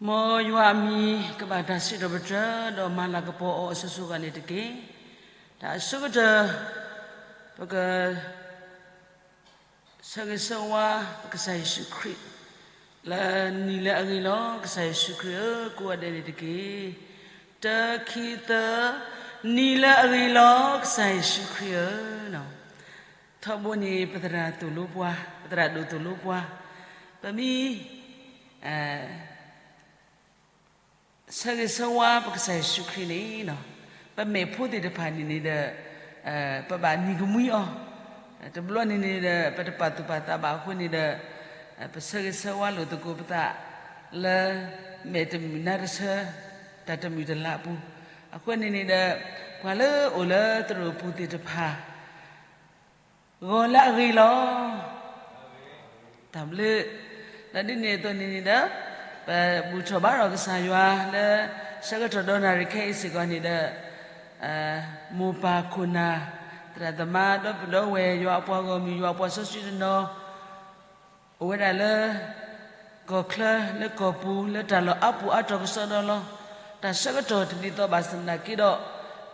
မ်ယွၤအမံၤကဘၣ်တၢ်စံးထီၣ်ပတြၢၤ ဒီးမၤလၤကပီၤအီၤအစိၤစိၤအဂၤန့ၣ်တက့ၢ်. တၢ်အဆိကတၢၢ် ပက ဆၢဂ့ၤဆၢဝါပကစၢ်ယ့ၣ်ၡူးခရံာ် လၢနံၤလၢအဂ့ၤလီၤ ကစၢ်ယ့ၣ်ၡူးခရံာ်ဧၢ ကိးဂၤဒဲးန့ၣ်တက့ၢ်. တၢ ခံ သၢ, နံၤလၢအဂ့ၤလီၤ ကစၢ်ယ့ၣ်ၡူးခရံာ်ဧၢ. ထီဘိန့ၣ် ပသရၣ်သိၣ်လိပှၤ, ပသရၣ်ဒိၣ်သိၣ်လိပှၤ, ပမ့ၢ် ဆၢဂ့ၤဆၢဝါပကစၢ်ယ့ၣ်ၡူးခရံာ်န့ၣ်, ပမဲာ်ဖိသ့ၣ်တဖၣ်န့ၣ်န့ၣ်ဒီး ပဘၣ်နံၤကမှံအီၤ, တဘျီန့ၣ်န့ၣ်ဒီး ပတပာ်သူၣ်ပာ်သးဘၣ်အဃိန့ၣ်ဒီး ပဆၢဂ့ၤဆၢဝါလိာ်သကိးပသး လၢမဲာ်တမုာ်နါတဆၢ တၢ်တမုာ်တလၤအပူၤ, အဃိန့ၣ်န့ၣ်ဒီး ပှၤလၢအိၣ်လၢသရိာ်ပူၤသ့ၣ်တဖၣ် ဂီၤလၢအဂ့ၤလီၤ. တၢ်ဘျုး, ဒီးဒ်န့ၣ်အသိးန့ၣ်န့ၣ်ဒီး ပဘူၣ်ထီၣ်ဘါထီၣ်ကစၢ်ယွၤလၢ ဆၢကတီၢ်ဒီနၣ်ရံၣ်ခဲအံၤစ့ၢ်ကီးန့ၣ်ဒီး မိၢ်ပၢ်ခိၣ်နၢ် သရၣ်သမါ ဒီပုၢ်ဒီဝဲၢ် ယွၤအပှၤဂီၢ်မုၢ် ယွၤအပှၤစီဆှံတနီၤ အိၣ်ဝဲဒၣ်လၢ ကီၢ်ချၢလၢကီၢ်ပူၤ လၢတၢ်လီၢ်အါပူၤအါတီၤကစီဒီလီၤ. တၢ်ဆၢကတီၢ်တဒ်သိးဘၣ်ဆၣ်သနာ်က့ဒီး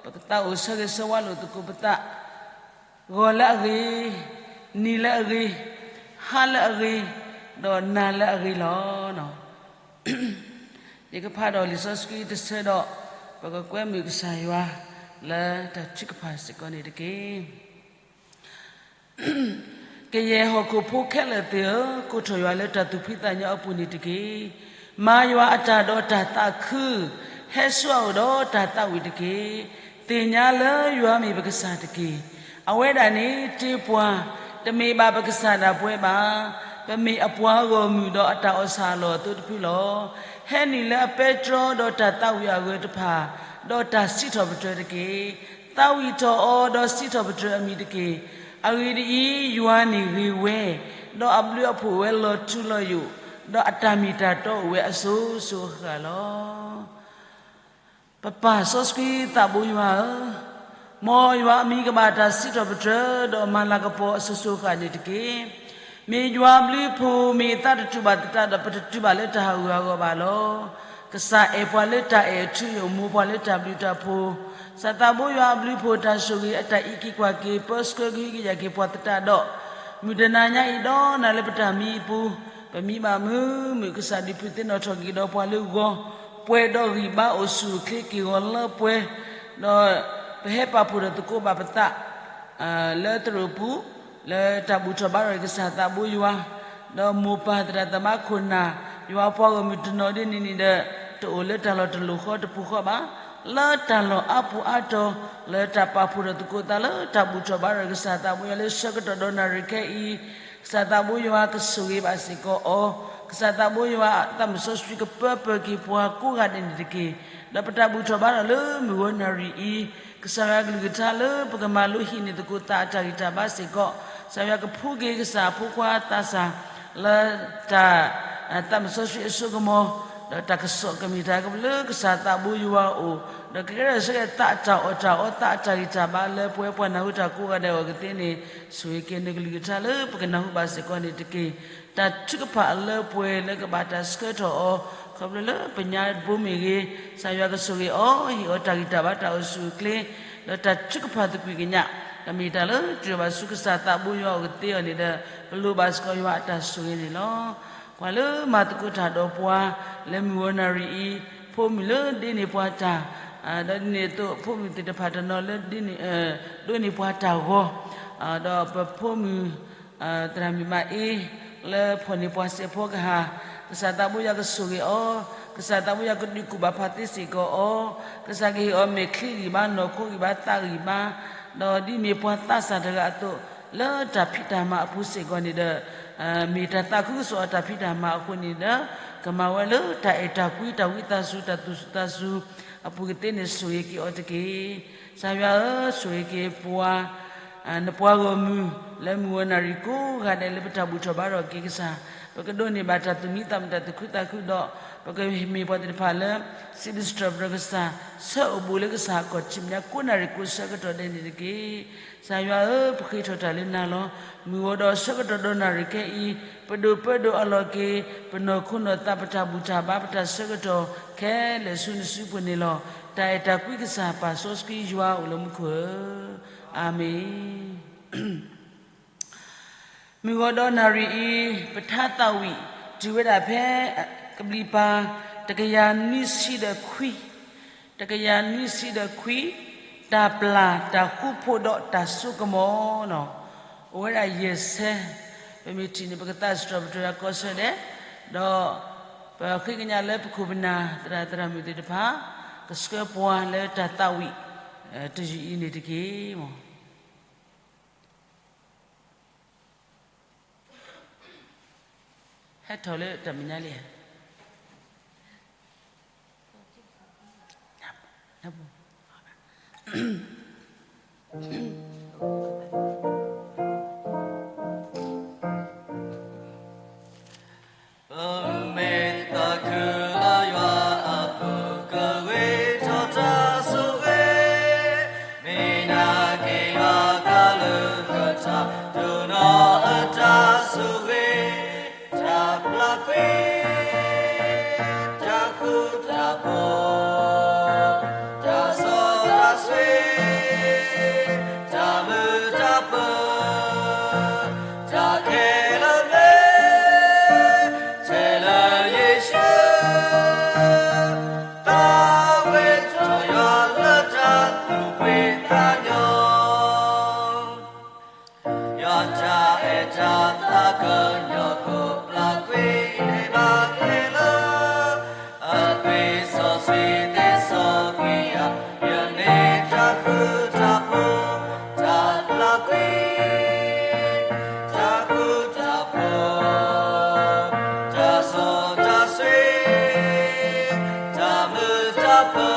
ပကသးအိၣ်ဆၢဂ့ၤဆၢဝါလိာ်သကိးပသး ဂီၤလၢအဂ့ၤ, နံၤလၢအဂ့ၤ, ဟါလၢအဂ့ၤ, ဒီးနၤလၢအဂ့ၤလီၤ. ယကဖးဒီးလံာ်စီဆှံတဆၢဒီး ပကကွဲမုာ်ကစၢ်ယွၤ လၢတၢ်ထုကဖၣ်စ့ၢ်ကီးန့ၣ်တက့ၢ်. ကယဲၢ်ဟီၣ်ခိၣ်ဖိခဲလၢာ်သ့ၣ်ဧၢ, ကိးထီၣ်ယွၤလၢတၢ်သူၣ်ဖှံသးညီအပူၤန့ၣ်တက့ၢ်. မၤယွၤအတၢ်ဒီးတၢ်သးခု, ဟဲဆူအအိၣ်ဒီးတၢ်သးဝံၣ်တက့ၢ်. သ့ၣ်ညါလၢယွၤမ့ၢ်ပကစၢ်တက့ၢ်. အဝဲဒၣ်န့ၣ်တ့ပှၤ, တမ့ၢ်ဘၣ်ပကစၢ်ဒၣ်ပဝဲဘၣ်. ပမ့ၢ်အပှၤဂီၢ်မုၢ်ဒီးအတၢ်အီၣ်ဆၣ်အလီၢ်အသိတဖုလီၤ. ဟဲနုာ်လၢအပဲတြီဒီးတၢ်သးဝံၣ်အဂၢၢ်တဖၣ်, ဒီးတၢ်စံးထီၣ်ပတြၢၤတက့ၢ်. သးဝံၣ်ထီၣ်အီၤဒီးစံးထီၣ်ပတြၢၤအမံၤတက့ၢ်. အဂ့ၢ်ဒ်အံၤ, ယွၤန့ၣ်ဂ့ၤဝဲ, ဒီးအဘျုးအဖှိၣ်အိၣ်ဝဲလီၤထူလီၤယိာ်, ဒီးအတၢ်မ့ၢ်တၢ်တီအိၣ်ဝဲအစိၤစိၤအဃၣ်လီၤ. ပပၢ်စီဆှံသးဘိယွၤဧၢ, မ်ယွၤအမံၤကဘၣ်တၢ်စံးထီၣ်ပတြၢၤ ဒီးမၤလၤကပီၤအစိၤစိၤအဃၣ်န့ၣ်တက့ၢ်. မ့ၢ်ယွၤအဘျုးအဖှိၣ် မ့ၢ်အသးတတူၢ်ဘၣ်သတးဒီး ပတတုၤဘၣ်လၢတၢ်ဟးဂူာ်ဟးဂီၤဘၣ်လီၤ. ကစၢ်အဲၣ်ပှၤလၢတၢ်အဲၣ်အထူအယိာ် မိၢ်ပှၤလၢတၢ်ဘျုးတၢ်ဖှိၣ်, ကစၢ်သးဘိယွၤအဘျုးအဖှိၣ် တၢ်ဆိၣ်ဂ့ၤအတၢ်အံးက့ၤကွၢ်က့ၤ ပၢဆှၢကဟုကယာ်က့ၤပှၤသတးဒီး မုၢ်တနၤညါအံၤဒီးနၤလၢပတၢ်မံအပူၤ, ပမံဘၣ်မုာ်မုာ် ကစၢ်ဒုးဖုးသ့ၣ်နီၣ်ထီၣ်က့ၤဒီးပှၤလၢဂီၤ, ပှဲၤဒီးဂံၢ်ဘါအိၣ်ဆူၣ်အိၣ်ချ့က့ၤဂီၤလၢပှဲၤ, ဒီးပဟဲပာ်ဖှိၣ်ထီၣ်သကိးဘၣ်ပသး လၢသရိာ်ပူၤ, လၢတၢ်ဘူၣ်ထီၣ်ဘါထီၣ်ကစၢ်သးဘိယွၤ, ဒီးမိၢ်ပၢ်သရၣ်သမါခိၣ်နၢ်, ယွၤအပှၤဂီၢ်မုၢ်တနီၤဒ်န့ၣ်န့ၣ်ဒီး တအိၣ်လၢတၢ်လီၢ်တလိၣ်ဃီတပူၤဃီဘၣ်, လၢတၢ်လီၢ်အါပူၤအါတီၤ, လၢတၢ်ပာ်ဖှိၣ်ထီၣ်သကိးသးလၢတၢ်ဘူၣ်ထီၣ်ဘါထီၣ်ကစၢ်သးဘိယွၤ လၢဆၢကတီၢ်ဒီနၣ်ရံၣ်ခဲအံၤ, ကစၢ်သးဘိယွၤကဆိၣ်ဂ့ၤဘၣ်စ့ၢ်ကီးအီၤ, ကစၢ်သးဘိယွၤအသးမုၢ်စီဆှံကပၢပၢၤက့ၤပှၤကိးဂၤဒဲးန့ၣ်တက့ၢ်. ဒီးပတၢ်ဘူၣ်ထီၣ်ဘါထီၣ်လၢမုၢ်ဂီၤနၣ်ရံၣ်အံၤ, ကစၢ်ယွၤကလုၢ်ကထါလၢပကမၤလိဟံးန့ၢ်သကိးသးအတၢ်ဂံၢ်တၢ်ဘါစ့ၢ်ကီး, ကစၢ်ယွၤကဖှူက့ၤကစၢ်အဖိခွါသးစၢ် လၢတၢ် သးမုၢ်စီဆှံအစိကမီၤ, ဒီးတၢ်ကစီၣ်ကမ့ၢ်တၢ်ကဘျၢကစၢ်သးဘိယွၤအအိၣ်, ဒီးကကဲထီၣ်ဆၢက့ၤသးအတၢ်အီၣ်တၢ်အီ သးအတၢ်ဂံၢ်တၢ်ဘါလၢပဝဲပှၤနၢ်ဟူတၢ်ကိးဂၤဒဲးအဂီၢ်ကသ့န့ၣ်, ဆိၣ်ဂ့ၤက့ၤနကလုၢ်ကထါလၢပကနၢ်ဟူဘၣ်စ့ၢ်ကီးန့ၣ်တက့ၢ်. တၢ်ထုကဖၣ်အလၢပှဲၤလၢကဘၣ်တၢ်ဆှၢထီၣ်အီၤ, ခီဖျိလၢပညါတဘိမ့ၢ်ဂ့ၤ, ကစၢ်ယွၤကဆိၣ်ဂ့ၤအီၤ, ဟ့ၣ်အီၤတၢ်ဂံၢ်တၢ်ဘါတၢ်အိၣ်ဆူၣ်အိၣ်ချ့, ဒီးတၢ်ထုကဖၣ်သကွံၢ်ကညး, တၢ်မ့ၢ်တၢ်လၢတၢၢ်ဘၣ်ဆူကစၢ်သးဘိယွၤအအိၣ်ကသ့အီၤန့ၣ်ဒီး, ပလိၣ်ဘၣ်စ့ၢ်ကီးယွၤအတၢ်ဆိၣ်ဂ့ၤန့ၣ်လီၤ. ပှၤလၢမၤသကိးတၢ်ဒီးပှၤ လၢမုၢ်ဂီၤနၣ်ရံၣ်အံၤ, ဖိမုၣ်လၢဒ့န့ၢ်ပှၤတၢ်, ဒီးဒ်န့ၣ်အသိး ဖိမုၣ်သ့ၣ်တဖၣ်တနီၤလၢဒ့န့ၢ်, ဒိးန့ၢ်ပှၤတၢ်ဂီၤ, ဒီးပဖိမုၣ် သရၣ်မုၣ်မၤအ့ လၢဖီၣ်န့ၢ်ပှၤစဲးဖီကဟၣ်, ကစၢ်သးဘိယွၤကဆိၣ်ဂ့ၤအီၤ, ကစၢ်သးဘိယွၤကဒုးကူၣ်ဘၣ်ဖးသ့စ့ၢ်ကီးအီၤ, ကစၢ်ကဟ့ၣ်အီၤမဲာ်ချံဂံၢ်ဘါ နီၢ်ခိဂံၢ်ဘါ သးဂံၢ်ဘါ, ဒီးဒ်မ့ၢ်ပှၤသးစၢ်တဂၤအသိး, လၢတၢ်ဖံးတၢ်မၤအပူၤစ့ၢ်ကီးန့ၣ်ဒီး, မ့ၢ်တၢ်သးခုကစီၣ်အတၢ်ဖံးတၢ်မၤအဃိန့ၣ်ဒီး, ကမၤဝဲလၢတၢ်အဲၣ်တၢ်ကွံ တၢ်ဝံသးစူၤ တၢ်သူၣ်စူၤသးစူၤအပူၤကသ့န့ၣ် ဆိၣ်ဂ့ၤက့ၤအီၤတက့ၢ်. ကစၢ်ယွၤဧၢ, ဆိၣ်ဂ့ၤက့ၤပှၤ နပှၤဂီၢ်မုၢ် လၢမုၢ်ဂီၤနၣ်ရံၣ်ကိးဂၤဒဲးလၢပတၢ်ဘူၣ်ထီၣ်ဘါထီၣ်က့ၤကစၢ်, ပကဒိးန့ၢ်ဘၣ်တၢ်သူၣ်မံသးမုာ် တၢ်သူၣ်ခုသးခုဒီး ပကမ့ၢ်ပှၤသ့ၣ်တဖၣ်လၢ စံးဘျုးစံးထီၣ်ပတြၢၤကစၢ်, ဆၢအိၣ်ဘူးလၢကစၢ်အခီၣ်ထံးမဲာ်ညါ ကိးနၣ်ရံၣ်ကိးဆၢကတီၢ်ဒဲးန့ၣ်တက့ၢ်. ကစၢ်ယွၤဧၢ, ပဃ့ထီၣ်တၢ်လၢနၤလီၤ. မုၢ်ဂီၤဒီးဆၢကတီၢ်ဒီးနၣ်ရံၣ်ခဲအံၤ, ပဒိၣ်ပၢဒိၣ်အလီၢ်က့ၤ, ပနီၢ်ခိနီၢ်သး ပတၢ်ဘူၣ်တၢ်ဘါ ပတၢ်ဆၢကတီၢ်ခဲလၢာ်ဆူနစုပူၤန့ၣ်လီၤ. တၢ်အဲၣ်တၢ်ကွံကစၢ်ပၢ်စီဆှံယွၤအိၣ်လၢမူခိၣ်ဧၢ, အၤမ့ၣ်. မုၢ်ဂီၤဒီးနၣ်ရံၣ်အံၤ ပထါသးဝံၣ် တုၤဝဲဒၣ်ဖဲ ကဘျံးပၤ တကယၤနွံဆံဒီးခွံ, တကယၤနွံဆံဒီးခွံ, တၢ်ပျၢ်တၢ်ဃူဖိးဒီးတၢ်စိကမီၤန့ၣ်, အိၣ်ဝဲဒၣ်ယဲၢ်ဆဲ, ပမ့ၢ်ထံၣ်န့ၣ် ပကသးစံးထီၣ်ပတြၢၤကိးဆၢဒဲး, ဒီးပဃ့ကညးလၢပခိၣ်ပနၢ်သရၣ်သရၣ်မုၣ်သ့ၣ်တဖၣ် ကဆှၢပှၤလၢတၢ်သးဝံၣ် တယုၢ်အံၤန့ၣ်တက့ၢ်မၢ်. ဟဲထီၣ်လၢတၢ်မဲာ်ညါလံဧါ. ပမ့ၢ်သးခုလၢယွၤအပူၤ ကဂ့ၤထီၣ်တၢ်ဆိၣ်ဂ့ၤ, မ့ၢ်နာ်က့ၤယွၤကလုၢ်ကထါ ဒိၣ်နီၢ်အတၢ်ဆိၣ်ဂ့ၤ, တၢ်ပျၢ်ကွံာ်, တၢ်ဃူတၢ်ဖိး, တၢ်စီတၢ်ဆှံ, တၢ်မုာ်တၢ်ပၢၤ, တၢ်ခဲလၢာ်မ့ၢ် ထဲလၢယ့ၣ်ၡူး, သးဝဲထီၣ်ယွၤလၢတၢ်သူၣ်ဖှံသးညီ ယွၤတၢ်အဲၣ်တၢ်သးကညီၤ ခိၣ်ပျၢ်ကွံာ်န့ၢ်ဘၣ်ခဲလၢာ်, အသွံၣ်စီဆှံသ့စီကွံာ်ယၤ, ယန့ၢ်တၢ်ဃူတၢ်ဖိး, တၢ်ပျၢ်ကွံာ်, တၢ်ဃူတၢ်ဖိး, တၢ်စီတၢ်ဆှံ, တၢ်မုာ်တၢ်ပၢ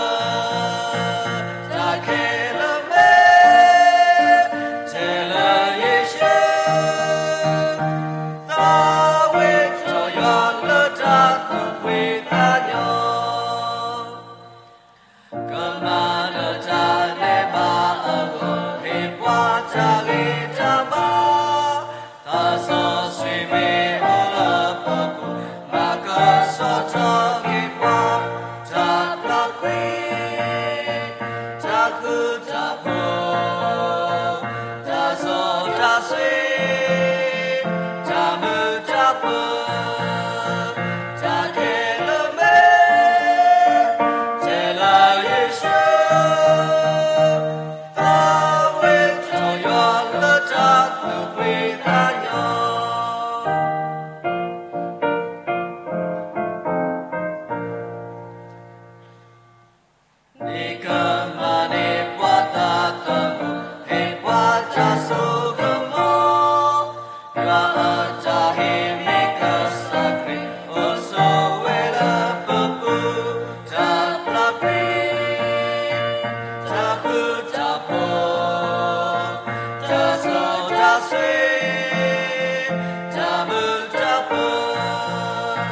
ၤ, တၢ်ခဲလၢာ်မ့ၢ် ထဲလၢယ့ၣ်ၡူး, သးဝဲထီၣ်ယွၤလၢတၢ်သူၣ်ဖှံသးညီ, ကမၤနၢၤတၢ်န့ၢ်ဘၣ်အဂီၢ် ဟ့ၣ်ပှၤတၢ်ဂံၢ်တၢ်ဘါ, သးစီဆှံမ့ၢ်အိၣ်လၢပပူၤ, မၤကဆှီထီၣ်က့ၤပှၤ, တၢ်ပျၢ်ကွံာ်, တၢ်ဃူတၢ်ဖိး, တၢ်စီတၢ်ဆှံ, တၢ်မုာ်တၢ်ပၢၤ, တၢ်ခဲလၢာ်မ့ၢ် ထဲလၢယ့ၣ်ၡူး, သးဝဲထီၣ်ယွၤလၢတၢ်သူၣ်ဖှံသးညီ နကမၤန့ၢ်ပှၤသးသမူ, ဟ့ၣ်ပှၤတၢ်စိကမီၤ, ယွၤအတၢ်ဟ့ၣ်မ့ၢ်ကစၢ်ခရံာ်, အိၣ်ဆိးဝဲလၢပပူၤ, တၢ်ပျၢ်ကွံာ်, တၢ်ဃူတၢ်ဖိး, တၢ်စီတၢ်ဆှံ, တၢ်မုာ်တၢ်ပၢ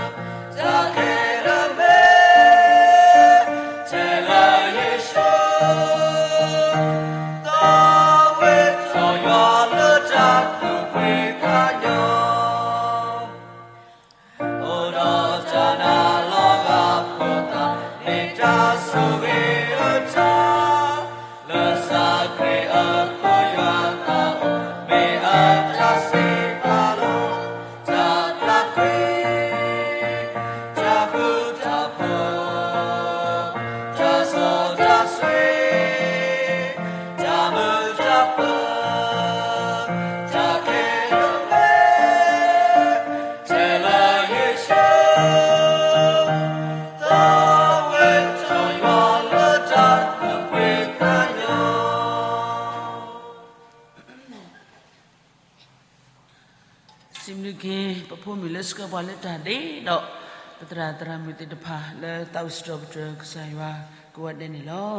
ၤ, တၢ်ခဲလၢာ်မ့ၢ် ထဲလၢယ့ၣ်ၡူး, သးဝဲထီၣ်ယွၤလၢတၢ်သူၣ်ဖှံသးညီ, အိၣ်ဒီးတၢ်နးလီၤဂာ်ဖိသၣ်, မ့ၢ်တၢ်ဆိၣ်ဂ့ၤအတၢ်, လၢကစၢ်ခရံာ်အဃိယွၤသးအိၣ်, မ့ၢ်အတၢ်စံးပာ်လီၤ, တၢ်ပျၢ်ကွံာ်, တၢ်ဃူတၢ်ဖိး, တၢ်စီတၢ်ဆှံ, တၢ်မုာ်တၢ်ပၢၤ, တၢ်ခဲလၢာ်မ့ၢ် ထဲလၢယ့ၣ်ၡူး, သးဝဲထီၣ်ယွၤလၢတၢ်သူၣ်ဖှံသးညီ. စံးဘျုးက့ၤ ပဖိမုၣ်လၢဆှၢပှၤလၢတၢ်ဒ့ဒီး ပသရၣ်သရၣ်မုၣ်သ့ၣ်တဖၣ်လၢသးအိၣ်စံးထီၣ်ပတြၢၤကစၢ်ယွၤကိးဂၤဒဲးန့ၣ်လီၤ.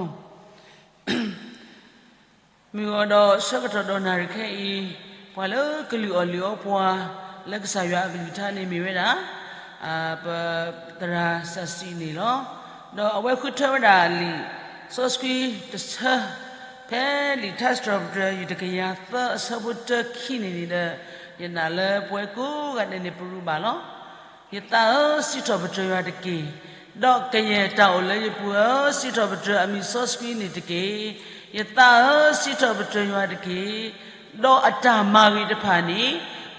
မုၢ်ဂီၤဒီးဆၢကတီၢ်ဒီးနၣ်ရံၣ်ခဲအံၤ, ပှၤလၢကလုၢ်အီၣ်လုၢ်အီပှၤ လၢကစၢ်ယွၤအကလုၢ်ကထါန့ၣ်မ့ၢ်ဝဲဒၣ် ပသရၣ်စးစံန့ၣ်လီၤ. ဒီးအဝဲဃုထၢဝဲဒၣ်လံာ်စီဆှံတဆၢ ဖဲလံာ်ထါစံးထီၣ်ပတြၢၤယုၢ်တကယၤသၢအဆၢဖိတၢခံန့ၣ်န့ၣ်ဒီး ယနာ်လၢပဝဲကိးဂၤဒဲးန့ၣ်ပရူးဘၣ်လီၤ. ယသးဧၢ, စံးထီၣ်ပတြၢၤယွၤတက့ၢ်. ဒီးကယဲၢ်တၢ်အိၣ်လၢယပူၤဧၢ, စံးထီၣ်ပတြၢၤအမံၤစီဆှံန့ၣ်တက့ၢ်. ယသးဧၢ, စံးထီၣ်ပတြၢၤယွၤတက့ၢ်. ဒီးအတၢ်မၤဂ့ၤတဖၣ်န့ၣ်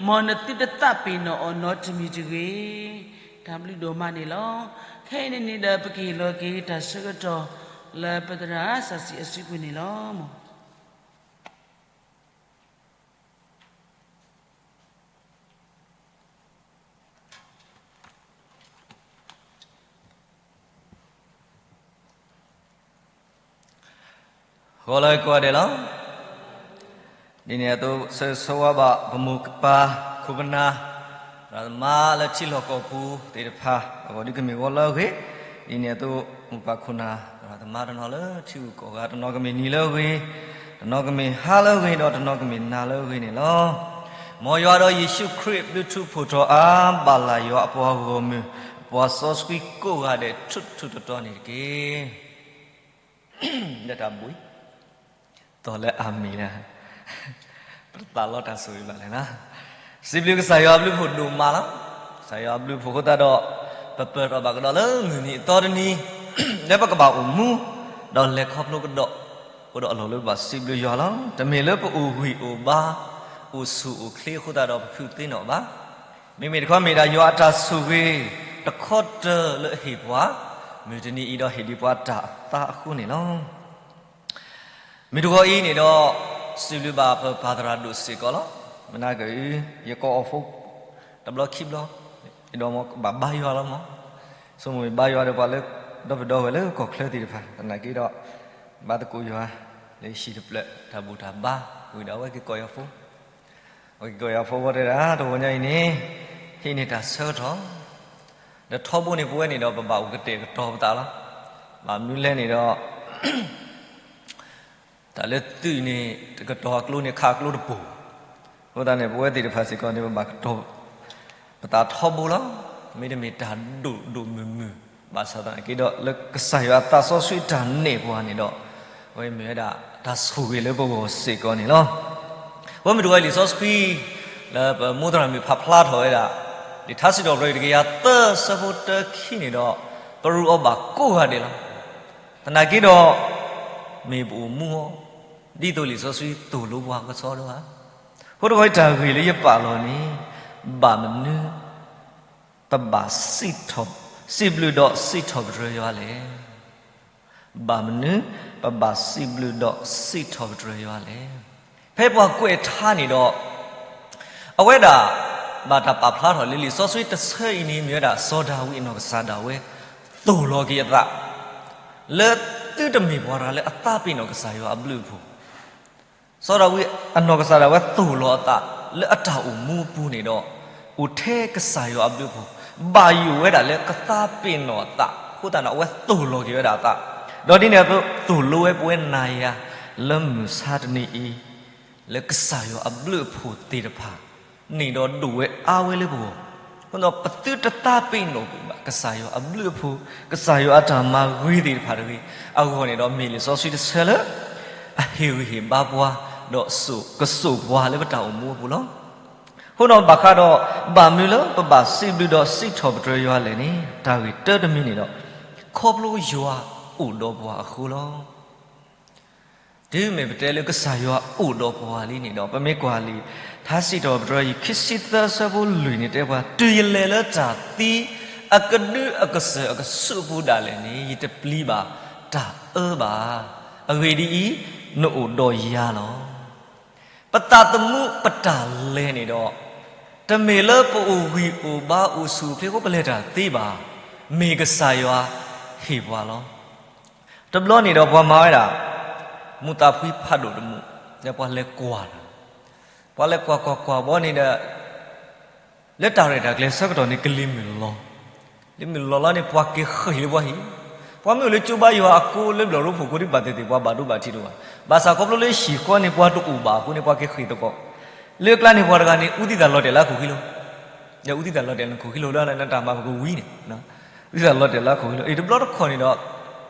မ်နသုတသးပ့ၤနီၣ်အီၤနီတမံၤတဂ့ၤ. တၢ်ဘျုးဒိၣ်မးန့ၣ်လီၤ. ခဲအံၤန့ၣ်န့ၣ်ဒီး ပကဟ့ၣ်လီၤက့ၤတၢ်ဆၢကတီၢ်လၢပသရၣ်စးစံအစုပူၤန့ၣ်လီၤ. ဂီၤလၢကိးဂၤဒဲးလီၤ. ဒ်န့ၣ်အသိး ဆၢဂ့ၤဆၢဝါဘၣ်ပမိၢ်ပၢ်ခိၣ်ပနၢ် သရၣ်သမါလၢထံလီၢ်ကီၢ်ပူၤသ့ၣ်တဖၣ် အဂီၢ်ဒ်ကမ့ၢ်ဂီၤလၢအဂ့ၤ, ဒ်န့ၣ်အသိး မိၢ်ပၢ်ခိၣ်နၢ် သရၣ်သမါတနီၤလၢထံဂုၤကီၢ်ဂၤ တနီၤကမ့ၢ်နံၤလၢအဂ့ၤ, တနီၤကမ့ၢ်ဟါလၢအဂ့ၤ ဒီးတနီၤကမ့ၢ်နၤလၢအဂ့ၤန့ၣ်လီၤ. မ်ယွၤဒီးယ့ၣ်ၡူးခရံာ်ဘျုးထူးဖှိၣ်ထီၣ်အါ ဘၣ်လၢယွၤအပှၤဂီၢ်မုၢ် အပှၤစီဆှံကိးဂၤဒဲးထူးထူးတီၤတီၤန့ၣ်တက့ၢ်. လၢတၢ်ဘှံး သီၣ်လၢအမ့ၢ်လၢ ပတသးလီတၢ်ဆိၣ်ဂ့ၤဘၣ်လဲၣ်လီၤ. စံးဘျုးကစၢ်ယွၤအဘျုးအဖှိၣ်ဒိၣ်မးလီၤ. ကစၢ်ယွၤအဘျုးအဖှိၣ်အဃိသတးဒီး ပပၢၢ်ထီၣ်ဘၣ်ကဒီးလၢမုၢ်နံၤအသီတနံၤ လၢပကဘၣ်အိၣ်မူ ဒီးလဲၤခီဖျိကဒီး အဃိဒီးအလီၢ်လၢပဘၣ်စံးဘျုးယွၤလီၤ. တမ့ၢ်လၢပအိၣ်ဂံၢ်အိၣ်ဘါ အိၣ်ဆူၣ်အိၣ်ချ့အဃိသတးဒီးပဖုးသ့န့ၣ်ဘၣ်. မ့မ့ၢ်တခီမ့ၢ်ဒၣ်ယွၤအတၢ်ဆိၣ်ဂ့ၤ တခီတၢၢ်လၢအဟ့ၣ်ပှၤ မုၢ်တနံၤအံၤဒီးဟ့ၣ်ဒံးပှၤတၢ်အသါအဃိန့ၣ်လီၤ. မုၢ်တဂီၤအံၤန့ၣ်ဒီး စံးဘျုးဘၣ်ပပၢ်သရၣ်ဒိၣ်စ့ၢ်ကီးလီၤ. မနၤက့ၤ ယကိးအီၤဖိ တဘျီခံဘျီ ယဒီးမ့ၢ်ဘၣ်ဘါယွၤလီၤမး. ဆိမိၣ်မ့ၢ်ဘါယွၤဒီးပှၤလၢ ဒီပုၢ်ဝဲၢ်လၢကီၢ်ချၢသ့ၣ်တဖၣ် သနာ်က့ဒီး ဘါသကိးယွၤ လၢဟံၣ်တဖျၢၣ် တၢ်ဘူၣ်တၢ်ဘါ ဝံၤဒီးအဝဲက့ၤကိးယၤဖိ အဝဲက့ၤကိးယၤဖိဝဲတဲဒၣ် တဂီၤညါအံၤန့ၣ် ဟံးန့ၢ်တၢ်ဆၢကတီၢ် ဒီးထီဘိန့ၣ် ပဝဲန့ၣ်ဒီး ပဘၣ်အိၣ်ကတဲာ်ကတီၤပသးလီၤ. ဘၣ်မနုၤလဲၣ်န့ၣ်ဒီး တၢ်လၢသုးန့ၣ် တကတီၤအကျိန့ၣ် ခးအကျိတပူၤ, အဃိသတးန့ၣ် ပဝဲသ့ၣ်တဖၣ်စ့ၢ်ကီးန့ၣ် ပဘၣ်ကတီၤ ပသးထီဘိလီၤ. မ့တမ့ၢ်တၢ်ဒိၣ်ဒိၣ်မုၢ်မုၢ် ဘၣ်ဆၣ်သနာ်က့ဒီး လၢကစၢ်ယွၤအသးစီဆှံတၢ်နဲၣ်ပှၤန့ၣ်ဒီး အဝဲမ့ၢ်ဝဲဒၣ်တၢ်ဆိၣ်ဂ့ၤလၢပဂီၢ်စ့ၢ်ကီးန့ၣ်လီၤ. ပဝဲမုၢ်တဂီၤအံၤလံာ်စီဆှံ လၢပမိၢ်သရၣ်မုၣ်ဖးဖျါထီၣ်ဝဲဒၣ် လံာ်ထါစံးထီၣ်ပတြၢၤတကယၤသၢဆၢဖိတၢခံန့ၣ်ဒီး ပရူးအီၤဘၣ်ကိးဂၤဒဲးလီၤ. သနာ်က့ဒီး မ့ၢ်ပအိၣ်မူအီၤ ဒ်သိးလံာ်စီဆှံသိၣ်လိပှၤကဆီဒိၣ်ဧါ. အဃိတဂီၤအံၤတၢ်ဂ့ၢ်လၢယပာ်လီၤန့ၣ် ဘၣ်မနုၤ ပဘၣ်စံးထီၣ် စံးဘျုးဒီးစံးထီၣ်ပတြၢၤယွၤလဲၣ်. ဘၣ်မနုၤ ပဘၣ်စံးဘျုးဒီးစံးထီၣ်ပတြၢၤယွၤလဲၣ်. ဖဲပှၤကွဲးထါန့ၣ်ဒီး အဝဲဒၣ် ဘၣ်တၢ်ပာ်ဖျါထီၣ်လၢလံာ်စီဆှံတဆၢအံၤန့ၣ် မ့ၢ်ဝဲဒၣ်စီၤဒၤဝံးအနီၢ်ကစၢ်ဒၣ်ဝဲ သိၣ်လီၤက့ၤအသး လၢသုတမ့ၢ်ပှၤတဂၤလၢအသးပ့ၤနီၣ်ကစၢ်ယွၤအဘျုးအဖှိၣ် စီၤဒၤဝံးအနီၢ်ကစၢ်ဒၣ်ဝဲသိၣ်လီၤအသး လၢအတၢ်အိၣ်မူအပူၤန့ၣ်ဒီး အိၣ်ထဲကစၢ်ယွၤအဘျုးအဖှိၣ် ဘၣ်ယိၣ်ဝဲဒၣ်လၢကသးပ့ၤနီၣ်အသး အဃိသတးန့ၣ် အဝဲသိၣ်လီၤက့ၤဝဲဒၣ်အသး ဒီးဒ်န့ၣ်အသိး သိၣ်လိဝဲပဝဲနၤယၤ လၢမုၢ်ဆါတနံၤအံၤ လၢကစၢ်ယွၤအဘျုးအဖှိၣ်သ့ၣ်တဖၣ် န့ၣ်ဒီးဒိၣ်ဝဲအါဝဲလၢပဂီၢ်, အဃိဒီးပသုတသးပ့ၤနီၣ်ကွံာ်ဘၣ် ကစၢ်ယွၤအဘျုးအဖှိၣ်, ကစၢ်ယွၤအတၢ်မၤဂ့ၤသ့ၣ်တဖၣ်တဂ့ၤ, အဂီၢ်န့ၣ်ဒီးမ့ၢ်လံာ်စီဆှံတဆၢလၢ အဟ့ၣ်ဂံၢ်ဟ့ၣ်ဘါပှၤ, ဒီးစိာ်ကစိာ်ပှၤလၢပတၢ်အိၣ်မူအပူၤလီၤ. အဃိဒီးဘၣ်ဃးဒီး ဘၣ်မနုၤလၢပဘၣ်စံးဘျုးဒီးစံးထီၣ်ပတြၢၤယွၤလဲၣ်န့ၣ် တၢ်ဂ့ၢ်တၢတမံၤန့ၣ်ဒီး ခီဖျိယွၤအိၣ်ဒီးပှၤအဃိလီၤ. တုၤမ့ၢ်ပတဲလၢကစၢ်ယွၤအိၣ်ဒီးပှၤလံန့ၣ်ဒီး ပမ့ၢ်ကွၢ်လံာ် ထါစံးထီၣ်ပတြၢၤ ခံဆံသၢဆၢဖိလွံၢ်န့ၣ်တဲပှၤ, တုၤယလဲၤလၢတၢ်သံ အကဒုအကစၢၢ်အကဆူးအပူၤဒၣ်လဲာ်န့ၣ် ယတပျံၤဘၣ်တၢ်အၢဘၣ်. အဂ့ၢ်ဒ်အံၤ, နအိၣ်ဒီးယၤလီၤ. ပသးသမူပတၢ်လဲၤန့ၣ်ဒီး တမ့ၢ်လၢပအိၣ်ဂံၢ်အိၣ်ဘါအိၣ်ဆူၣ်အိၣ်ချ့အဃိပလဲၤတၢ်သ့ဘၣ်, မ့ၢ်ကစၢ်ယွၤဟ့ၣ်ပှၤလီၤ. တဘျီန့ၣ်ဒီးပှၤမၤဝဲဒၣ် မူးသးဖှံဖးဒိၣ်တမူး, ဒီးပှၤလဲၤကွၢ်တၢ်, ပှၤလဲၤကွၢ်ကွၢ်ကွၢ်ဘီန့ၣ်ဒီး လၢတၢ်ရဲၣ်တၢ်ကျဲၤဆၢကတီၢ်န့ၣ် ကလံၤမုၢ်လီၤ, လံၤမုၢ်လီၤလီၤန့ၣ် ပှၤက့ၤဃ့ၢ်လၢပှၤဟံၣ်, ပှၤမ့ၢ်အိၣ်လၢကၠိဘါယွၤအကိးလၢဘျီၣ်ရိဖှိၣ်ကိးဒံးဘၣ်သ့ၣ်သ့ၣ် ပှၤဘၣ်ဒိဘၣ်ထံးတအိၣ်ဘၣ်, ဘၣ်ဆၣ်ခီဖျိလၢဟံၣ်ဃီန့ၣ် ပှၤတအိၣ်ဘၣ်အဃိန့ၣ် ပှၤက့ၤဃ့ၢ်သကိး, လၢအကျါန့ၣ်ပှၤတဂၤန့ၣ် အူသံသးလီၤတဲာ်လၢအခိၣ်ခံလီၤ. ဒီးအူသံသးလီၤတဲာ်လၢခိၣ်ဃံလိာ်လၢနတၢ်မၤပကဝံၤန့ၣ်, အူသံသးလီၤတဲာ်လၢခိၣ်ဃံလိာ် အံၤတဘျီတခီၣ်န့ၣ်ဒီး,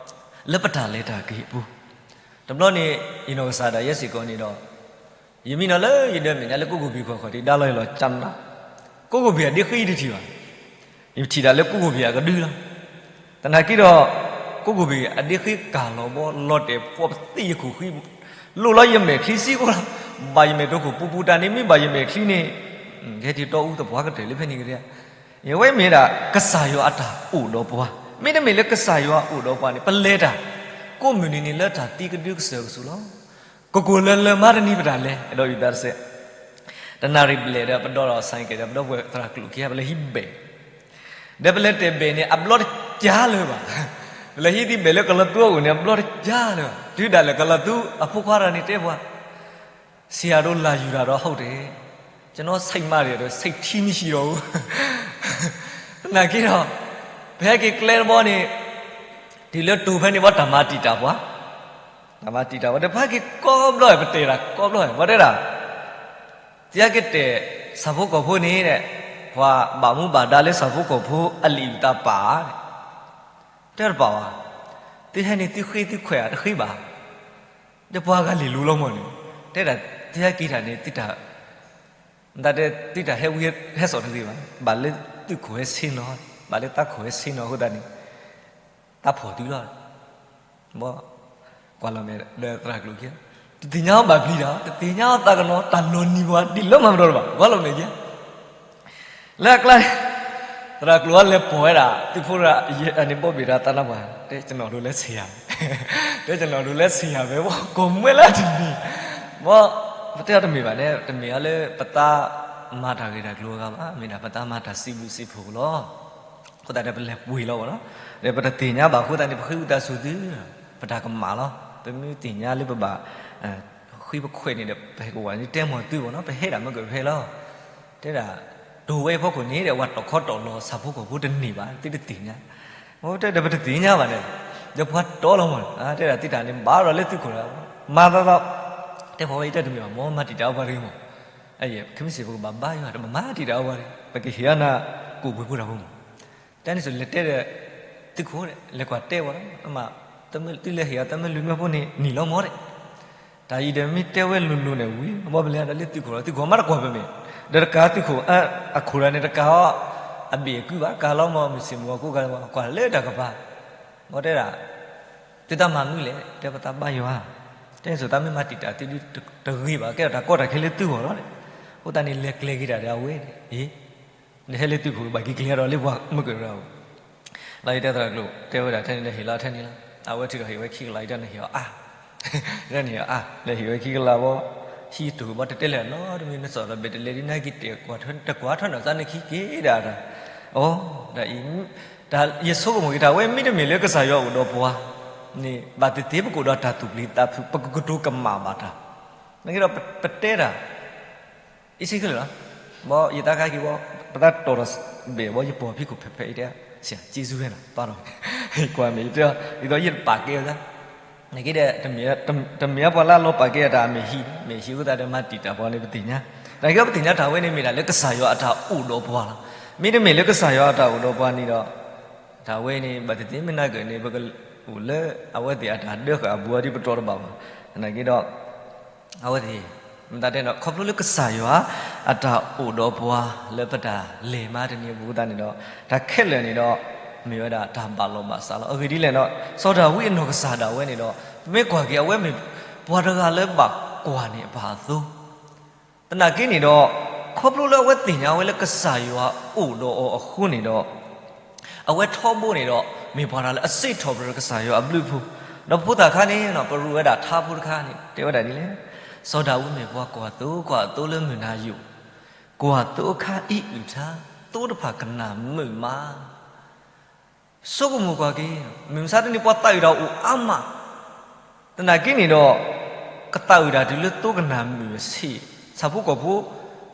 လၢပတၢ်လဲၤတၢ်က့ၤအပူၤ, တဘျီန့ၣ် ယနီၢ်ကစၢ်ဒၣ်ယဲစ့ၢ်ကီးန့ၣ်ဒီး, ယမံနီၤလၢယဒၢးမဲာ်ညါလၢကိးကိၣ်ဘ့ၣ်ခီၣ်ခီၣ် ဒ်ဒါလီၤယလီၤကၠးနး, ကိးကိၣ်ဘ့ၣ်အဒ့ဃံယတထံၣ်ဘၣ်, ယထံၣ်ဒၣ်လၢကိးကိၣ်ဘ့ၣ်အကဒုလီၤ. သနာ်က့ဒီး, ကိးကိၣ်ဘ့ၣ်အဒ့ဃံကၢ်လီၤဘီ လီၤတဲာ်ဖှီၣ်ပသံၣ်ယခိၣ်ဃံ, လိၣ်လီၤယမဲာ်ချံစ့ၢ်ကီးလီၤ. ဘၣ်ယမဲာ်တီခိၣ်ပူၤပူၤတၢ်န့ၣ် မ့ၢ်ဘၣ်ယမဲာ်ချံန့ၣ်, ကဟဲထံၣ်တီအူသပှၢ်ကတၢၢ်လၢဖဲန့ၣ်ကဒဲ, အဝဲမ့ၢ်ဒၣ်ကစၢ်ယွၤအတၢ်အိၣ်ဒီးပှၤ, မ့တမ့ၢ်လၢကစၢ်ယွၤအိၣ်ဒီးပှၤန့ၣ် ပလဲၤတၢ်, ကိးမုၢ်နံၤန့ၣ်လၢတၢ်သံကဒုကစၢၢ်ကဆူၣ်လီၤ. ကကိၣ်လၢလၢမၤတနံၤပတၢ်လဲၤ အဲၣ်ဒိးယုၢ်သးတစဲး, တနၣ်ရံၣ်ဘျဲၣ်ဒီးပဒီးဒီး ဆိုင်ကယ် ဒီးပဒီပုၢ်ဝဲၢ်သရၣ်ကျိာ်ခံဂၤ ပလဲၤဟံးဘဲၣ်, ဒီးပလဲၤတဲာ်ဘဲၣ်န့ၣ် အဘျီတကၢလၢၤဘၣ်, ပလဲၤဟံးသံဘဲၣ်လၢကလီၤသူအအိၣ်န့ၣ် အဘျီတကၢလၢၤဘၣ်, တုၤဒၣ်လဲာ်ကလီၤသူအဖိခွါတဂၤန့ၣ်တဲပှၤ ဆရာတို့လာယူတာတော့ဟုတ်တယ်, ကျွန်တော်ဆိပ်မှတ်တယ်, ဆိပ်ထိမရှိတော့ဘူး. သနာ်က့ဒီး, ပဟဲက့ၤကျဲတဘျီန့ၣ်, တုၤလၢတိၤဖဲန့ၣ်ဘၣ် တၢ်မၤတံာ်တာ်ပှၤ, တၢ်မၤတံာ်တာ်ပှၤ ဒီးပဟဲက့ၤကိးဘျီ ပတဲတၢ်ကိးဘျီ ပှၤတဲဒၣ်, သ့က့ၤတဲာ်ဆၣ်ဖိကီၢ်ဖိန့ၣ်ဒီး, ပှၤဘၣ်မူဘၣ်ဒါလၢဆၣ်ဖိကီၢ်ဖိအလံာ်အုၣ်သးပာ်ဧါ, တဲတပာ်ဘၣ်, သုဟဲန့ၣ်သုဃ့သုခွဲးဧါ တဃ့ဘၣ်, ဒီးပှၤဂၤလ့ၢ်လိၤလီၤမၢ်န့ၣ်, တဲဒၣ်သုဟဲက့ၤတၢ်န့ၣ် သုတၢ် တၢ်တဲသုတၢ်ဟဲဝံဟဲစိာ်တဂ့ၤဘၣ်, ဘၣ်လၢသုးခိၣ်ဟဲဆ့ၣ်နီၤ, ဘၣ်လၢသးခိၣ်ဟဲဆ့ၣ်နီၤအဃိသတးန့ၣ်, သးဖီၣ်သုလီၤ. ဘီ, ကွၢ်လီၤမဲာ်ဒီးသရၣ်ကျိာ်ခံ, တသ့ၣ်ညါအီၤဘၣ်ပျံၤတၢ်, တသ့ၣ်ညါအီၤသးကနီၤ, တၢ်လီၤနံၤပှၤဒ်လၢမၤမတၤတဘၣ်, ကွၢ်လီၤမဲာ်က့ လၢအကျါန့ၣ်, သရၣ်ကျိာ်အလဲၤပိာ်ဝဲဒၣ် သုးဖိတဂၤန့ၣ် ဘီဘ့ၣ်ဒီးသးနါပှၢ်, တဲကျွန်တော်တို့လည်းဆရာ, တဲကျွန်တော်တို့လည်းဆရာပဲ, ဘီကိးမွဲလၢတနံၤ, ဘီ, ပတဲအီၤတမ့ၢ်ဘၣ်န့ၣ် တမ့ၢ်အီၤလၢပသးမၤတၢ်ဂ့ၤတၢ်ကျိၤအဂၤဘၣ်, မ့ၢ်ဒၣ်ပသးမၤတၢ်စံးဘျုးစံးဖှိၣ်လီၤ. အဃိသတးဒီးပလဲၤပှ့ၤလီၤဘၣ်လီၤ. ဒီးပတသ့ၣ်ညါဘၣ်အဃိသတးန့ၣ် ပဃ့ဝံသးစူၤသု, ပတၢ်ကမၣ်လီၤ. ပမ့ၢ်သ့ၣ်ညါလၢပဘၣ် ဃ့ပခွဲးန့ၣ်ဒီး ပဟဲကဝၤန့ၣ် တဲမီၤသုဘၣ်နီၤ, ပဟဲဒၣ်မ့ၢ်ကဖဲလီၤ. တဲဒၣ်, တိၤဝဲအဖီခိၣ်န့ၣ်ဒီး ဝဲတီၤခီတီၤလီၤဆၣ်ဖိကီၢ်ဖိတန့ၢ်ဘၣ်, သုတသ့ၣ်ညါ. တဲဒၣ်ပတသ့ၣ်ညါဘၣ်န့ၣ်, ဒီးပှၤတီလီၤမၢ်, တဲဒၣ်သုတၢ်န့ၣ် ဘၣ်ဒီးလၢသုးခိၣ်လီၤ. မၤသီသီ, တဲဖီဝဲအံၤတဲတမ့ၢ်ဘၣ်, မ်မၤတံာ်တာ်အီၤပှၤတဂ့ၤမၢ်. ခဲမုၢ်ဆ့ၣ်ပကဘၣ်ဘါယွၤ တဘၣ်မၤတံာ်တာ်အီၤပှၤတဂ့ၤ, ပကဟ့ၣ်အီၤနၤ ကိၣ်ပှ့ၤဖိတၢ်ဖိမၢ်. တၢ်န့ၣ်ဆိလဲၤတဲဒီး သုးခိၣ်, လဲၤကွၢ်တဲဝဲ, သုလဲၤဟ့ၣ်အီၤတၢ်မ့ၢ်လုၢ်မ့ၢ်ဖိန့ၣ် နံၤလီၤမၢ်တဲ. တၢ်အံၤဒီးမ့ၢ်တဲဝဲလိၤလိၤန့ၣ်ဝံၤ ဘီပလဲၤဒီးလၢသုးခိၣ်လီၤ, သုးခိၣ်မ့ၢ်တကွၢ်ပမ့ၢ်, ဒီးတကးသုးခိၣ်, အခိၣ်ဒီးန့ၣ်တကးအီၤ, အဘ့ၣ်အကုဘၣ်, ကးလီၤမၢ်မုၢ်ဆ့ၣ်မုၢ်ဂီၤကိးဂၤ ကွၢ်လၢတၢ်ကပၤ, ဘီတဲဒၣ် သုတၢ်မၤမနုၤလဲၣ်, တဲပသးဘါယွၤ, တဲန့ၣ်ဆိတၢ်မ့ၢ်မၤတံာ်တာ်သုဒုတဂ့ၤဘၣ်, ကဲထီၣ်တၢ်ကီတၢ်ခဲလၢသုဂီၢ်လီၤ. အဃိသတးန့ၣ် လဲၤကျဲၤက့ၤတၢ်ဒီးအဝဲ, အ့, နဟဲလၢသုးခိၣ်ဘၣ်က့ၤကျဲၤဒီးလၢပှၤမုၢ်ကရၢအအိၣ်, လီၤယတဲသရၣ်ကျိာ် တဲဝဲဒၣ်ထဲန့ၣ် လဲၤဟ့ၣ်လီၤထဲန့ၣ်လီၤ, အဝဲထုးထီၣ်ဟ့ၣ်ဝဲခံကလးအံၤ တၢ်နဟ့ၣ်အီၤအါ, တၢ်နဟ့ၣ်အီၤအါ, လဲၤဟ့ၣ်ဝဲခံကလးဘီ, ဟံးတိၢ်ဘီတတဲလဲၣ်နီတမံၤ နစီၣ်လီၤဘဲၣ်တလဲၤဒ်နက့ၤတဲာ်ကွၢ်, တကွၢ်ထွဲနီၢ်သးနခံက့ၤဒၣ်တၢ်, အိ, ဒ်အံၤ ယဆိကမိၣ်က့ၤတၢ်ဝဲ မ့တမ့ၢ်လၢကစၢ်ယွၤအိၣ်ဒီးပှၤန့ၣ် ဘၣ်သ့ၣ်သ့ၣ်ပကအိၣ်ဒီးတၢ်သူၣ်ပျံၤသးဖုး ပကကတိၤကမၣ်ဘၣ်တၢ်, နက့ဒီးပတဲတၢ် အ့ၣ်စ့ကလၢာ်လီၤ, ဘီယသးခါက့ၤဘီ, ပသးတီၢ်ဒီးဘဲၣ်ဘီ ယပိာ်ဖံးခိၣ်ဖဲဖဲအံၤတဲ, ဆရာ, ကျေးဇူးပဲနီၤ, ဘၣ်ဒီး, ကွၢ်မ့ၢ်ယတဲ, ဒ်သိးယတပာ်ကဲအီၤသး, နက့ဒီး, တမ့ၢ်ပှၤလၢအလီၤပာ်ကဲအတၢ်အမဲာ်ဟံၣ်, မဲာ်ဟံၣ်အဃိသတးဒီးမၤတံာ်တာ်ပှၤန့ၣ် ပသ့ၣ်ညါ, နက့ဒီးပသ့ၣ်ညါတၢ်ဝဲန့ၣ်မ့ၢ်ဒၣ်လၢကစၢ်ယွၤအတၢ်အိၣ်ဒီးပှၤလီၤ, မ့တမ့ၢ်လၢကစၢ်ယွၤအတၢ်အိၣ်ဒီးပှၤန့ၣ်ဒီး, တၢ်ဝဲန့ၣ် ဘၣ်သ့ၣ်သ့ၣ်မ့ၢ်နၢ်ကၢၣ်န့ၣ် ပကအိၣ်လၢအဝဲသ့ၣ်အတၢ်ဒၢဃာ်အဘူးအီၤဒ်ပတီၢ်တဘၣ်ဘၣ်, နက့ဒီး အဝဲသ့ၣ်, မတၤတဲနီၤ ခီဖျိလၢကစၢ်ယွၤအတၢ်အိၣ်ဒီးပှၤလၢပတၢ်လဲၤမၤတနံၤအပူၤသတးန့ၣ်ဒီး, တၢ်ခဲလၢာ်န့ၣ်ဒီး, မ့ၢ်ဝဲဒၣ်တၢ်ဘၣ်လီၤဘၣ်စးလီၤ. အဂ့ၢ်ဒ်လဲၣ်ဒီး, စီၤဒၤဝံးအနီၢ်ကစၢ်ဒၣ်ဝဲန့ၣ်ဒီး, ပမ့ၢ်ကွၢ်က့ၤအဝဲမ့ၢ်, ပှၤတဂၤလၢဘၣ်ကွၢ်န့ၢ်အပၢ်အသိ သနာ်က့န့ၣ်ဒီး, ခီဖျိလၢအဝဲသ့ၣ်ညါဝဲလၢကစၢ်ယွၤအိၣ်ဒီးအီၤအဃိန့ၣ်ဒီး, အဝဲထီဘိန့ၣ်ဒီး, မ့ၢ်ပှၤတဂၤလၢအစံးထီၣ်ပတြၢၤကစၢ်ယွၤအဘျုးအဖှိၣ်, ဒီးဖိသၣ်ခါန့ၣ် ပရူးဝဲဒၣ်ထါဖိတခါန့ၣ် တဲဝဲဒၣ်ဒ်လဲၣ်, စီၤဒၤဝံးမ့ၢ်ပှၤကွၢ်သိကွၢ်သိလၢမုၢ်နၤယိာ်, ကွၢ်သိအခါအံးအုၣ်ထါ, သိတဖၣ်ကနၣ်မုာ်မး ဆိကမိၣ်ကွၢ်က့ၤ, မုၢ်မဆါတနံၤပှၤသးအုးတၢ်အိၣ်အါမး, သနာ်က့န့ၣ်ဒီး, ကသးအုးတၢ်တုၤလၢသိကနၣ်မုာ်အဆံး, ဆၣ်ဖိကီၢ်ဖ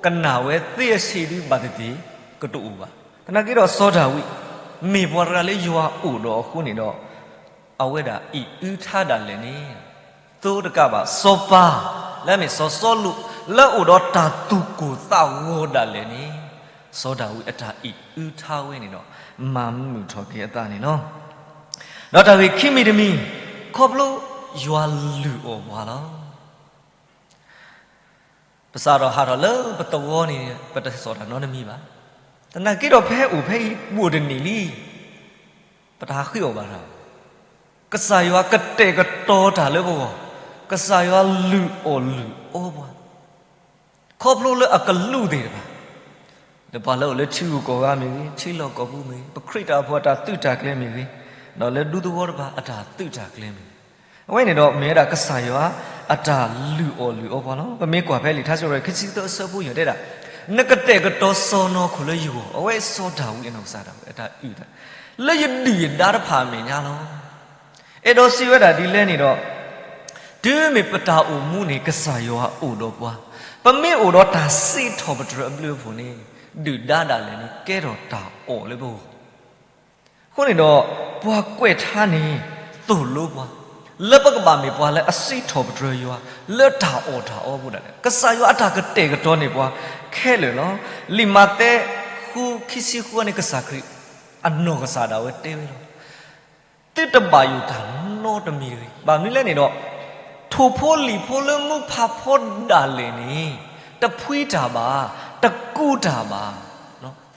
ိကနၣ်ဝဲသ့အဆံးဒုးဘၣ်သ့ၣ်သ့ၣ်ကတအိၣ်ဘၣ်. သနာ်က့ဒီးစီၤဒၤဝံး, မ့ၢ်ပှၤတဂၤလၢယွၤအိၣ်ဒီးအဃိန့ၣ်ဒီး, အဝဲဒၣ်အံးအုၣ်ထါဒၣ်လဲာ်န့ၣ်, သိတကးဘၣ် စီၤပၤ, လၢအမ့ၢ်စီၤစီလူး, လၢအအိၣ်ဒီးတၢ်သူၣ်ကိၢ်သးဂီၤဒၣ်လဲာ်န့ၣ်, စီၤဒၤဝံးအတၢ်အံၣ်အုထါဝဲန့ၣ်ဒီး မၤမုာ်ထီၣ်က့ၤအသးန့ၣ်လီၤ. ဒီးတၢ်ဂ့ၢ်ခံမံၤတမံၤ, ခီဖျိယွၤလုၢ်အီၣ်ပှၤလီၤ. ပစးထီၣ်ဟးထီၣ်လၢပသဝီန့ၣ် ပတစိာ်တၢ်နီတမံၤဘၣ်. သနာ်က့ဒီးဖဲအိၣ်ဖဲအံၤ ဘူးတန့ၢ်လံ, ပတဟးဃ့အီၣ်ဘၣ်တၢ်. ကစၢ်ယွၤကတဲာ်ကတီၤတၢ်လၢပဂီၢ်, ကစၢ်ယွၤလုၢ်အီၣ်လုၢ်အီပှၤ ခီဖျိလၢအကလူးသ့ၣ်တဖၣ်, ဒီးပှၤလၢအိၣ်လၢထံဂုၤကီၢ်ဂၤမ့ၢ်ဂ့ၤ, ထံလီၢ်ကီၢ်ပူၤမ့ၢ်ဂ့ၤ, ပခရံာ်ဖိအတၢ်သုးတၢ်ကျဲၤမ့ၢ်ဂ့ၤ, ဒီးလၢဒူသဝီတဖၣ်အတၢ်သုးတၢ်ကျဲၤမ့ၢ်ဂ့ၤ, အဝဲန့ၣ်ဒီးမ့ၢ်ဝဲဒၣ်ကစၢ်ယွၤအတၢ်လုၢ်အီၣ်လုၢ်အီပှၤလီၤ. ပမ့ၢ်ကွၢ်ဖဲလံာ်ထါစံးထီၣ်ပတြၢၤ ခံဆံသၢအဆၢဖိယဲၢ်တဲဒၣ်, နကတဲာ်ကတီၤစီၢ်နီၤခိၣ်လၢယဂီၢ်, အဝဲစီၤဒၤဝံးအနီၢ်ကစၢ်ဒၣ်ဝဲအတၢ်အုၣ်သး, လၢယဒုၣ်ယဒါတဖၣ်အမဲာ်ညါလီၤ. အဲၣ်ဒိးစံးဝဲဒၣ်ဒ်လဲၣ်န့ၣ်ဒီး, တုၤမ့ၢ်ပတၢ်အိၣ်မူန့ၣ် ကစၢ်ယွၤအိၣ်ဒီးပှၤ, ပမ့ၢ်အိၣ်ဒီးတၢ်စံးထီၣ်ပတြၢၤအဘျုးအဖှိၣ်န့ၣ်, ဒုၣ်ဒါဒၣ်လဲာ်န့ၣ် ကဲထီၣ်တၢ်အီၣ်လၢပဂီၢ်. အဃိန့ၣ်ဒီး, ပှၤကွဲးထါန့ၣ် သိၣ်လိပှၤ, လၢပကဘၣ်မ့ၢ်ပှၤလၢအစံးထီၣ်ပတြၢၤယွၤ, လၢတၢ်အီၣ်တၢ်အီအပူၤဒၣ်လဲာ်, ကစၢ်ယွၤအတၢ်ကတဲာ်ကတီၤန့ၢ်ပှၤခဲလၢာ်လီၤ. လံာ်မးသဲ ဃု ခံဆံဃုန့ၣ် ကစၢ်ခရံာ် အနီၢ်ကစၢ်ဒၣ်ဝဲတဲဝဲလီၤ. သုတဘၣ်ယိၣ်တၢ်နီတမံၤတဂ့ၤ. ဘၣ်မနုၤလဲၣ်န့ၣ်ဒီး, ထိၣ်ဖိလံာ်ဖိလၢမူဖးဖီဒၣ်လဲာ်န့ၣ်, တဖှံတၢ်ဘၣ်, တကူးတၢ်ဘၣ်,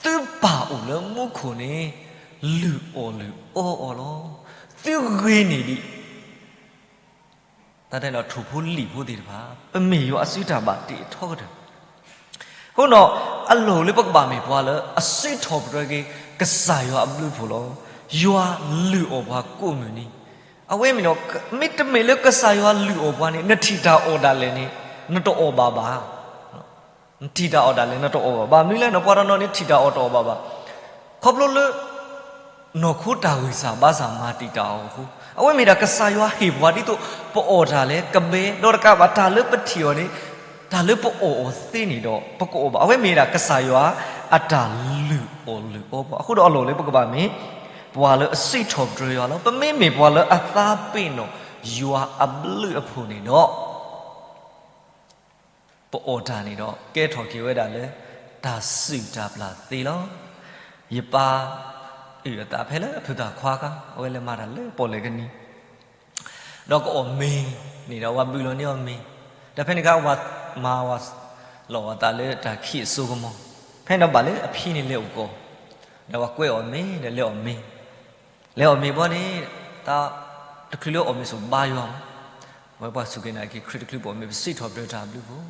သုပၢ်အိၣ်လၢမူခိၣ်န့ၣ် လုၢ်အီၣ်လုၢ်အီအီၤလီၤ. သုဂ့ၤန့ၢ်ဒံး တၢ်တဲလီၤထိၣ်ဖိလံာ်ဖိသ့ၣ်တဖၣ်, ပမ့ၢ်ယွၤအစုတၢ်ဘၣ်တ့ၢ်အထီကတၢၢ်. အဃိဒီး, အလီၢ်လၢပကဘၣ်မ့ၢ်ပှၤလၢအစံးထီၣ်ပတြၢၤက့ၤ ကစၢ်ယွၤအဘျုးအဖှိၣ်လီၤ. ယွၤလုၢ်အီၣ်ပှၤကိးမုၢ်နံၤ, အဝဲမ့ၢ်ဒီး, မ့တမ့ၢ်လၢကစၢ်ယွၤလုၢ်အီၣ်ပှၤန့ၣ် နထံၣ်တၢ်အီၣ်ဒၣ်လဲာ်န့ၣ်, နတအီၣ်ဘၣ်ဘၣ် နထံၣ်တၢ်အီၣ်ဒၣ်လဲာ် နတအီၣ်ဘၣ်. ဘၣ်မနုၤလဲၣ်န့ၣ် ပှၤတနီၤန့ၣ် ထံၣ်တၢ်အီၣ်တအီၣ်ဘၣ်ဘၣ်. ခီဖျိလၢ နီၢ်ခိတၢ်ဂံၢ်စၢ်ဘါစၢ်မၤတံာ်တာ်အီၤအဃိ, အဝဲမ့ၢ်ဒၣ်ကစၢ်ယွၤဟ့ၣ်ပှၤဒ်သိး ပအီၣ်တၢ်လၢကဘဲ, ဒီးတကးဘၣ်တၢ်လၢပထံၣ်အီၤန့ၣ်, တၢ်လၢပအီၣ်အီၤသ့န့ၣ်ဒီး ပကအီၣ်ဘၣ်. အဝဲမ့ၢ်ဒၣ်ကစၢ်ယွၤအတၢ်လုၢ်အီၣ်လုၢ်အီပှၤ. အဃိဒီးအလီၢ်လၢပကဘၣ်မ့ၢ် ပှၤလၢအစံးထီၣ်ပတြၢၤယွၤလီၤ. ပမ့မ့ၢ်ပှၤလၢအသးပ့ၤနီၣ်ယွၤအဘျုးအဖှိၣ်န့ၣ်ဒီး ပအီၣ်တၢ်န့ၣ်ဒီး ကဲထီၣ်က့ၤဝဲဒၣ်လၢ တၢ်စုၣ်တၢ်ပျၢ်သ့လီၤ. ယပၢ်အုၣ်အသးဖဲလၢအဖုသၣ်ခွါခါ, အဝဲလဲၤမၤတၢ်လၢပီၣ်လဲၣ်ကနံၤ, ဒီးကအီၣ်မ့ၤန့ၣ်ဒီး ဝဲဘုးလီၤန့ၢ်အီၤမ့ၤ, ဒီးဖဲန့ၣ်အခါ ဝဲမၤဝဲလီၤအသးလၢတၢ်ခံးအစိကမီၤ, ဖဲန့ၣ်ဒီးဘၣ်လၢအဖံန့ၣ်လဲၤအိၣ်ကီး, ဒီးဝဲကွဲအီၣ်မ့ၤ ဒီးလဲၤအီၣ်မ့ၤ လဲၤအီၣ်မ့ၤဘီန့ၣ်, တချုးလၢအီၣ်မ့ၤဆိးဘါယွၤမး, ဝဲပှၤစူၢ်က့ၤနာ်က့ၤခရံာ်တချုးပအီၣ်မ့ၤ ပစံးထီၣ်ပတြၢၤတၢ်ဘျုးဖှိၣ်,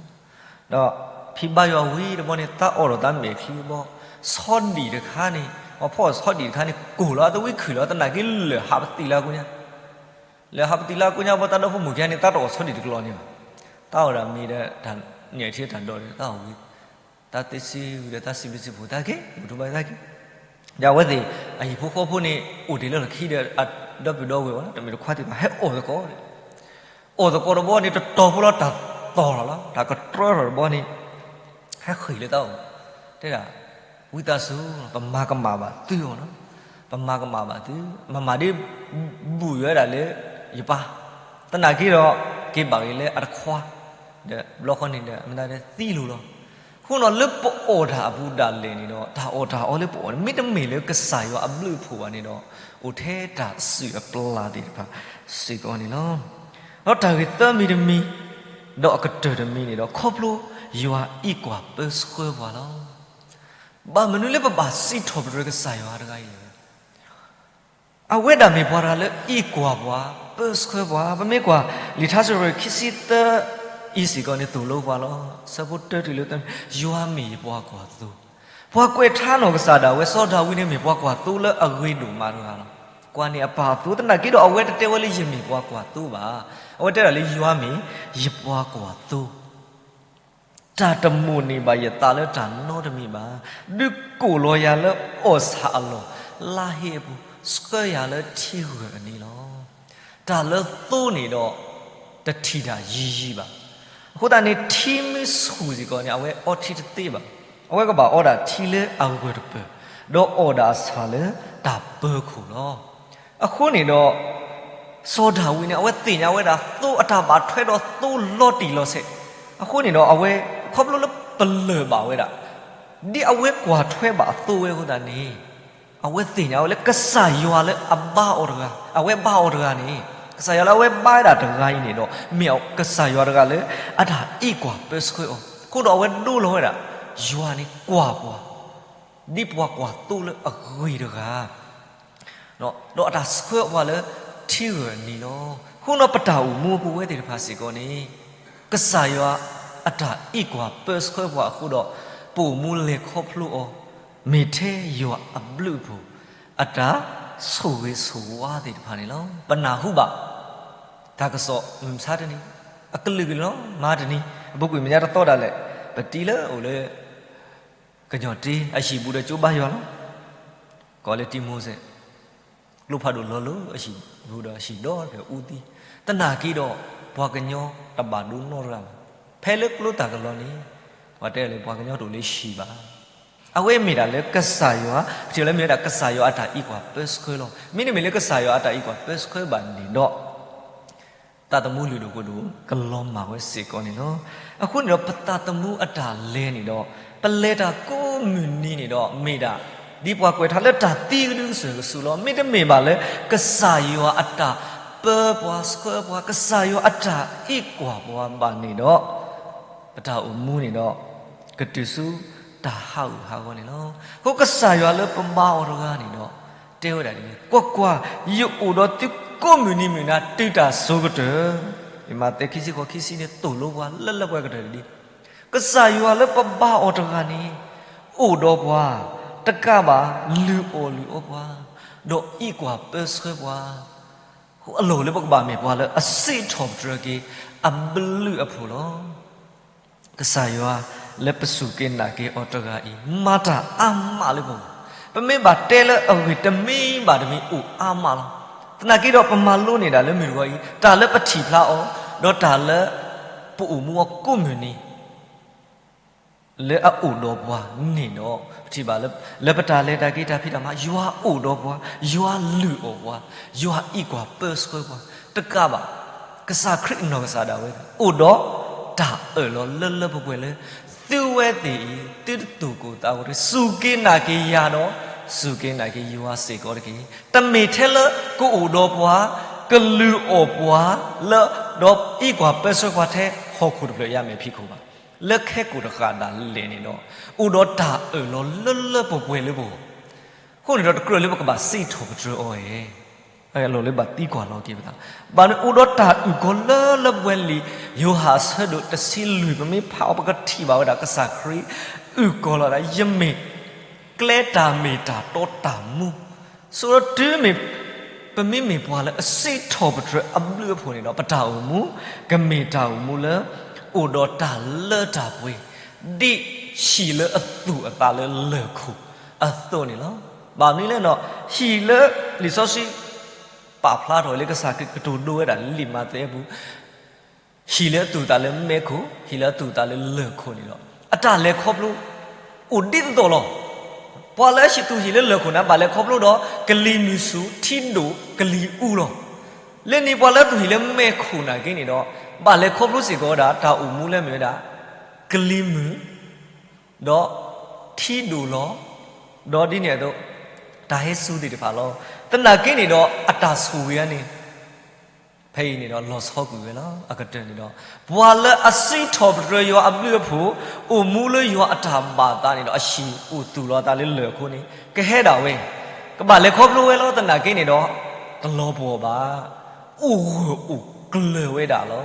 ဒီးဖံဘါယွၤဝံၤတဘီန့ၣ် သးအီၣ်ဒီးသးမဲာ်ချံဘီ, ဆီဒံၣ်တခါန့ၣ်, ပှၤဖီၣ်အီၣ်ဆီဒံၣ်တခါန့ၣ် ကိၢ်လီၤသဝံခုၣ်လီၤ သနာ်က့လၢာ်ဟးပသံးလၢအကိညါ, လၢာ်ဟးပသံးလၢအကိညါဘီ တၢ်ဒီဖိမိၢ်ခံဂၤန့ၣ် သးတအီၣ်ဆီဒံၣ်တကျီန့ၣ်ဘၣ်, သးအီၣ်ဒၣ်မ့ၤဒီး တၢ်နဲၣ်ထံတၢ်ဒီးဒီး သးအီၣ်ဝံၤ သးသ့စံဝံၤဒီး သးစံးဘျုးစံးဖှိၣ်သးက့ၤ ဘူၣ်ထီၣ်ဘါသးက့ၤ, ဒီးအဝဲသ့ၣ်အဟံၣ်ဖိဃီဖိန့ၣ် အိၣ်တ့ၢ်လၢလီၢ်ခံဒီး အဒီပုၢ်ဒီဝဲၢ်ဝဲလီၤ တမ့ၢ်တခွါသ့ၣ်တဖၣ် ဟဲအီၣ်သကိး, အီၣ်သကိးတဘီန့ၣ် တတီၤဖိလီၤ တၢ်သီၣ်ထီၣ်လီၤ တၢ်ကတြၢထီၣ်တဘီန့ၣ်, ဟဲဃ့ၢ်လၢသးအိၣ်, တဲဒၣ်, ဝံသးစူၤ ပမၤကမၣ်ဘၣ်သုအီၤလီၤ, ပမၤကမၣ်ဘၣ်သု, မၤမၤဒ် ဘူၣ်ယွၤဒၣ်လၢ ယပၢ်, သနာ်က့ဒီး က့ၤဘၣ်က့ၤလၢအတခွါ, ဒီးဘျီဃီန့ၣ်ဒီး မ့ၢ်သးဒီးသံလိၤလီၤ. အဃိဒီးလၢပအီၣ်တၢ်အပူၤဒၣ်လဲာ်န့ၣ်ဒီး တၢ်အီၣ်တၢ်အီလၢပအီၣ်န့ၣ် မ့တမ့ၢ်လၢကစၢ်ယွၤအဘျုးအဖှိၣ်ဘၣ်န့ၣ်ဒီး အိၣ်ထဲတၢ်စုၣ်အပျၢ်သ့ၣ်တဖၣ်စ့ၢ်ကီးန့ၣ်လီၤ. ဒီးတၢ်ဂ့ၢ်သၢမံၤတမံၤ, ဒီးအကတၢၢ်တမံၤန့ၣ်ဒီး ခီဖျိယွၤအံးကွၢ်ပၢဆှၢပှၤလီၤ. ဘၣ်မနုၤလၢပဘၣ်စံးထီၣ်ပတြၢၤကစၢ်ယွၤတဂၤအံၤလဲၣ်. အဝဲဒၣ်မ့ၢ်ပှၤတဂၤလၢအံးကွၢ်ပှၤ, ပၢဆှၢပှၤ, ပမ့ၢ်ကွၢ် လံာ်ထါစံးထီၣ်ပတြၢၤခံဆံသၢအံၤစ့ၢ်ကီးန့ၣ် သိၣ်လိပှၤလီၤ. အဆၢဖိတၢတုၤလၢသၢ, ယွၤမ့ၢ်ယပှၤကွၢ်သိ, ပှၤကွဲးထါနီၢ်ကစၢ်ဒၣ်ဝဲ စီၤဒၤဝံးန့ၣ်မ့ၢ်ပှၤကွၢ်သိလၢအဂ့ၤဒိၣ်မးတဂၤလီၤ. ကွၢ်န့ၢ်အပၢ်အသိ သနာ်က့ဒီးအဝဲတတဲဝဲလၢယမ့ၢ်ပှၤကွၢ်သိဘၣ်. အဝဲတဲဒၣ်လၢယွၤမ့ၢ်ယပှၤကွၢ်သိ တၢ်တမိၣ်န့ၢ်ဘၣ်ယသးလၢတၢ်နီတမံၤဘၣ်. ဒုးကိၢ်လီၤယၤလၢအီၣ်ဆၣ်အလီၢ်, လါဟ့အပူၤ, ဆှၢယၤလၢထံဂၢၢ်အနံၤလီၤ. တၢ်လၢသိန့ၣ်ဒီး တထံၣ်တၢ်ယံၤယံၤဘၣ်. အဃိသတးန့ၣ် ထံမ့ၢ်ဆူၣ်စ့ၢ်ကီးန့ၣ် အဝဲအီထံတသ့ဘၣ်. အဝဲကဘၣ်အီဒၣ်ထံလၢအဂၢၢ်တပၢၢ်, ဒီးအီၣ်ဒၣ်အဆၣ်လၢတၢ်ပၢခိၣ်လီၤ. အဃိန့ၣ်ဒီး စီၤဒၤဝံးန့ၣ် အဝဲသ့ၣ်ညါဝဲဒၣ် သိအတၢ်ဘၣ်ထွဲဒီးသိလီၤတံၢ်လီၤဆဲး, အဃိန့ၣ်ဒီးအဝဲ ခီဖျိလၢပလၢၢ်ဘၣ်ဝဲဒၣ် ဒ်အဝဲကွၢ်ထွဲဘၣ်အသိးဝဲအဃိသတးန့ၣ်, အဝဲသ့ၣ်ညါဝဲလၢကစၢ်ယွၤလၢအဘါအီၤတဂၤ, အဝဲဘါအီၤတဂၤန့ၣ်, ကစၢ်ယွၤလၢအဝဲဘါဝဲဒၣ်တဂၤအံၤန့ၣ်ဒီး မ့ၢ်ကစၢ်ယွၤတဂၤလၢအတၢ်အံးကွၢ်ပၢဆှၢအီၤ, အဃိဒီးအဝဲဒိလီၤဝဲဒၣ် ယွၤန့ၣ်ကွၢ်ပှၤ ဒ်ပှၤကွၢ်သိလၢအဂ့ၤတဂၤ ဒီးအတၢ်ဆှၢပှၤလၢထံဂၢၢ်နံၤလီၤ. အဃိဒီးပတၢ်အိၣ်မူပဝဲသ့ၣ်တဖၣ်စ့ၢ်ကီးန့ၣ်, ကစၢ်ယွၤအတၢ်အံးကွၢ်ပၢဆှၢပှၤအဃိဒီး, ပအိၣ်မူလဲၤခီဖျိအီၤ, မ့ၢ်ထဲယွၤအဘျုးအဖှိၣ် အတၢ်ဆိၣ်ဂ့ၤဆိၣ်ဝါသ့ၣ်တဖၣ်န့ၣ်လီၤ. ပနၢ်ဟူဘၣ် တၢ်ကစီၣ်မုၢ်မဆါတနံၤ အကလုာ်ကလုာ်လီၤ. မဟါတနံၤ အပူၤကွံာ်မဲာ်ညါတသီဒၣ်လဲာ် ပတံၤလၢအိၣ်လၢ ကညီၣ်တ့အဟံၣ်ပူၤဒီးကၠိဘါယွၤလီၤ. ကိးလၢတံၤမိၤစဲး, ကျိဖးဒိၣ်လီၤလၢအဟံၣ်ပူၤဒီးဟံၣ်ဒီတဖျၢၣ်အူသံ, သနာ်က့ဒီး ပှၤကညီတဘၣ်ဒိနီတဂၤဘၣ်. ဖဲလၢကျိတၢ်ကလီန့ၣ်, ပှၤတဲလၢပှၤကညီတအိၣ်လၢဟံၣ်ဘၣ်. အဝဲမ့ၢ်ဒၣ်လၢကစၢ်ယွၤ, ပထံၣ်လၢမ့ၢ်ဝဲဒၣ်ကစၢ်ယွၤအတၢ်အံးကွၢ်ပၢဆှၢလီၤ. မ့တမ့ၢ်လၢကစၢ်ယွၤအတၢ်အံးကွၢ်ပၢဆှၢဘၣ်န့ၣ်ဒီး သးသမူလုၢ်ဒိၣ်ပှ့ၤဒိၣ် ကလီၤမၢ်ဝဲစ့ၢ်ကီးန့ၣ်လီၤ. အဃိန့ၣ်ဒီး ပသးသမူအတၢ်လဲၤန့ၣ်ဒီး, ပလဲၤတၢ်ကိးမုၢ်နံၤန့ၣ်ဒီး မ့ၢ်ဒၣ် ဒ်ပှၤကွဲးထါလၢတၢ်သံကဒုကစၢၢ်ကဆူးလီၤ. မ့တမ့ၢ်ဘၣ်လၢ ကစၢ်ယွၤအတၢ်ပၢပှၤဆှၢပှၤ, ကစၢ်ယွၤအတၢ်အံးကွၢ်ပှၤဘၣ်န့ၣ်ဒီး ပတၢ်အိၣ်မူန့ၣ်ဒီး ကတုၤဆူတၢ်ဟးဂူာ်ဟးဂီၤန့ၣ်လီၤ. အဃိကစၢ်ယွၤလၢပဘါအီၤတဂၤန့ၣ်ဒီး တဲဝဲဒၣ်ဒ်န့ၣ်, ကွၢ်ကွၢ်, ယအိၣ်ဒီးသုကိးမုၢ်နံၤမုၢ်နၤတုၤတၢ်စိၤကတၢၢ်, မးသဲခံဆံဃိး ခံဆံန့ၣ် သိၣ်လိပှၤလၢလၢပှဲၤကတၢၢ်ဒ်, ကစၢ်ယွၤလၢပဘါအီၤတဂၤန့ၣ် အိၣ်ဒီးပှၤ, တကးဘၣ် လုၢ်အီၣ်လုၢ်အီပှၤ, ဒီးအံးကွၢ်ပၢဆှၢပှၤ, အဃိအလီၢ်လၢပကဘၣ်မ့ၢ်ပှၤလၢအစံးထီၣ်ပတြၢၤက့ၤ အဘျုးအဖှိၣ်လီၤ. ကစၢ်ယွၤလၢပစူၢ်က့ၤနာ်က့ၤအီၤတဂၤအံၤ မၤတၢ်အါမးလၢပဂီၢ်, ပမ့ၢ်ဘၣ်တဲလၢအဂ့ၢ်တမံၤဘၣ်တမံၤအိၣ်အါမးလီၤ. သနာ်က့ဒီးပမၤလိန့ၢ်ဒၣ်လၢမုၢ်တဂီၤအံၤ တၢ်လၢပထံၣ်ဖျါအီၤ, ဒီးတၢ်လၢပအိၣ်မူအီၤကိးမုၢ်နံၤ လၢအအိၣ်ဒီးပှၤန့ၣ်ဒီး ပထံၣ်ဘၣ်လၢ လၢပတၢ်လဲၤတၢ်က့ၤတၢ်ဖံးတၢ်မၤ ယွၤအိၣ်ဒီးပှၤ, ယွၤလုၢ်အီၣ်ပှၤ, ယွၤအံးကွၢ်ပၢဆှၢပှၤ, တကးဘၣ် ကစၢ်ခရံာ်အနီၢ်ကစၢ်ဒၣ်ဝဲ အိၣ်ဒီးတၢ်အၢၣ်လီၤလၢလၢပှဲၤပှဲၤလၢ သုဝဲသ့ၣ်အံၤ သုတသူၣ်ကိၢ်သးဂီၤတဂ့ၤ, စူၢ်က့ၤနာ်က့ၤယၤဒီး စူၢ်က့ၤနာ်က့ၤယွၤစ့ၢ်ကီးတက့ၢ်. တမ့ၢ်ထဲလၢကအိၣ်ဒီးပှၤ, ကလုၢ်အီၣ်ပှၤလၢ ဒီးအံးကွၢ်ပၢဆှၢပှၤထဲဟီၣ်ခိၣ်တဖျၢၣ်အံၤ မဲာ်ဖံးခိၣ်ဘၣ်, လၢခဲကိာ်တဃၣ်ဒၣ်လဲာ်န့ၣ်ဒီး အိၣ်ဒီးတၢ်အၢၣ်လီၤလၢလၢပှဲၤပှဲၤလၢပဂီၢ်, အဃိန့ၣ်ဒီးတကြၢးလၢပကဘၣ်စံးထီၣ်ပတြၢၤအီၤဧါ. အလီၢ်လၢဘၣ်သံကွၢ်လီၤက့ၤပသး, ဘၣ်မနုၤအိၣ်ဒီးတၢ်အုၣ်ကီၤလၢလၢပှဲၤပှဲၤလံ. ယိၤဟၣ်အဆၢဒိၣ်တဆံလွံၢ် ပမ့ၢ်ဖးအီၤ ပကထံၣ်ဘၣ်ဝဲဒၣ်ကစၢ်ခရံာ် အုၣ်ကီၤလီၤဒၣ် ယမ့ၢ်ကျဲတၢ်မ့ၢ်တၢ်တီတၢ်မူ, ဆိဒီးတုၤမ့ၢ် ပမ့မ့ၢ်ပှၤလၢအစံးထီၣ်ပတြၢၤအဘျုးအဖှိၣ်န့ၣ်ဒီး ပတၢ်အိၣ်မူ ကမ့ၢ်တၢ်အိၣ်မူလၢ အိၣ်ဒီးတၢ်လၢတၢ်ပှဲၤ, ဒ်ဟံၣ်လၢအသူၣ်အသးလၢလၢၢ်ခိၣ်အသိးန့ၣ်လီၤ. ဘၣ်မနုၤလဲၣ်န့ၣ်, ဟံၣ်လၢလံာ်စီဆှံ ပာ်ဖျါထီၣ်လၢကစၢ်ခရံာ်ကတိၤဒိဝဲဒၣ်လံာ်မးသဲအပူၤ ဟံၣ်လၢအသူၣ်အသးလၢမဲးခိၣ်, ဟံၣ်လၢအသူၣ်အသးလၢလၢၢ်ခိၣ်န့ၣ်ဒီး အတၢ်လဲၤခီဖျိ အိၣ်ဒ်သိးသိးလီၤ. ပှၤလၢအသူၣ်ဟံၣ်လၢလၢၢ်ခိၣ်န့ၣ် ဘၣ်လဲၤခီဖျိဒီး ကလံၤမုၢ်ဆူၣ်ထံဒိၣ်ကလံၤအူလီၤ. လၢန့ၣ်ပှၤလၢသူၣ်ဟံၣ်လၢမဲးခိၣ်နာ်က့န့ၣ်ဒီး ဘၣ်လဲၤခီဖျိစ့ၢ်ကီးဝဲဒၣ် တၢ်အိၣ်မူလၢမ့ၢ်ဝဲဒၣ် ကလံၤမုၢ် ဒီးထံဒိၣ်လီၤ. ဒီးဒ်န့ၣ်အသိး တၢ်ဟဲစူၤသ့ၣ်တဖၣ်လီၤ. သနာ်က့န့ၣ်ဒီး အတၢ်ဆိၣ်ဂ့ၤအံၤန့ၣ် ဖဲအံၤန့ၣ်ဒီး လီၤဆီကွံာ်ဝဲလီၤ. အကတၢၢ်န့ၣ်ဒီး ပှၤလၢအစံးထီၣ်ပတြၢၤယွၤအဘျုးအဖှိၣ်, အိၣ်မူလၢယွၤအတၢ်ဘၣ်သးန့ၣ်ဒီး အဟံၣ်အိၣ်သူၣ်လီၤအသးလၢလၢၢ်ခိၣ်န့ၣ် ကဟဲဒၣ်ဝဲ, ကဘၣ်လဲၤခီဖျိဝဲလီၤ. သနာ်က့န့ၣ်ဒီး တလီၤပှီၢ်ဘၣ်, အိၣ်ဂၢၢ်အိၣ်ကျၢၤဝဲဒၣ်လီၤ.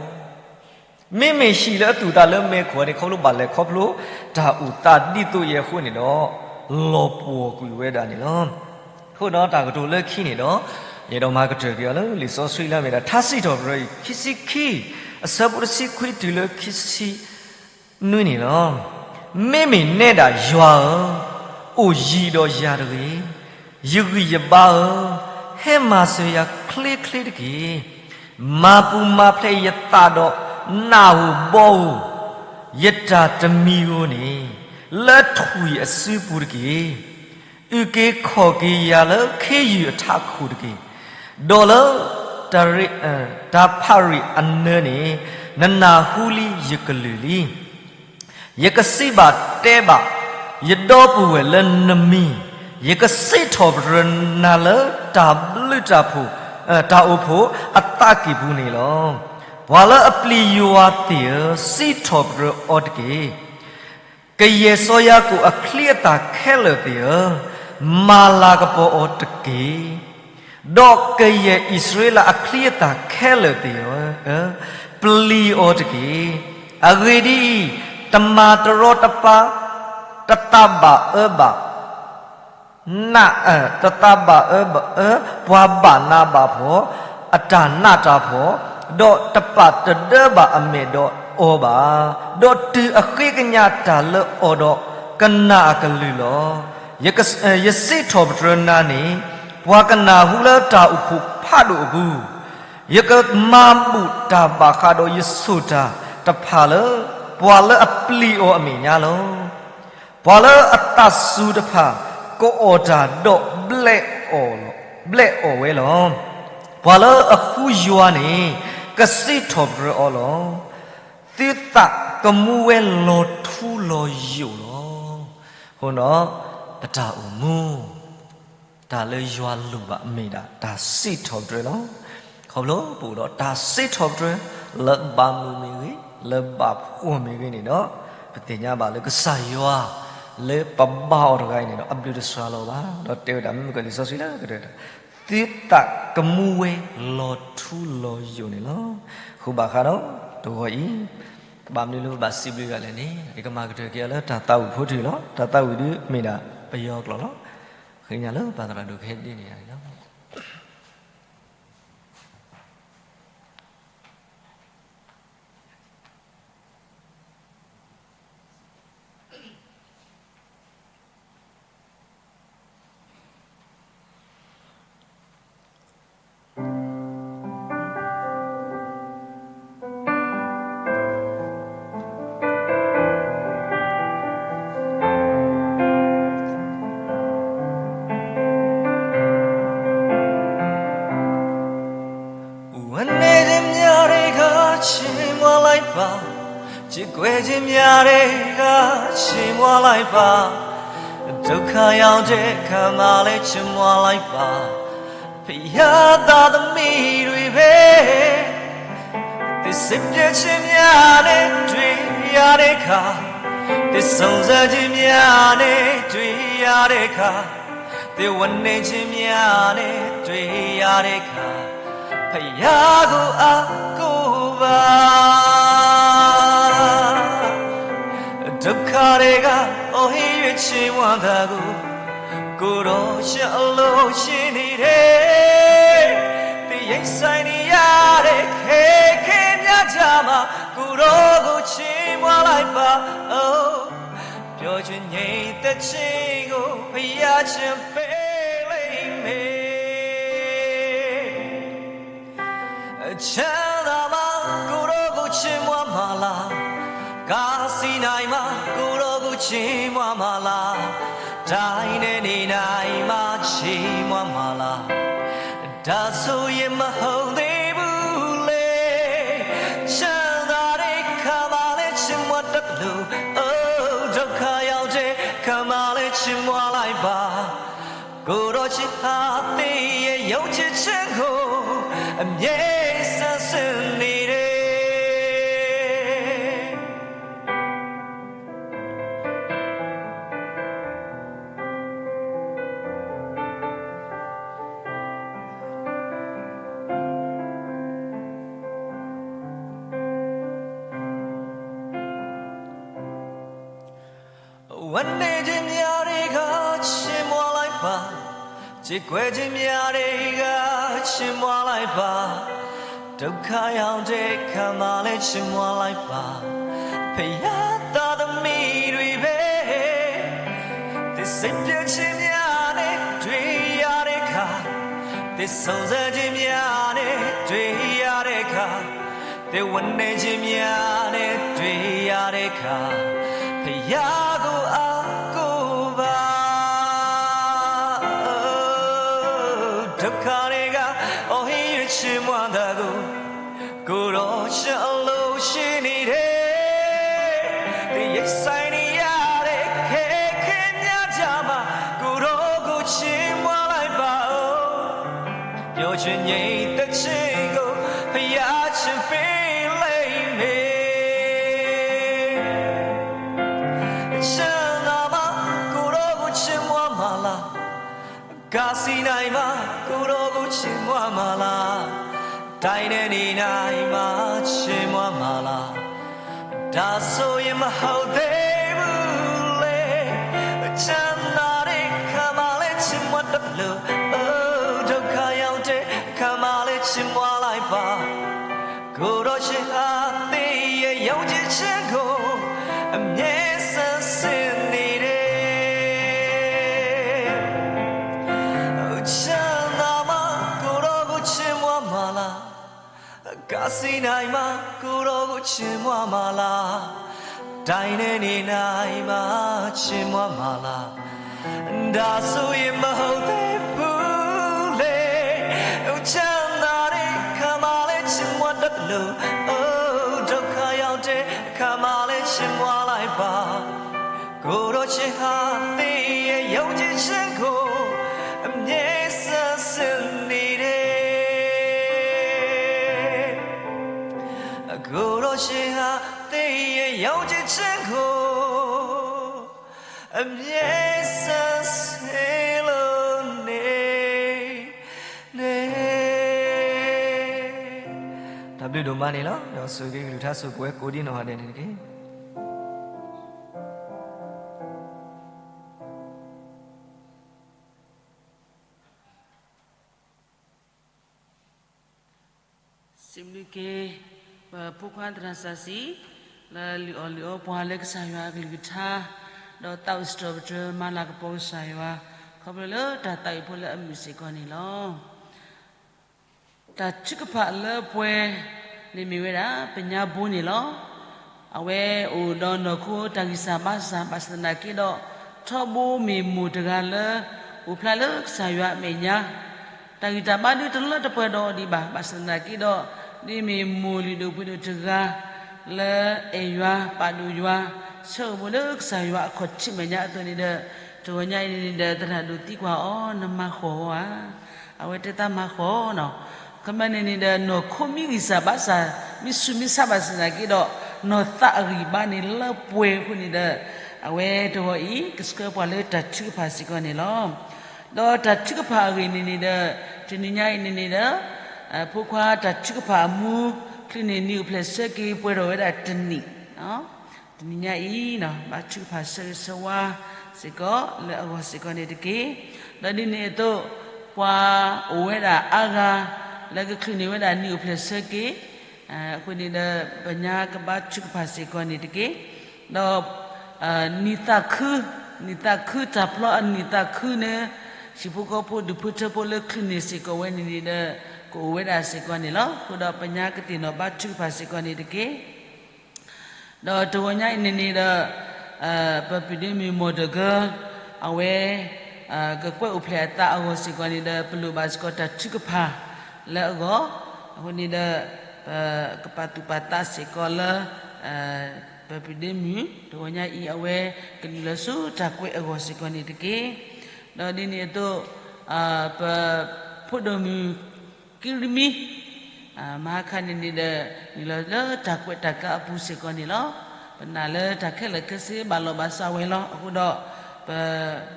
မ့မ့ၢ်ဟံၣ်လၢအသူၣ်အသးလၢမဲးခိၣ်န့ၣ် ခီဖျိဘၣ်လဲၤခီဖျိ တၢ်အိၣ်သးဒ်သိးယဲၢ်အဃိန့ၣ်ဒီး လီၤပှီၢ်ကွံာ်ဝဲဒၣ်န့ၣ်လီၤ. အဃိဒီးတၢ်ကတိၤလၢခံန့ၣ်ဒီး ယအဲၣ်ဒိးမၤကတၢၢ်က့ၤအီၤလၢ လံာ်စီဆှံလၢအမ့ၢ်ဒၣ် ထါစံးထီၣ်ပတြၢၤအံၤ ခံဆံခံ အဆၢဖိတဆံခွံတုၤလၢခံဆံ နွံန့ၣ်လီၤ. မ့မ့ၢ်နဲဒၣ်ယွၤဧၢ, အိၣ်ယံၤဒီးယၤတဂ့ၤ. ယဂံၢ်ယဘါဧၢ, ဟဲမၤစၢၤယၤချ့ချ့တက့ၢ်. မၤပူၤမၤဖျဲးယသးဒီးနၢ်ဧိၤဘီဧိၤ, ယတၢ်တမံၤဧိၤန့ၣ် လၢထွံၣ်အစုပူၤတက့ၢ်. အုၣ်က့ၤခီၣ်က့ၤယၤလၢခ့ယုၢ်အထးခိၣ်တက့ၢ်. ဒီးလၢတၢ်ဖၣ်ရံၣ်အနၢန့ၣ် နနၢ်ဟူလံယကလုၢ်လံ. ယကစံးဘၣ်တဲဘၣ် ယဒီပုၢ်ဝဲၢ်လၢနမံၤ, ယကစံးထီၣ်ပတြၢၤနၤလၢတၢ်ဘျုးတၢ်ဖှိၣ်, တၢ်အိၣ်ဖှိၣ်အသးကံၢ်ပူၤန့ၣ်လီၤ. ပှၤလၢအပျံၤယွၤသ့ၣ်ဧၢ, စံးထီၣ်ပတြၢၤအီၤတက့ၢ်. ကယဲၢ်စီၤယၤကိာ်အချံအသၣ်ခဲလၢာ်သ့ၣ်ဧၢ, မၤလၤကပီၤအီၤတက့ၢ်. ဒီးကယဲၢ်အံၣ်စရ့လးအချံအသၣ်ခဲလၢာ်သ့ၣ်ဧၢ, ပျံၤအီၤတက့ၢ်. အဂ့ၢ်ဒ်အံၤ, တမၤတရီတပါ, တသးဘၣ်အၢဘၣ် နး, တသးဘၣ်အၢဘၣ်, ပှၤဘၣ်နးဘၣ်ဖှီၣ်အတၢ်နးတၢ်ဖှီၣ်, ဒီးတပာ်တဒၢဘၣ်အမဲာ်ဒီးအီၤဘၣ်, ဒီးတုၤအဃ့ကညးတၢ်လၢအီၤဒီးကနၣ်အကလုၢ်လီၤ. ယစံးထီၣ်ပတြၢၤနၤန့ၣ်, ပှၤကနၢ်ဟူလၢတၢ်အိၣ်ဖှိၣ်ဖးဒိၣ်အပူၤ, ယကမၤဘူၣ်တၢ်ဘၣ်ဃးဒီးယဆိၣ်တၢ်တဖၣ်လၢ ပှၤလၢအပျံၤအီၤအမဲာ်ညါလီၤ. ပှၤလၢအသးစူၤတဖၣ် ကအီၣ်တၢ်ဒီးဘျဲးအီၣ်ဝဲလီၤ. ပှၤလၢအဃူယွၤန့ၣ် ကစံးထီၣ်ပတြၢၤအီၤလီၤ. သုသးကမူဝဲလီၤထူလီၤယိာ်လီၤ. အဃိဒီး ပတၢ်အိၣ်မူ တၢ်လၢယွၤလိၣ်ဘၣ်မ့ၢ်ဒၣ်တၢ်စံးထီၣ်ပတြၢၤလီၤ. ခီဖျိပအိၣ်ဒီးတၢ်စံးထီၣ်ပတြၢၤ လၢဘၣ်မုာ်မ့ၢ်ဂ့ၤ, လၢဘၣ်ဖှီၣ်မ့ၢ်ဂ့ၤန့ၣ်ဒီး, ပသ့ၣ်ညါဘၣ်လၢကစၢ်ယွၤ လၢပဘါအီၤတဂၤအံၤန့ၣ်ဒီး အဘျုးတစှၤလီၤဘၣ်. ဒီးတဲဝဲဒၣ်မ့ၢ်ကလံာ်စီဆှံလၢကတၢၢ် သုသးကမူဝဲလီၤထူလီၤယိာ်န့ၣ်လီၤ. အဃိဘၣ်ဃးဒီး တဂီၤအံၤ ဘၣ်မနုၤလၢပဘၣ်စံးဘျုးဂၤလဲၣ်န့ၣ်, ယကမၤကတၢၢ်က့ၤအီၤလၢတၢ်သးဝံၣ်ဖိတယုၢ်လီၤ. တၢ်သးဝံၣ်ဒုးမ့ၢ်ဒၣ်ပယီၤကျိာ်လီၤ. ဃ့ကညးလၢပှၤသရၣ်ဒိၣ်ကဟဲဒ်န့ၣ်ယၤန့ၣ်လီၤ.ဝဲန့ၣ်တမံၤတဂၤ ချီးမွမ်းလိုက်ပါ, ကြေကွဲခြင်းများထဲက ချီးမွမ်းလိုက်ပါ, ဒုက္ခရောက်တဲ့အခါမှာလည်း ချီးမွမ်းလိုက်ပါ, ဖယားသားသမီးတွေပဲ, သင်စိတ်ပျက်ခြင်းများနဲ့ တွေ့ရတဲ့အခါ, သင်စုန်းစားခြင်းများနဲ့ တွေ့ရတဲ့အခါ, သင်ဝမ်းနည်းခြင်းများနဲ့ တွေ့ရတဲ့အခါ, ဖယားကိုအားကိုးပါ. ဒုက္ခထဲက အော်ဟစ်၍ ချီးမွမ်းသံကို, ကိုယ်တော် ရှင်အလိုရှိနေတယ်. သင်ရင်ဆိုင်နေရတဲ့ အခက်အခဲများကြားမှာ ကိုယ်တော်ကို ချီးမွမ်းလိုက်ပါ. အိုး ပျော်ရွှင်ငြိမ်သက်ခြင်းကို ဖယားရှင်ပေးလိမ့်မယ်. ချမ်းသာမှ ကိုယ်တော်ကို ချီးမွမ်းမှာလား? ကယ်စီးနိုင်မှ ကိုယ်တော်ကို ချီးမွမ်းမှာလား? တိုင်းနဲ့နေနိုင်မှ ချီးမွမ်းမှာလား? ဒါဆိုရင် မဟုတ်သေးဘူးလေ. ချမ်းသာတဲ့အခါမှာလည်း ချီးမွမ်းတတ်လို့, အိုး ဒုက္ခရောက်တဲ့အခါမှာလည်း ချီးမွမ်းလိုက်ပါ. ကိုယ်တော်ချစ်ဟာသင်ရဲ့ ယုံကြည်ခြင်းကို အမြဲဆန်းစစ်နေတယ်. ဝမ်းနည်းခြင်းများထဲက ချီးမွမ်းလိုက်ပါ. ကြေကွဲခြင်းများထဲက ချီးမွမ်းလိုက်ပါ. ဒုက္ခရောက်တဲ့အခါမှာလည်း ချီးမွမ်းလိုက်ပါ. ဖယားသားသမီးတွေပဲ, သင်စိတ်ပျက်ခြင်းများနဲ့ တွေ့ရတဲ့အခါ, သင်စုန်းစားခြင်းများနဲ့ တွေ့ရတဲ့အခါ, သင်ဝမ်းနည်းခြင်းများနဲ့ တွေ့ရတဲ့အခါ, ဖယားကိုအားကိုးပါ. ဒုက္ခထဲက အော်ဟစ်ချီးမွမ်းသံကို, ကိုယ်တော် ရှင်အလိုရှိနေတယ်. သင်ရင်ဆိုင်နေရတဲ့ အခက်အခဲ တိုင်းနဲ့နေနိုင်မှချစ်မွမ်းမှာလား ဒါဆိုရင်မဟုတ်သေးဘူးလေ ကျန်တာတွေခါမှလည်းချစ်မွမ်းတတ်လို့ ဒုက္ခရောက်တဲ့အခါမှလည်းချစ်မွမ်းလိုက်ပါ ကိုယ်တော်ရှင်ဟာသင်ရဲ့ယုံကြည်ခြင်းကိုအမြဲဆန်းစစ်နေတယ် ချမ်းသာမှကိုယ်တော်ကိုချစ်မွမ်းမှာလား ကစီနိုင်မှကိုယ်တော်ကိုချစ်မွမ်းမှာလား တိုင်းနဲ့နေနိုင်မှချစ်မွမ်းမှာလား ဒါဆိုရင်မဟုတ်သေးဘူးလေချမ်းသာတဲ့ခါမှလည်းချစ်မွမ်းတတ်လို့ဒုက္ခရောက်တဲ့အခါမှလည်းချစ်မွမ်းလိုက်ပါ ကိုယ်တော်ရှင်ဟာသင်ရဲ့ယုံကြည်ခြင်းကိုအမြဲဆန်းစစ်နေတယ် ကိုယ်တော်ရှင်ဟာသင်ရဲ့ယုံကြည်ခြင်းကိုအမြဲဆန်းစစ်လို့နေနေတၢ်ဘျုးဒိၣ်မးန့ၣ်လီၤ. ဒီးဆိၣ်ဂ့ၤကလုၢ်ကထါဆိၣ်ပဝဲကိးဒံနီၢ်ဂၤဒဲးန့ၣ်တက့ၢ်. စံးဘျုးက့ၤ ပဖိခွါသရၣ်စီဆှံ လၢလုၢ်အီၣ်လုၢ်အီပှၤလၢကစၢ်ယွၤအကလုၢ်ကထါ ဒီးသးအိၣ်စံးထီၣ်ပတြၢၤမၤလၤကပီၤကစၢ်ယွၤ ခီဖျိလၢတၢ်သးဝံၣ်ဖိလၢအမုာ်စ့ၢ်ကီးန့ၣ်လီၤ. တၢ်ထုကဖၣ်လၢပှဲၤန့ၣ်မ့ၢ်ဝဲဒၣ် ပညါဘိန့ၣ်လီၤ. အဝဲအိၣ်ဒီးနီၢ်ခိတၢ်ဂံၢ်စၢ်ဘါစၢ် ဘၣ်ဆၣ်သနာ်က့ဒီး ထီဘိမ့ၢ်မိၢ်တဂၤလၢ အိၣ်ဖျါလၢကစၢ်ယွၤအမဲာ်ညါ တၢ်ဂံၢ်တၢ်ဘါဒုတလၢတပှဲၤဒီးအီၤဒံးဘၣ်. ဘၣ်ဆၣ်သနာ်က့ဒီး ဒ်မ့ၢ်မိၢ်လုၢ်ဒိၣ်ပှ့ၤဒိၣ်တဂၤ လၢအဲၣ်ယွၤ ပာ်ဒိၣ်ယွၤ ဆၢအိၣ်ဘူးလၢကစၢ်ယွၤအခီၣ်ထံးမဲာ်ညါအသိးန့ၣ်ဒီး တဂီၤညါအံၤန့ၣ်ဒီး သရၣ်ဒိၣ်သံကွၢ်အီၤ နမၤဃီၤဧါ. အဝဲတဲသးမၤဃီၤနီၤ. ခီမ့ၢ်န့ၣ်န့ၣ်ဒီး နီၢ်ခိမ့ၢ်ဂံၢ်စၢ်ဘါစၢ် မ့ၢ်ဆူးမ့ၢ်ဆါဘၣ်ဆၣ်သနာ်က့ဒီး နီၢ်သးအဂံၢ်ဘါန့ၣ်လၢပှဲၤအဃိန့ၣ်ဒီး အဝဲတဂီၤအံၤ ကဆှၢပှၤလၢတၢ်ထုကဖၣ်စ့ၢ်ကီးန့ၣ်လီၤ. ဒီးတၢ်ထုကဖၣ်အဂ့ၢ်န့ၣ်န့ၣ်ဒီး တနံၤညါအံၤန့ၣ်န့ၣ်ဒီး ဖိခွါတၢ်ထုကဖၣ်အမူ ချုးန့ၢ်နံၣ်အိၣ်ဖျဲၣ်ဆၢက့ၤပှဲၤထီၣ်ဝဲဒၣ်တနံၣ် တနံၤညါအံၤ ဘါထုကဖၣ်ဆၢဂ့ၤဆၢဝါ စ့ၢ်ကီးလၢအဂီၢ်စ့ၢ်ကီးန့ၣ်တက့ၢ်. ဒီးဒ်န့ၣ်အသိး ပှၤအိၣ်ဝဲဒၣ်အါဂၤ လၢကချုးန့ၢ်ဝဲဒၣ်နံၣ်အိၣ်ဖျဲၣ်ဆၢက့ၤ အဃိန့ၣ်ဒီး ပညါကဘါထုကဖၣ်စ့ၢ်ကီးန့ၣ်တက့ၢ်. ဒီး နံၣ်သးခု နံၣ်သးခုတၢ်ဖျီအနံၣ်သးခုန့ၣ် ဟံၣ်ဖိဃီဖိဒူၣ်ဖိထၢဖိလၢချုးန့ၢ်စ့ၢ်ကီးဝဲန့ၣ်န့ၣ်ဒီး ကအိၣ်ဝဲဒၣ်စ့ၢ်ကီးန့ၣ်လီၤ. အဃိဒီးပညါကသ့ၣ်နီၣ်ဘါထုကဖၣ်စ့ၢ်ကီးန့ၣ်တက့ၢ်. ဒီးတဂီၤညါအံၤန့ၣ်န့ၣ်ဒီး ပပုၢ်ဒ့မုၣ်မီၢ်တဂၤ အဝဲ ကကွဲးအိၣ်ဖျဲၣ်အသးအဂီၢ်စ့ၢ်ကီးန့ၣ်ဒီး ပလိၣ်ဘၣ်စ့ၢ်ကီးတၢ်ထုကဖၣ်လၢအဂီၢ် အဃိန့ၣ်ဒီး ပကပာ်သူၣ်ပာ်သးစ့ၢ်ကီးလၢ ပပုၢ်ဒ့မုၣ် တဂီၤညါအံၤ အဝဲကနုာ်လီၤဆူတၢ်ကွဲးအဂီၢ်စ့ၢ်ကီးန့ၣ်တက့ၢ်. ဒီးဒ်န့ၣ်အသိး ပဖိဒိၣ်မုၣ် ကံရမံ မဟါခါန့ၣ်န့ၣ်ဒီး နုာ်လီၤလၢတၢ်ကွဲးတၢ်ကါအပူၤစ့ၢ်ကီးန့ၣ်လီၤ. ပနာ်လၢတၢ်ခဲလၢာ်ခဲဆ့ဘၣ်လီၤဘၣ်စးဝဲလီၤ. အဃိဒီး ပ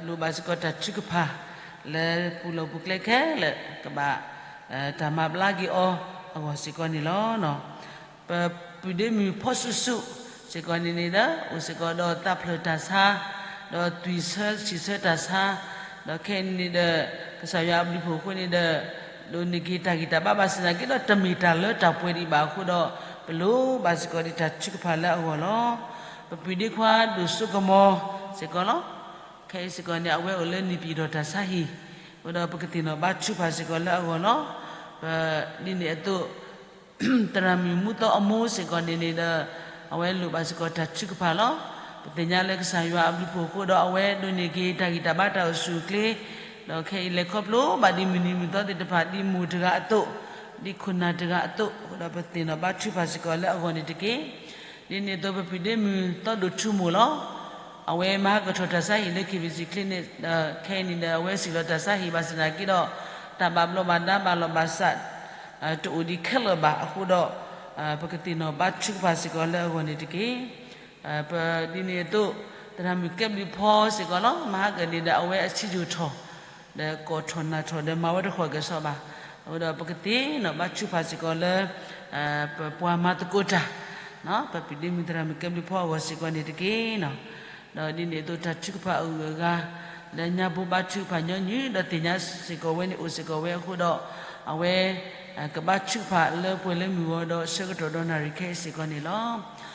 လိၣ်ဘၣ်စ့ၢ်ကီးတၢ်ထုကဖၣ် လၢပူၤလီၢ်ပူၤကျဲခဲလၢာ် ကဘၣ် တၢ်မၤဘျါက့ၤအီၤအဂီၢ်စ့ၢ်ကီးန့ၣ်လီၤ. ပပုၢ်ဒ့မုၣ်ဖီၣ်စုၣ်စုၣ် စ့ၢ်ကီးန့ၣ်န့ၣ်ဒီး အိၣ်စ့ၢ်ကီးဒီးသးဖျၢၣ်တၢ်ဆါ ဒီးသွံၣ်ဆၢဆံၣ်ဆၢတၢ်ဆါ ဒီးခဲအံၤန့ၣ်ဒီး ကစၢ်ယွၤအဘျုးဖှိၣ်အဃိန့ၣ်ဒီး ဒိးန့ၢ်က့ၤတၢ်ဂံၢ်တၢ်ဘါဘၣ်ဆၣ်သနာ်က့ဒီး တမ့ၢ်တၢ်လၢတၢ်ပှဲၤဒံးဘၣ်အဃိဒီး ပလိၣ်ဘၣ်စ့ၢ်ကီးဒံးတၢ်ထုကဖၣ်လၢအဂီၢ်လီၤ. ပပုၢ်ဒ့ခွါဒိၣ်စိကမီၤစ့ၢ်ကီးလီၤ. ခဲအံၤစ့ၢ်ကီးန့ၣ် အဝဲအိၣ်လၢန့ၣ်ပံၤဒီးတၢ်ဆါဟံၣ် အဃိဒီးပကသ့ၣ်နီၣ်ဘါထုကဖၣ်စ့ၢ်ကီးလၢအဂီၢ်လီၤ. ပ ဒ်န့ၣ်အသိး သရၣ်မုၣ်မူသီအမိၢ်စ့ၢ်ကီးန့ၣ်န့ၣ်ဒီး အဝဲလိၣ်ဘၣ်စ့ၢ်ကီးတၢ်ထုကဖၣ်လီၤ. ပသ့ၣ်ညါလၢကစၢ်ယွၤအဘျုးဖှိၣ်အဃိဒီး အဝဲဒိးန့ၢ်က့ၤတၢ်ဂံၢ်တၢ်ဘါတၢ်အိၣ်ဆူၣ်အိၣ်ချ့ ဒီးခဲအံၤလဲၤခီဖျိဘၣ်ဒ်မုၢ်နံၤမုၢ်သီသ့ၣ်တဖၣ် ဒ်မိၢ်တဂၤအသိး, ဒ်ခိၣ်နၢ်တဂၤအသိး, အဃိဒီးပသ့ၣ်နီၣ်ဘါထုကဖၣ်စ့ၢ်ကီးလၢအဂီၢ်န့ၣ်တက့ၢ်. ဒ်န့ၣ်အသိးပပုၢ်ဒ့မုၣ်သီဒိၣ်ထူမိၢ်လီၤ. အဝဲမၤဟးဂီၤထီၣ်တၢ်ဆါဟံၣ်လၢ KBC Clinic န့ၣ်ဒီး ခဲအံၤန့ၣ်ဒီး အဝဲစံၣ်လီၤတၢ်ဆါဟံၣ်ဘၣ်ဆၣ်သနာ်က့ဒီး တၢ်ဘၣ်ဘျီးဘၣ်ဒါဘၣ်လီၤဘၣ်စး တအိၣ်ဒံးခဲလၢာ်ဘၣ်အဃိဒီး ပကသ့ၣ်နီၣ်ဘါထုကဖၣ်စ့ၢ်ကီးလၢအဂီၢ်န့ၣ်တက့ၢ်. ပဒ်န့ၣ်အသိး သရၣ်မုၣ်ကဲဘျုးဖီစ့ၢ်ကီးလီၤ. မၤဟးဂီၤန့ၣ်ဒီး အဝဲအဆံးယိာ်ထီၣ် ဒီးကိးထီၣ်နၢ်ထီၣ်ဒီးမၤဝဲတဃီၣ်ကဲၣ်ဆိးဘၣ်. အဃိဒီးပကသ့ၣ်နီၣ်ဘါထုကဖၣ်စ့ၢ်ကီးလၢ ပပှၤမၤသကိးတၢ် ပပျံၤဒ့မုၣ်သရၣ်မုၣ်ကဲဘျုးဖီအဂီၢ်စ့ၢ်ကီးန့ၣ်တက့ၢ်နီၣ်. ဒီးဒ်န့ၣ်အသိးတၢ်ထုကဖၣ်အဂုၤအဂၤ လၢညါဘိဘါထုကဖၣ်ညီနုၢ် ဒီးသ့ၣ်ညါစ့ၢ်ကီးဝဲန့ၣ်အိၣ်စ့ၢ်ကီးဝဲအဃိဒီး အဝဲ ကဘါထုကဖၣ်လၢပှဲၤလၢမုၢ်ဂီၤဒီးဆၢကတီၢ်ဒီးနၣ်ရံၣ်ခဲအံၤစ့ၢ်ကီးန့ၣ်လီၤ.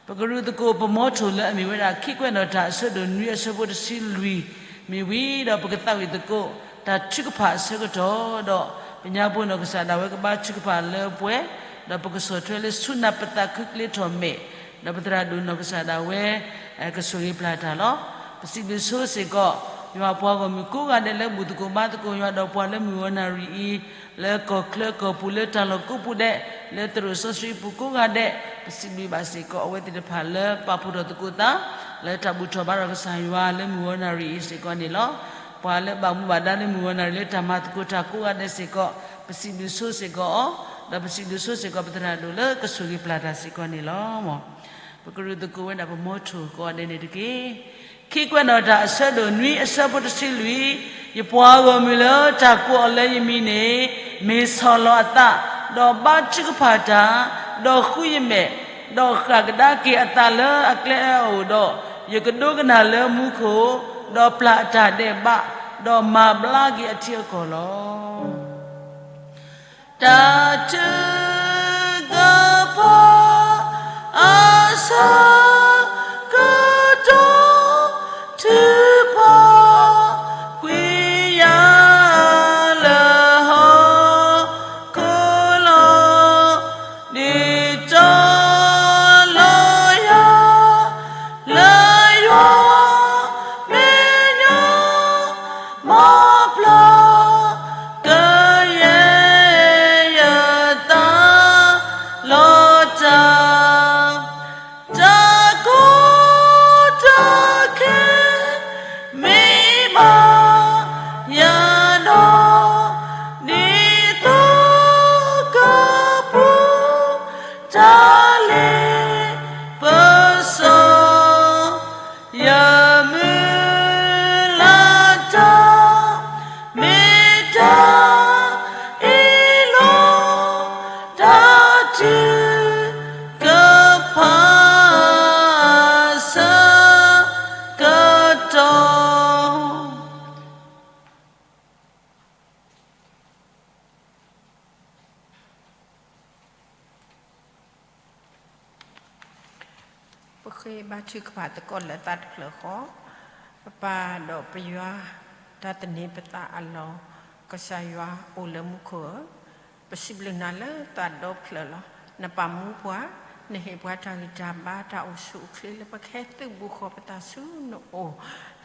ပကရူၢ်သကိးပမီထိၣ်လၢအမ့ၢ်ဝဲဒၣ် ခံကွဲးနီၣ်တၢ်အဆၢဒိၣ်နွံအဆၢဖိတဆံလွံၢ် မ့ၢ်ဝံၤဒီးပကသးဝံၣ်သကိး တၢ်ထုကဖၣ်အဆၢကတီၢ်ဒီး ပညါဘိနီၢ်ကစၢ်ဒၣ်ဝဲကဘါထုကဖၣ်လၢပှဲၤ ဒီးပကဆီၣ်ထွဲလၢဆူနၢ်ပသးခုကလ့ထီၣ်မဲာ် ဒီးပသရၣ်ဒိၣ်နီၢ်ကစၢ်ဒၣ်ဝဲ ကဆိၣ်ဂ့ၤပျၢ်တၢ်လီၤ. ပစံးဘျုးဆိစ့ၢ်ကီး ယွၤပှၤဂီၢ်မုၢ်ကိးဂၤဒဲးလၢဘူၣ်သကိးဘါသကိးယွၤဒီးပှၤလၢမုၢ်ဂီၤနၣ်ရံၣ်အံၤ လၢကီၢ်ချၢကီၢ်ပူၤလၢတၢ်လီၢ်ကိးပူၤဒဲး လၢသရိာ်စီဆှံပူၤကိးဂၤဒဲး ပစံးဘျုးဘၣ်စ့ၢ်ကီးအဝဲသ့ၣ်တဖၣ်လၢပာ်ဖှိၣ်ထီၣ်သကိးသး လၢတၢ်ဘူၣ်ထီၣ်ဘါထီၣ်ကစၢ်ယွၤလၢမုၢ်ဂီၤနၣ်ရံၣ်အံၤစ့ၢ်ကီးန့ၣ်လီၤ. ပှၤလၢဘၣ်မူဘၣ်ဒါလၢမုၢ်ဂီၤနၣ်ရံၣ်လၢတၢ်မၤသကိးတၢ်ကိးဂၤဒဲးစ့ၢ်ကီး ပစံးဘျုးဆိစ့ၢ်ကီးအီၤ ဒီးပစံးဘျုးဆိစ့ၢ်ကီးပသရၣ်ဒိၣ်လၢကဆိၣ်ဂ့ၤပျၢ်တၢ်စ့ၢ်ကီးန့ၣ်လီၤ. ပကရူၢ်သကိးဝဲဒၣ်ပမီထိၣ်ကိးဂၤဒဲးန့ၣ်တက့ၢ်. ခံကွဲးနီၣ်တၢ်အဆၢဒိၣ်နွံအဆၢဖိတဆံလွံၢ် ယပှၤဂီၢ်မုၢ်လၢတၢ်ကိးအီၤလၢယမံၤန့ၣ် မ့ၢ်ဆီၣ်လီၤအသး ဒီးဘါထုကဖၣ်တၢ် ဒီးဃုယမဲာ် ဒီးဃၣ်ကဒါက့ၤအသးလၢအကျဲအအိၣ်ဒီး ယကဒိကနၣ်လၢမူခိၣ် ဒီးပျၢ်အတၢ်ဒဲးဘး ဒီးမၤဘျါက့ၤအထံအကီၢ်လီၤ. တၢ်ထုကဖၣ်အဆၢကတီၢ် ထုကဖၣ်ကွံာ်ယၤလၢဟီၣ်ခိၣ်လီၤ. ဒ်သိးလၢယွၤ လၢယွၤမဲာ်ညါ မၤပျီကယဲၢ်ယသးလီၤတၢ် တၢ်ကီတၢ်ခဲ မ့ၢ်ဘၣ်ယၤဒီး ဒ်သိးကပူၤ တၢ်လ့ပစီ ယမုၢ်လၢ်တၢ် မ့ၢ်တၢ်အ့ၣ်လိာ် တၢ်ထုကဖၣ်အဆၢကတီၢ် ပဃ့ဘါထုကဖၣ်သကိးလၢသးတဖျၢၣ်ဃီ, ပပၢ်ဒီးပယွၤ တၢ်သန့ၤပသးအလီၢ်, ကစၢ်ယွၤအိၣ်လၢမူခိၣ်ဧၢ, ပစံးဘျုးနၤလၢသးဒီဖျၢၣ်လီၤ. နပာ်မူပှၤ, နဟ့ၣ်ပှၤတၢ်ဂံၢ်တၢ်ဘါ တၢ်အိၣ်ဆူၣ်အိၣ်ချ့လၢပကဟဲသုးဘူးဃီၤပသးဆူနအိၣ်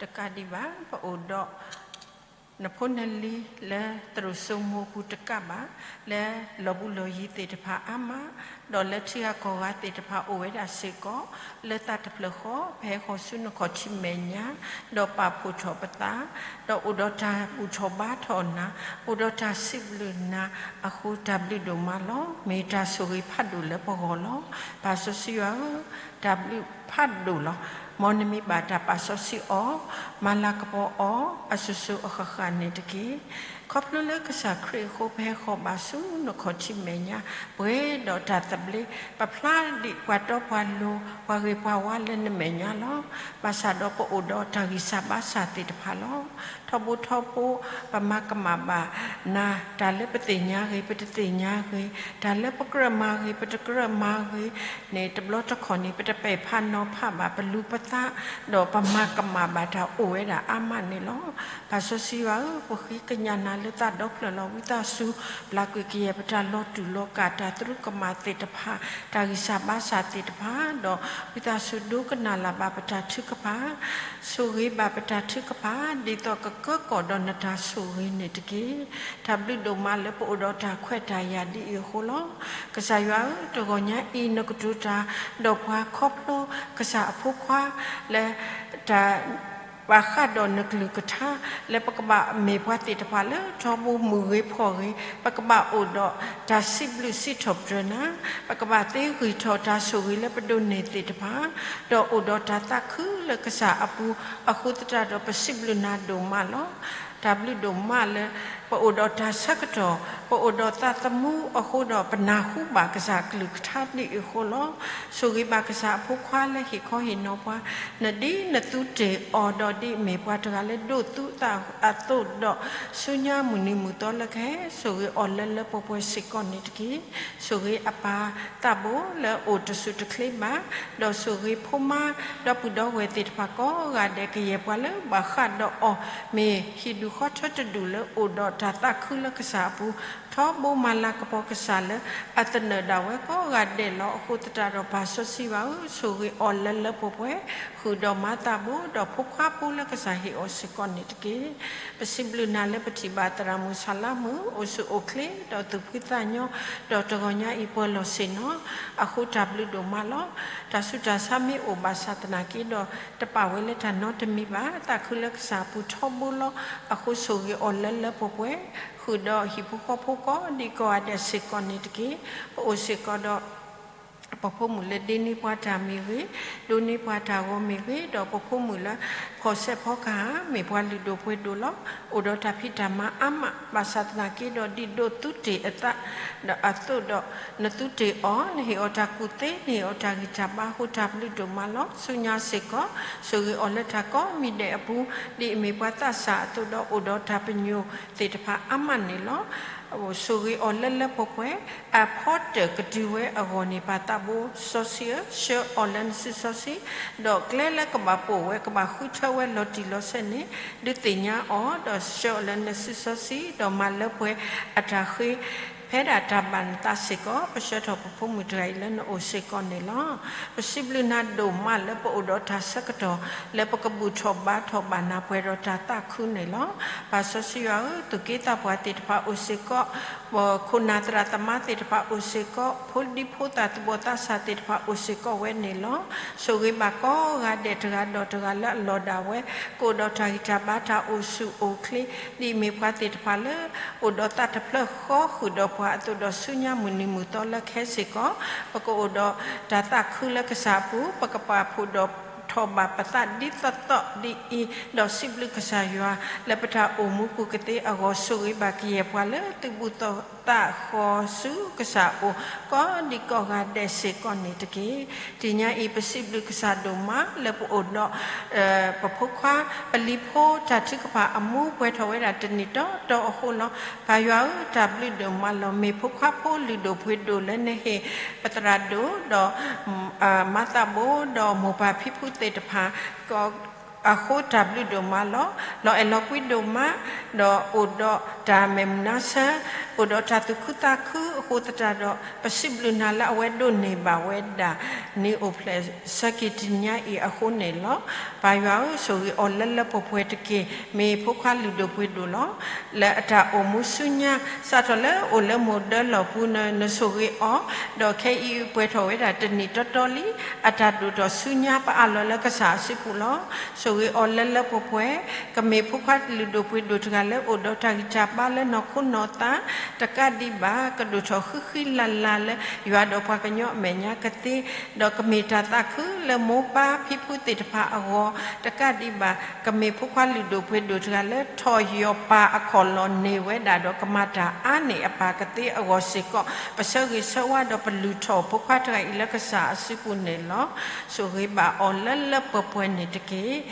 တကးဒံးဘၣ် ပအိၣ်ဒီး နဖိနလံၤလၢသရိာ်စိမိၤပူၤတကးဘၣ်, လၢလီၢ်ဘူးလီၢ်ယံၤသ့ၣ်တဖၣ်အါမး, ဒီးလၢထံဂၤကီၢ်ဂၤသ့ၣ်တဖၣ်အိၣ်ဝဲဒၣ်စ့ၢ်ကီး, လၢသးတဖျၢၣ်ဃီ ပဟဲဃီၤဆူနခီၣ်ထံးမဲာ်ညါ, ဒီးပာ်ဖှိၣ်ထီၣ်ပသး, ဒီးအိၣ်ဒီးတၢ်ဘူၣ်ထီၣ်ဘါထီၣ်နၤ, အိၣ်ဒီးတၢ်စံးဘျုးနၤအဃိ တၢ်ဘျုးဒိၣ်မးလီၤ. မ့ၢ်တၢ်ဆိၣ်ဂ့ၤဖးဒိၣ်လၢပဂီၢ်လီၤ. ပၢ်စီဆှံယွၤဧၢ, တၢ်ဘျုးဖးဒိၣ်လီၤ. မ်နမံၤဘၣ်တၢ်ပာ်စီဆှံအီၤ, မၤလၤကပီၤအီၤ အစိၤစိၤအဃၣ်ဃၣ်န့ၣ်တက့ၢ်. ခီဖျိလၢကစၢ်ခရံာ်အဃိ ပဟဲဃီၤဘၣ်ဆူနခီၣ်ထံးမဲာ်ညါ, ပှဲၤဒီးတၢ်သဘျ့, ပဖျါဒံးပှၤတီပှၤလိၤ ပှၤဂ့ၤပှၤဝါလၢနမဲာ်ညါလီၤ. ဘၣ်ဆၣ်ဒီးပအိၣ်ဒီးတၢ်ဂံၢ်စၢ်ဘါစၢ်သ့ၣ်တဖၣ်လီၤ. ထီဘိထီဘိ ပမၤကမၣ်ဘၣ်နၤ တၢ်လၢပသ့ၣ်ညါဂ့ၤ ပတသ့ၣ်ညါဂ့ၤ, တၢ်လၢပကြၢးမၤဂ့ၤ ပတကြၢးမၤဂ့ၤန့ၣ် တဘျီတခီၣ်န့ၣ် ပတပဲာ်ဖးနီၤဖးဘၣ် ပလူၤပသး ဒီးပမၤကမၣ်ဘၣ်တၢ်အိၣ်ဝဲဒၣ်အါမးန့ၣ်လီၤ. ပၢ်စီဆှံယွၤဧၢ, ပဃ့ကညးနၤလၢသးဒီဖျၢၣ်လီၤ. ဝံသးစူၤ ပျၢ်ကွံာ်ကယဲၢ်ပတၢ်လီၤတူာ်လီၤကာ် တၢ်သရူးကမၣ်သ့ၣ်တဖၣ်, တၢ်ဂံၢ်စၢ်ဘါစၢ်သ့ၣ်တဖၣ်, ဒီးဝံသးစူၤဒိကနၣ်လၢ်ဘၣ်ပတၢ်ထုကဖၣ် ဆိၣ်ဂ့ၤဘၣ်ပတၢ်ထုကဖၣ် ဒ်သိးကကၢကီၢ်ဒီးနတၢ်ဆိၣ်ဂ့ၤန့ၣ်တက့ၢ်. တၢ်ဘျုးဒိၣ်မးလၢပအိၣ်ဒီးတၢ်ခွဲးတၢ်ယာ်ဒ်အံၤအဃိလီၤ. ကစၢ်ယွၤဧၢ, တဂီၤညါအံၤ နကတိၤတၢ်ဒီးပှၤခီဖျိကစၢ်အဖိခွါလၢ တၢ် ဘၣ်ဃးဒီးနကလုၢ်ကထါ လၢပကဘၣ်မ့ၢ်ပှၤသ့ၣ်တဖၣ်လၢထီဘိမုၢ်ဂ့ၤဖီၣ်ဂ့ၤ, ပကဘၣ်အိၣ်ဒီးတၢ်စံးဘျုးစံးထီၣ်ပတြၢၤနၤ, ပကဘၣ်သ့ဂံၢ်ထီၣ်တၢ်ဆိၣ်ဂ့ၤလၢပဒိးန့ၢ်သ့ၣ်တဖၣ်, ဒီးအိၣ်ဒီးတၢ်သးခုလၢကစၢ်အပူၤ, အဃိသတးဒီးပစံးဘျုးနၤဒိၣ်မးလီၤ. တၢ်ဘျုးဒိၣ်မးလၢ ပအိၣ်ဒီးတၢ်ဆၢကတီၢ်, ပအိၣ်ဒီးသးသမူအဃိဒီး ပနၢ်ဟူဘၣ်ကစၢ်အကလုၢ်ကထါဒ်အံၤအဃိလီၤ. ဆိၣ်ဂ့ၤဘၣ်ကစၢ်အဖိခွါလၢဟ့ၣ်ခီဟ့ၣ်နီၤပှၤ, နဒ်နသူတ့ၢ်အီၤဒီး ဒ်အမ့ၢ်ပှၤတဂၤလၢဒိးသူအသးအသိးဒီး ဆူညါမုၢ်နံၤမုၢ်သီလၢကဟဲ ဆိၣ်ဂ့ၤအီၤလၢလၢပှဲၤပှဲၤစ့ၢ်ကီးန့ၣ်တက့ၢ်. ဆိၣ်ဂ့ၤအပၢ်သးဘိလၢအအိၣ်တဆူၣ်တချ့ဘၣ်, ဒီးဆိၣ်ဂ့ၤဖိမါ ဒီပုၢ်ဒီဝဲၢ်သ့ၣ်တဖၣ်ကိးဂၤဒဲး ကယဲၢ်ပှၤလၢဘၣ်ဃးဒီးအီၤ မ့ၢ်ဟံၣ်ဒူၣ်ဃီထၢတဒူၣ်လၢအိၣ်ဒီးတၢ်သးခုလၢကစၢ်အပူၤ, ထီဘိမၤလၤကပီၤကစၢ်လၢအသနၢၣ်ဒၣ်ဝဲကိးဂၤဒဲးလီၤ. အဃိသတးဒီးပၢ်စီဆှံယွၤဧၢ, ဆိၣ်ဂ့ၤအီၤလၢလၢပှဲၤပှဲၤ, ဃုာ်ဒီးမါသးဘိ ဒီးဖိခွါဖိလၢကစၢ်ဟ့ၣ်အီၤစ့ၢ်ကီးန့ၣ်တက့ၢ်. ပစံးဘျုးနၤလၢပထံၣ်ဘၣ်သရၣ်မုၣ်ဆၣ်လါမုၣ် အိၣ်ဆူၣ်အိၣ်ချ့ ဒီးသူၣ်ဖှံသးညီ, ဒီးတဂီၤညါအံၤပှဲၤလီၤဆ့ၣ်နီၤ, အဃိတၢ်ဘျုးဒိၣ်မးလီၤ. တၢ်ဆူးတၢ်ဆါမ့ၢ်အိၣ်ဘၣ်ဆၣ်သနာ်က့ဒီး တပာ်ဝဲလၢတၢ်နီတမံၤဘၣ်, သးခုလၢကစၢ်အပူၤထီဘိလီၤ. အဃိဆိၣ်ဂ့ၤအီၤလၢလၢပှဲၤပှဲၤ, ဃုာ်ဒီးဟံၣ်ဖိဃီဖိကိးဒံကိးဂၤဒဲးစ့ၢ်ကီးန့ၣ်တက့ၢ်. ပအိၣ်စ့ၢ်ကီးဒီး ပဖိမုၣ်လၢဒ့န့ၢ်ပှၤတၢ်မ့ၢ်ဂ့ၤ, ဒိးန့ၢ်ပှၤတၢ်ဂီၤမ့ၢ်ဂ့ၤ, ဒီးပဖိမုၣ်လၢဖီၣ်စဲးဖီကဟၣ် မ့ၢ်ပှၤလုၢ်ဒိၣ်ပှ့ၤဒိၣ်လီၤ. အိၣ်ဒီးတၢ်ဖံးတၢ်မၤအါမး, ဘၣ်ဆၣ်သနာ်က့ဒီး ဒ်ဒိးသူတ့ၢ်အသး ဒီးအသိးဒီး နသူတ့ၢ်အီၤ, နဟ့ၣ်အီၤတၢ်ကူၣ်သ့, နဟ့ၣ်အီၤတၢ်ဂံၢ်တၢ်ဘါအဃိ တၢ်ဘျုးဒိၣ်မးလီၤ. ဆူညါစ့ၢ်ကီး ဆိၣ်ဂ့ၤအီၤလၢတၢ်ကိးမံၤဒဲးအပူၤ, ဒ်အမ့ၢ်ပှၤသးစၢ်အသိးဒီး အိၣ်ဒီးတၢ်ပညိၣ်သ့ၣ်တဖၣ်အါမးန့ၣ်လီၤ. ဆိၣ်ဂ့ၤအီၤလၢလၢပှဲၤပှဲၤ, အဖီတၢၣ်ကတုၤဝဲအဂီၢ်န့ၣ် ပၢ်သးဘိစီဆှံဧၢ, ဆှၢအီၤလၢနစုစီဆှံ, ဒီးကျဲလၢကဘၣ်ပိာ်ဝဲ ကဘၣ်ဃုထၢဝဲလီၤတံၢ်လီၤဆဲးန့ၣ် ဒုးသ့ၣ်ညါအီၤ, ဒီးဆှၢအီၤလၢနစုစီဆှံ, ဒီးမၤလၢပှဲၤအတၢ်ဃ့ ဖဲဒၣ်တၢ်ဘၣ်နသးစ့ၢ်ကီး, ပဆှၢထီၣ်ပဖိမုၣ်တဂၤအံၤလၢနအိၣ်စ့ၢ်ကီးန့ၣ်လီၤ. ပစံးဘျုးနၤဒိၣ်မးလၢပအိၣ်ဒီးတၢ်ဆၢကတီၢ် လၢပကဘူၣ်ထီၣ်ဘါထီၣ်ဘၣ်နၤပှဲၤဒီးတၢ်သးခုန့ၣ်လီၤ. ပၢ်စီဆှံယွၤဧၢ, သူၣ်က့သးပှၢ်သ့ၣ်တဖၣ်အိၣ်စ့ၢ်ကီး, ပခိၣ်နၢ်သရၣ်သမါသ့ၣ်တဖၣ်အိၣ်စ့ၢ်ကီး, ဖိဒံဖိသၣ်သူၣ်ဘီၣ်သးစၢ်သ့ၣ်တဖၣ်အိၣ်စ့ၢ်ကီးဝဲန့ၣ်လီၤ. ဆိၣ်ဂ့ၤဘၣ်ကိးဂၤဒဲးတဂၤဒီးတဂၤလၢအလီၢ်ဒၣ်ဝဲ, ကအိၣ်ဒီးတၢ်ဂံၢ်တၢ်ဘါတၢ်အိၣ်ဆူၣ်အိၣ်ချ့, ဒ်အမ့ၢ်ပှၤသ့ၣ်တဖၣ်လၢ အိၣ်ဒီးသးတဖျၢၣ်ဃီဃုာ်ဒီးပှၤအသိးဒီး ဆူညါမုၢ်နံၤမုၢ်သီလၢကဟဲစ့ၢ်ကီး, ပကအိၣ်ဒီးတၢ်သးခုလၢကစၢ်အပူၤ, ပကပာ်ဖှိၣ်ဒီးထီၣ်ဘၣ်ပသးဒ်သိးသိးဒ်အံၤ, ဒီးစံးဘျုးကစၢ်ယွၤလၢပတၢ်အိၣ်မူပူၤကသ့အဂီၢ်, ဆိၣ်ဂ့ၤဘၣ်ကယဲၢ်ပှၤလၢသုးဘူးသးဃီဆူကစၢ်အအိၣ် ကိးဒံကိးဂၤဒဲးစ့ၢ်ကီးန့ၣ်တက့ၢ်. တနံၤညါအံၤ ပစံးဘျုးကစၢ်ဒိၣ်မးလၢပအိၣ်ဒီး ပဖိခွါ ပလံၤဖိတၢ်ထုကဖၣ်အမူပှဲၤထီၣ်ဝဲဒၣ်တနံၣ်တီတီအဃိလီၤ. ပၢ်ယွၤဧၢ, တၢ်ဘျုးဒိၣ်မးလီၤ. မ့ၢ်ဖိခွါဖိလုၢ်ဒိၣ်ပှ့ၤဒိၣ်လၢနဟ့ၣ်ပသရၣ်ဒိၣ်ဒီး မၤသးဘိဒီးမိၢ်ပၢ်ဖံဖုသ့ၣ်တဖၣ် အဃိတၢ်ဘျုးဒိၣ်မးလီၤ. လီၤအဲၣ်လီၤကွံဒိၣ်မး, ဒီးအိၣ်ဒီးတၢ်မဲာ်မုာ်နါဆၢ, အိၣ်ဒီးတၢ်သူၣ်ခုသးခုအဃိသတးဒီး ပစံးဘျုးနၤလၢအဝဲဒိးန့ၢ်ဘၣ်ဝဲဒၣ် နံၣ်အိၣ်ဖျဲၣ်ဆၢက့ၤတနံၤညါအံၤအဃိန့ၣ်လီၤ. ပၢ်ယွၤဧၢ, ဆိၣ်ဂ့ၤအီၤလၢလၢပှဲၤပှဲၤတက့ၢ်. မ့ၢ်ဖိခွါလုၢ်ဒိၣ်ပှ့ၤဒိၣ်လီၤ. လၢအတၢ်အိၣ်မူဆူညါ စးထီၣ်လၢအိၣ်လၢမိၢ်ဒၢလီၢ်ပူၤ နဆိၣ်ဂ့ၤအီၤ, ဒီးခဲအံၤပှဲၤထီၣ်ဝဲဒၣ်တနံၣ်တီတီလံ. အတၢ်ဒိၣ်ထီၣ်ဆူညါ ပအးလီၤလၢကစၢ်အစုပူၤလီၤ. ဆိၣ်ဂ့ၤအီၤလၢလၢပှဲၤပှဲၤ, ကမ့ၢ်ဖိခွါလုၢ်ဒိၣ်ပှ့ၤဒိၣ်တဂၤလၢအိၣ်ဒီးတၢ်ဂံၢ်တၢ်ဘါလၢနီၢ်ခိနီၢ်သး တကးဒံးဘၣ် ကဒိၣ်ထီၣ်ဃံဃံလၤလၤလၢယွၤဒီးပှၤကညီအမဲာ်ညါကသ့, ဒီးကမ့ၢ်တၢ်သးခုလၢမိၢ်ပၢ်ဖံဖုသ့ၣ်တဖၣ်အဂီၢ် တကးဒံးဘၣ် ကမ့ၢ်ဖိခွါလုၢ်ဒိၣ်ပှ့ၤဒိၣ်တဂၤလၢထီၣ်ယီၢ်ပၢ်အခီၣ်လီၢ်န့ၢ်ဝဲဒၣ်ဒီးကမၤတၢ်အါန့ၢ်အပၢ်ကသ့အဂီၢ်စ့ၢ်ကီး ပဆၢဂ့ၤဆၢဝါဒီးပလုၢ်ထီၣ်ဖိခွါတဂၤအံၤလၢကစၢ်အစုပူၤန့ၣ်လီၤ. ဆိၣ်ဂ့ၤဘၣ်အီၤလၢလၢပှဲၤပှဲၤန့ၣ်တက့ၢ်.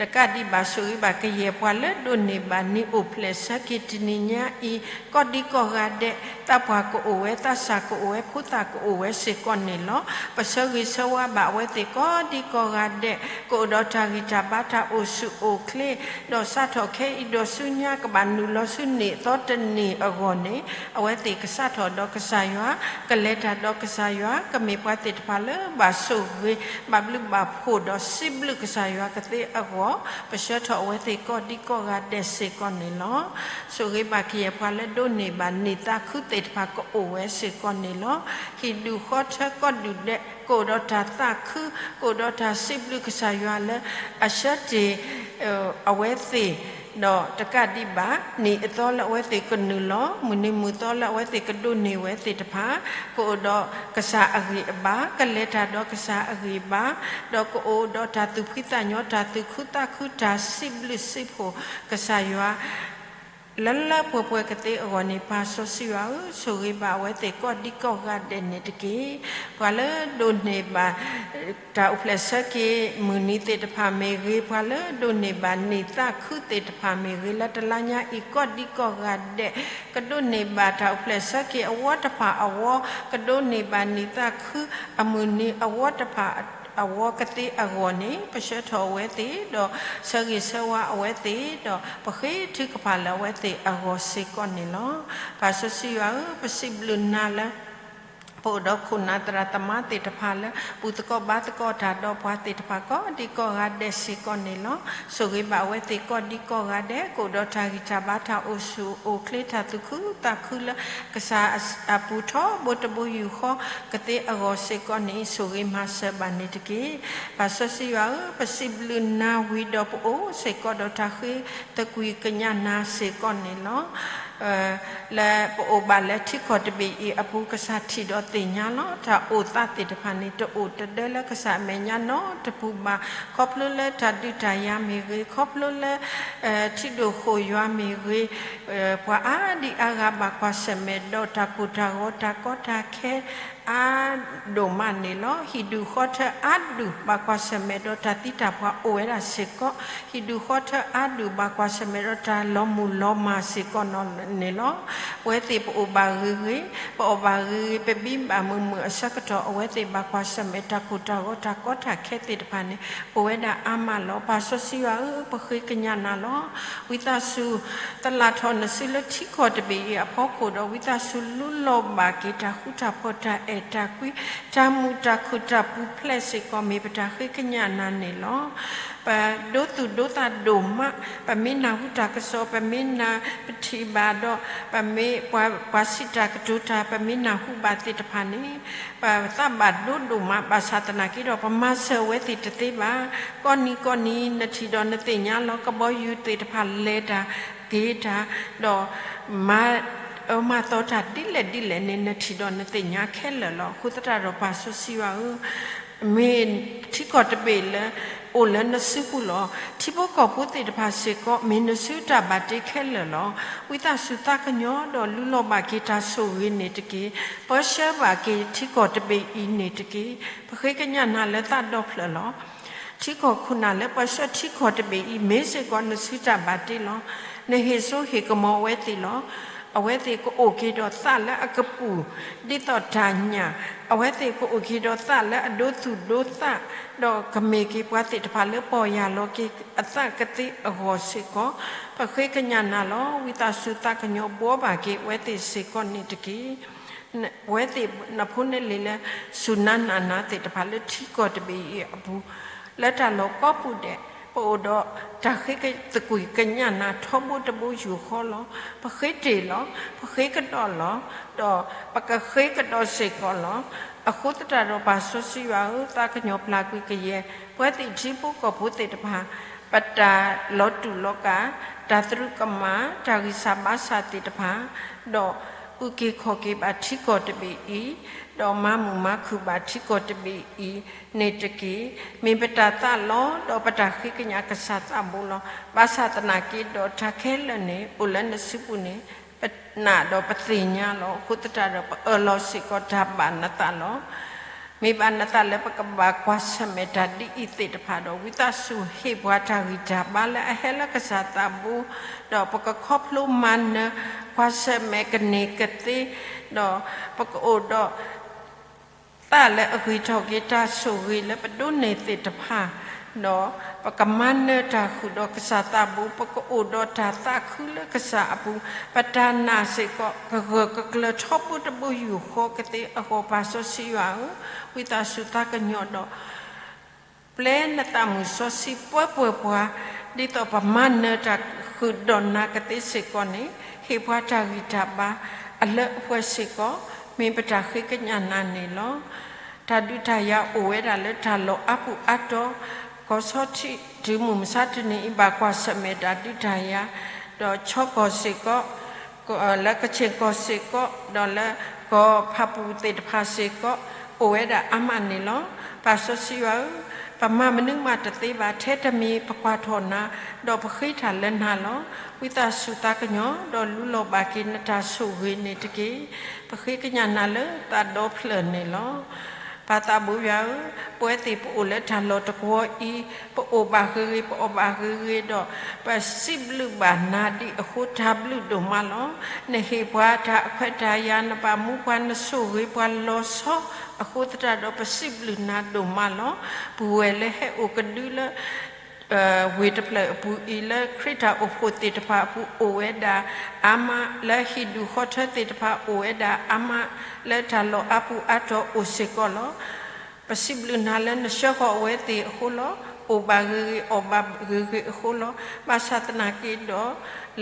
တကးဒံးဘၣ် ဆိၣ်ဂ့ၤဘၣ်ကယဲၢ်ပှၤလၢဒိးန့ၢ်ဘၣ်နံၤအိၣ်ဖျဲၣ်ဆၢက့ၤတနံၤညါအံၤ ကိးဒံကိးဂၤဒဲး, သးပှၢ်ကအိၣ်ဝဲ, သးစၢ်ကအိၣ်ဝဲ, ဖိသၣ်ကအိၣ်ဝဲစ့ၢ်ကီးန့ၣ်လီၤ. ပဆၢဂ့ၤဆၢဝါဘၣ်အဝဲသ့ၣ်ကိးဒံကိးဂၤဒဲး ကအိၣ်ဒီးတၢ်ဂံၢ်တၢ်ဘါတၢ်အိၣ်ဆူၣ်အိၣ်ချ့, ဒီးစးထီၣ်ခဲအံၤဒီးဆူညါကဘၣ်နုာ်လီၤဆူနံၣ်အသီတနံၣ်အဂီၢ်န့ၣ် အဝဲသ့ၣ်ကစးထီၣ်ဒီးကစၢ်ယွၤ, ကလဲၤတၢ်ဒီးကစၢ်ယွၤ, ကမ့ၢ်ပှၤသ့ၣ်တဖၣ်လၢဘၣ်ဆိၣ်ဂ့ၤ ဘၣ်ဘျုးဘၣ်ဖှိၣ်ဒီးစံးဘျုးကစၢ်ယွၤကသ့အဂီၢ်, ပဆၢထီၣ်အဝဲသ့ၣ်ကိးဒံကိးဂၤဒဲးစ့ၢ်ကီးန့ၣ်လီၤ. ဆိၣ်ဂ့ၤဘၣ်ကယဲၢ်ပှၤလၢဒိးန့ၢ်ဘၣ်နံၤသးခုသ့ၣ်တဖၣ်ကအိၣ်ဝဲစ့ၢ်ကီးန့ၣ်လီၤ. ဟံၣ်ဒူၣ်ဃီထၢကိးဒူၣ်ဒဲး ကအိၣ်ဒီးတၢ်သးခု, ကအိၣ်ဒီးတၢ်စံးဘျုးကစၢ်ယွၤလၢ အဆၢတ့ၢ် အဝဲသ့ၣ် ဒီးတကးဒံးဘၣ် နံၤအသီလၢအဝဲသ့ၣ်ကနုာ်လီၤ မုၢ်နံၤမုၢ်သီလၢအဝဲသ့ၣ်ကဒိးန့ၢ်ဝဲသ့ၣ်တဖၣ် ကအိၣ်ဒီးကစၢ်အဂံၢ်အဘါ ကလဲၤတၢ်ဒီးကစၢ်အဂံၢ်အဘါ ဒီးကအိၣ်ဒီးတၢ်သူၣ်ဖှံသးညီ တၢ်သူၣ်ခုသးခု တၢ်စံးဘျုးစံးဖှိၣ်ကစၢ်ယွၤ လၢလၢပှဲၤပှဲၤကသ့အဂီၢ်န့ၣ် ပၢ်စီဆှံယွၤဧၢ, ဆိၣ်ဂ့ၤဘၣ်အဝဲသ့ၣ်ကိးဒံကိးဂၤဒဲးန့ၣ်တက့ၢ်. ပှၤလၢဒိးန့ၢ်ဘၣ် တၢ်အိၣ်ဖျဲၣ်ဆၢက့ၤမုၢ်နံၤသ့ၣ်တဖၣ်မ့ၢ်ဂ့ၤ, ပှၤလၢဒိးန့ၢ်ဘၣ်နံၣ်သးခုသ့ၣ်တဖၣ်မ့ၢ်ဂ့ၤ, လၢတလါညါအံၤကိးဒံကိးဂၤဒဲး ကဒိးန့ၢ်ဘၣ်တၢ်အိၣ်ဖျဲၣ်ဆၢက့ၤအဝီတဖၣ်အဝီ, ကဒိးန့ၢ်ဘၣ်နံၣ်သးခုအမုၢ်နံၤအဝီတဖၣ်အဝီကသ့အဂီၢ်န့ၣ် ပဆှၢထီၣ်အဝဲသ့ၣ် ဒီးဆၢဂ့ၤဆၢဝါအဝဲသ့ၣ် ဒီးပဃ့ထုကဖၣ်လၢအဝဲသ့ၣ်အဂီၢ်စ့ၢ်ကီးန့ၣ်လီၤ. ပၢ်စီဆှံယွၤဧၢ, ပစံးဘျုးနၤလၢ ပအိၣ်ဒီးခိၣ်နၢ်သရၣ်သမါသ့ၣ်တဖၣ်လၢ ဘူၣ်သကိးဘါသကိးတၢ်ဒီးပှၤသ့ၣ်တဖၣ်ကိးဒံကိးဂၤဒဲးစ့ၢ်ကီးန့ၣ်လီၤ. ဆိၣ်ဂ့ၤဘၣ်အဝဲသ့ၣ်ကိးဒံကိးဂၤဒဲး ကအိၣ်ဒီးတၢ်ဂံၢ်တၢ်ဘါ တၢ်အိၣ်ဆူၣ်အိၣ်ချ့ တၢ်သူၣ်ခုသးခုလၢကစၢ်အပူၤထီဘိတဘိယူၢ်ဃီကသ့အဂီၢ်စ့ၢ်ကီးန့ၣ် ဆိၣ်ဂ့ၤမၤစၢၤဘၣ်န့ၣ်တက့ၢ်. ပၢ်စီဆှံယွၤဧၢ, ပစံးဘျုးနၤဝံၤဒီးပအိၣ်စ့ၢ်ကီးဒီးတၢ်ဃ့သကွံၢ်ကညးနၤစ့ၢ်ကီးန့ၣ်လီၤ. လၢပအိၣ်ဘၣ်လၢထံကီၢ်တဘ့ၣ်အံၤအပူၤ ကစၢ်ထံၣ်ဒီးသ့ၣ်ညါလီၤ. တၢ်အိၣ်သးသ့ၣ်တဖၣ်န့ၣ် တအိၣ်တဒၢလၢကစၢ်အမဲာ်ညါနီတပူၤဘၣ်. ခီဖျိလၢတၢ်ဒုးတၢ်ယၤမ့ၢ်ဂ့ၤ, ခီဖျိလၢ ထံဒိၣ်ဃိာ်ယွၤမ့ၢ်ဂ့ၤ, ပှၤအါဒံအါဂၤဘၣ်ကွၢ်ဆၢၣ်မဲာ်ဒီးတၢ်ကိၢ်တၢ်ဂီၤတၢ်ကီတၢ်ခဲ အါဒိၣ်မးန့ၣ်လီၤ. ဟံၣ်ဒူၣ်ဃီထၢအါဒူၣ်ဘၣ်ကွၢ်ဆၢၣ်မဲာ်ဒီးတၢ်သံတၢ်ပှၢ်အိၣ်ဝဲဒၣ်စ့ၢ်ကီး, ဟံၣ်ဒူၣ်ဃီထၢအါဒူၣ်ဘၣ်ကွၢ်ဆၢၣ်မဲာ်ဒီးတၢ်လီၤမုၢ်လီၤမၢ်စ့ၢ်ကီးန့ၣ်လီၤ. ပဝဲသ့ၣ်ပအိၣ်ဘၣ်ဂ့ၤဂ့ၤ, ပအီၣ်ဘၣ်ဂ့ၤဂ့ၤ, ပဘံဘၣ်မုာ်မုာ်အဆၢကတီၢ် အဝဲသ့ၣ်ဘၣ်ကွၢ်ဆၢၣ်မဲာ်တၢ်ကိၢ်တၢ်ဂီၤတၢ်ကီတၢ်ခဲသ့ၣ်တဖၣ်န့ၣ် အိၣ်ဝဲဒၣ်အါမးလီၤ. ပၢ်စီဆှံယွၤဧၢ, ပဃ့ကညးနၤလီၤ. ဝံသးစူၤ သလၣ်ထီၣ်နစုလၢထံကီၢ်တဘ့ၣ်အံၤအဖီခိၣ်ဒီး ဝံသးစူၤလူလီၤဘၣ်က့ၤတၢ်ဃူတၢ်ဖိး တၢ်အဲၣ်တၢ်ကွံ တၢ်မုာ်တၢ်ခုၣ်တၢ်ပူၤဖျဲးစ့ၢ်ကီး မ့ၢ်ပတၢ်ဃ့ကညးနၤန့ၣ်လီၤ. ပဒိသူၣ်ဒိသးဒိၣ်မး, ပမ့ၢ်နၢ်ဟူတၢ်ကစီၣ်, ပမ့ၢ်နၢ်ပထံၣ်ဘၣ်ဒီး ပမ့ၢ်ပှၤစံးတၢ်ကတိၤတၢ်, ပမ့ၢ်နၢ်ဟူဘၣ်သ့ၣ်တဖၣ်န့ၣ် ပသးဘၣ်ဒိဒိၣ်မး ဘၣ်ဆၣ်သနာ်က့ဒီး ပမၤစၢၤအဝဲသ့ၣ်တသ့ဘၣ်. ကိးနံၤကိးနံၤ နထံၣ်ဒီးနသ့ၣ်ညါလီၤ. ကဘီယူၤသ့ၣ်တဖၣ်လဲၤတၢ်က့ၤတၢ် ဒီးမၤအၢမၤသီတၢ်ဒ်လဲၣ်ဒ်လဲၣ်န့ၣ် နထံၣ်ဒီးနသ့ၣ်ညါခဲလၢာ်လီၤ. အဃိသတးဒီးပၢ်စီဆှံယွၤဧၢ, မ့ၢ်ထံကီၢ်တဘ့ၣ်လၢ အိၣ်လၢနစုပူၤလီၤ. ထံဖိကီၢ်ဖိသ့ၣ်တဖၣ်စ့ၢ်ကီး မ့ၢ်နစုတၢ်ဘၣ်တ့ခဲလၢာ်လီၤ. ဝံသးစူၤသးကညီၤဒီးလူလီၤဘၣ်က့ၤတၢ်ဆိၣ်ဂ့ၤန့ၣ်တက့ၢ်. ပၢဆှၢဘၣ်က့ၤထံကီၢ်တဘ့ၣ်အံၤန့ၣ်တက့ၢ်. ပဃ့ကညးနၤလၢသးဒီဖျၢၣ်လီၤ. ထံကီၢ်ခိၣ်နၢ်လၢပၢဆှၢထံကီၢ်တဘ့ၣ်အံၤ မ့ၢ်စ့ၢ်ကီးနစုတၢ်ဘၣ်တ့လီၤ. နဟ့ၣ်စိဟ့ၣ်ကမီၤဝဲသ့ၣ်လီၤ. အဝဲသ့ၣ်ကအိၣ်က့ၤဒီးသးလၢအကပူၤ ဒ်သိးတၢ်ညၣ်, အဝဲသ့ၣ်ကအိၣ်က့ၤဒီးသးလၢအဒိသူၣ်ဒိသး, ဒီးကမ့ၢ်က့ၤပှၤသ့ၣ်တဖၣ်လၢပီၢ်ယၢ်လီၤက့ၤအသးကသ့အဂီၢ်စ့ၢ်ကီး, ပဃ့ကညးနၤလီၤ. ဝံသးစူၤသးကညီၤဘှီဘၣ်က့ၤအဝဲသ့ၣ်စ့ၢ်ကီးန့ၣ်တက့ၢ်. အဝဲသ့ၣ်နဖိန့ၣ်လံၤလၢ စူၢ်နါနာ်နၤသ့ၣ်တဖၣ်လၢထံကီၢ်တဘ့ၣ်အံၤအပူၤ, လၢတၢ်လီၢ်ကိးပူၤဒဲး ပအိၣ်ဒီးတၢ်ဃ့သကွံၢ်ကညးနၤထီဘိတဘိယူၢ်ဃီလီၤ. ပဃ့တ့ၢ်လီၤ, ပဃ့ကဒီးလီၤ, ဒီးပကဃ့ကဒီးစ့ၢ်ကီးလီၤ. အဃိသတးဒီးပၢ်စီဆှံယွၤဧၢ, သးကညီၤပျၢ်ကွံာ်ကယဲၢ် ပဝဲသ့ၣ်ထံဖိကီၢ်ဖိသ့ၣ်တဖၣ် ပတၢ်လီၤတူာ်လီၤကာ်, တၢ်သရူးကမၣ်, တၢ်ဂံၢ်စၢ်ဘါစၢ်သ့ၣ်တဖၣ်, ဒီးအုၣ်က့ၤခီၣ်က့ၤဘၣ်ထံကီၢ်တဘ့ၣ်အံၤ, ဒီးမၤမုာ်မၤခုၣ်ဘၣ်ထံကီၢ်တဘ့ၣ်အံၤန့ၣ်တက့ၢ်. မ့ၢ်ပတၢ်သးလီၤ, ဒီးပတၢ်ဃ့ကညးကစၢ်သးဘိလီၤ. ဘၣ်ဆၣ်သနာ်က့ဒီးတၢ်ခဲလၢာ်န့ၣ် အိၣ်လၢနစုပူၤန့ၣ် ပနာ်ဒီးပသ့ၣ်ညါလီၤ. အဃိသတးဒီးပအၢၣ်လီၤစ့ၢ်ကီးတၢ်ဘၣ်နသးလီၤ. မ့ၢ်ဘၣ်နသးလၢပကဘၣ်ကွၢ်ဆၢၣ်မဲာ်တၢ်ဒ်အံၤသ့ၣ်တဖၣ်ဒီး ဝံသးစူၤဟ့ၣ်ပှၤတၢ်ဂံၢ်တၢ်ဘါလၢအဟဲလၢကစၢ်သးဘိ, ဒီးပကခီဖျိမၤနၢၤကွၢ်ဆၢၣ်မဲာ်ကန့ၢ်ကသ့, ဒီးပကအိၣ်ဒီး သးလၢအဂ့ၤထီၣ်က့ၤတၢ်ဆိၣ်ဂ့ၤလၢပဒိးန့ၢ်သ့ၣ်တဖၣ်, ဒီးပကမၤနၢၤတၢ်ဃုာ်ဒီးကစၢ်သးဘိ, ပကအိၣ်ဒီးတၢ်သးခုလၢကစၢ်အပူၤ, ပတၢ်နာ်စ့ၢ်ကီး ကဂၢၢ်ကကျၢၤထီဘိတဘိယူၢ်ဃီကသ့အဂီၢ် ပၢ်စီဆှံယွၤဧၢ, ဝံသးစူၤသးကညီၤဒီး ပျဲနသးမုၢ်စီဆှံပှဲၤပှဲၤပှၤ, ဒ်သိးပမၤနၢၤတၢ်ဃုာ်ဒီးနၤကသ့စ့ၢ်ကီးန့ၣ်, ဟ့ၣ်ပှၤတၢ်ဂံၢ်တၢ်ဘါအလၢအပှဲၤစ့ၢ်ကီး, မ့ၢ်ပတၢ်ဃ့ကညးနၤန့ၣ်လီၤ. တၢ်ဒုးတၢ်ယၤအိၣ်ဝဲဒၣ်လၢတၢ်လီၢ်အါပူၤအါတီၤ, ကီၢ်ဆီထံး တုၤမုၢ်မဆါတနံၤအံၤ ဘၣ်ကွၢ်ဆၢၣ်မဲာ်တၢ်ဒုးတၢ်ယၤ, ဒီးဆီကီၢ်စ့ၢ်ကီး, လၢကခ့ၣ်ကီၢ်စ့ၢ်ကီး, ဒီးလၢကီၢ်ဖၣ်ပူၣ်သ့ၣ်တဖၣ်စ့ၢ်ကီး, အိၣ်ဝဲဒၣ်အါမးန့ၣ်လီၤ. ပၢ်စီဆှံယွၤဧၢ, ပမၤမနုၤမးတသ့ဘၣ်, ထဲတမံၤပကွၢ်ထီၣ်နၤ, ဒီးပဃ့တၢ်လၢနၤလီၤ. ဝံသးစူၤသးကညီၤ, ဒီးလူလီၤဘၣ်က့ၤနတၢ်ဆိၣ်ဂ့ၤန့ၣ်တက့ၢ်. ပဃ့ကညးနၤလၢသးဒီဖျၢၣ်န့ၣ်လီၤ. ပၢ်သးဘိယွၤဧၢ, ပဝဲသ့ၣ်ပအိၣ်လၢတၢ်လီၢ်တကွီၤအံၤ, ပအိၣ်ဘၣ်ဂ့ၤဂ့ၤ, ပအီၣ်ဘၣ်ဂ့ၤဂ့ၤဒီး, ပစံးဘျုးဘၣ်နၤဒ်အဃိ တၢ်ဘျုးဒိၣ်မးလီၤ. နဟ့ၣ်ပှၤတၢ်အခွဲးတၢ်ယာ်, နဘၣ်မူပှၤ, နဆိၣ်ဂ့ၤပှၤလီၤဆီ, အဃိသတးဒီး ပစံးဘျုးနၤဒိၣ်မးလီၤ. ပုၢ်ဝဲၢ်လၢဟဲအိၣ်ကဒုလၢ ဝ့ၢ်တဖျၢၣ်အပူၤအံၤ လၢခရံာ်တၢ်အိၣ်ဖှိၣ်သ့ၣ်တဖၣ်အပူၤ အိၣ်ဝဲဒၣ်အါမး, လၢဟံၣ်ဒူၣ်ဃီထၢသ့ၣ်တဖၣ် အိၣ်ဝဲဒၣ်အါမး, လၢတၢ်လီၢ်အါပူၤအါတီၤအိၣ်စ့ၢ်ကီးလီၤ. ပစံးဘျုးနၤလၢနဆှၢဃီၤအဝဲသ့ၣ်အဃိလီၤ. အိၣ်ဘၣ်ဂ့ၤဂ့ၤ, အီၣ်ဘၣ်ဂ့ၤဂ့ၤအဃိလီၤ. ဘၣ်ဆၣ်သနာ်က့ဒီး,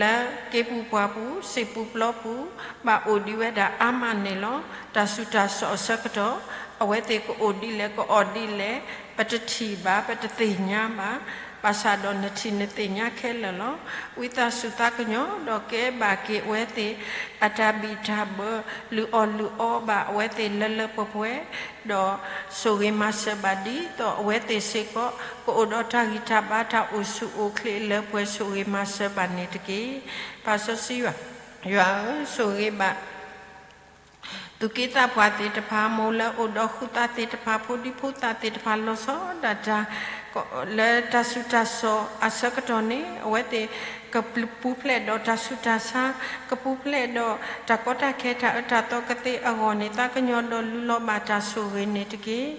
လၢက့ၤပူၤပှၢ်ပူၤ, စံာ်ပူၤပျီပူၤ, ဘၣ်အိၣ်ဒံးဝဲဒၣ်အါမးန့ၣ်လီၤ. တၢ်ဆူးတၢ်ဆါအဆၢကတီၢ်, အဝဲသ့ၣ်ကအိၣ်ဒ်လဲၣ်, ကအီၣ်ဒ်လဲၣ်, ပတထံၣ်ဘၣ်, ပတသ့ၣ်ညါဘၣ်. ဘၣ်ဆၣ်ဒီးနထံၣ်နသ့ၣ်ညါခဲလၢာ်လီၤ. ဝံသးစူၤသးကညီၤ, ဒီးကဲဘၣ်က့ၤအဝဲသ့ၣ်အတၢ်ဘံၣ်တၢ်ဘၢ, လုၢ်အီၣ်လုၢ်အီဘၣ်အဝဲသ့ၣ်လၢလၢပှဲၤပှဲၤ, ဒီးဆိၣ်ဂ့ၤမၤစၢၤဘၣ်ဒ်သိးအဝဲသ့ၣ်စ့ၢ်ကီး ကအိၣ်ဒီးတၢ်ဂံၢ်တၢ်ဘါ တၢ်အိၣ်ဆူၣ်အိၣ်ချ့လၢပှဲၤ ဆိၣ်ဂ့ၤမၤစၢၤဘၣ်န့ၣ်တက့ၢ်. ပၢ်စီဆှံယွၤဧၢ, ဆိၣ်ဂ့ၤဘၣ် သူၣ်က့သးပှၢ်သ့ၣ်တဖၣ်, မိၢ်လၢအိၣ်ဒီးဃုာ်သးသ့ၣ်တဖၣ်, ဖိဒံဖိသၣ်သ့ၣ်တဖၣ်, လီၤဆီဒၣ်တၢ် လၢတၢ်ဆူးတၢ်ဆါအဆၢကတီၢ်န့ၣ်, အဝဲသ့ၣ်ကပူၤဖျဲးဒီးတၢ်ဆူးတၢ်ဆါ, ကပူၤဖျဲးဒီးတၢ်ကီတၢ်ခဲ တၢ်အၢတၢ်သီကသ့အဂီၢ်န့ၣ်, သးကညီၤဒီးလူလီၤဘၣ်တၢ်ဆိၣ်ဂ့ၤန့ၣ်တက့ၢ်.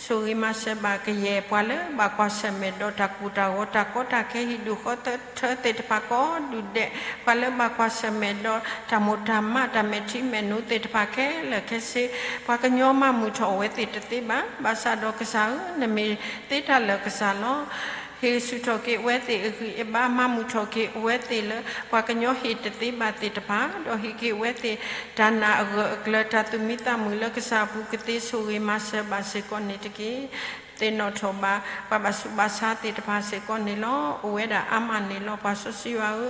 ဆိၣ်ဂ့ၤမၤစၢၤဘၣ်ကယဲၢ်ပှၤလၢဘၣ်ကွၢ်ဆၢၣ်မဲာ်ဒီးတၢ်ကိၢ်တၢ်ဂီၤ, တၢ်ကီတၢ်ခဲ, ဟံၣ်ဒူၣ်ဃီထၢသ့ၣ်တဖၣ်ကိးဒူၣ်ဒဲး, ပှၤလၢဘၣ်ကွၢ်ဆၢၣ်မဲာ်ဒီးတၢ်မိၢ်တၢ်မး, တၢ်မဲာ်ထံမဲာ်နိသ့ၣ်တဖၣ်ခဲလၢာ်ခဲဆ့, ပှၤကညီမၤမုာ်ထီၣ်အဝဲသ့ၣ်တသ့ဘၣ်. ဘၣ်ဆၣ်ဒီးကစၢ်ဧၢ, နမ့ၢ်သ့တၢ်လၢာ်ကစၢ်လီၤ. ဟ့ၣ်ဆူၣ်ထီၣ်က့ၤအဝဲသ့ၣ်အဂံၢ်အဘါ, မၤမုာ်ထီၣ်က့ၤအဝဲသ့ၣ်လၢ ပှၤကညီဟ့ၣ်တသ့ဘၣ်သ့ၣ်တဖၣ်, ဒီးဟ့ၣ်က့ၤအဝဲသ့ၣ်တၢ်နာ်အဂၢၢ်အကျၢၤ, တၢ်သူၣ်မံသးမုာ်လၢကစၢ်အပူၤကသ့, ဆိၣ်ဂ့ၤမၤစၢၤဘၣ်စ့ၢ်ကီးန့ၣ်တက့ၢ်. ပသ့ၣ်နီၣ်ထီၣ်ဘၣ် ပှၤဘၣ်ဆူးဘၣ်ဆါသ့ၣ်တဖၣ်စ့ၢ်ကီးန့ၣ်လီၤ. အိၣ်ဝဲဒၣ်အါမးန့ၣ်လီၤ. ပၢ်စီဆှံယွၤဧ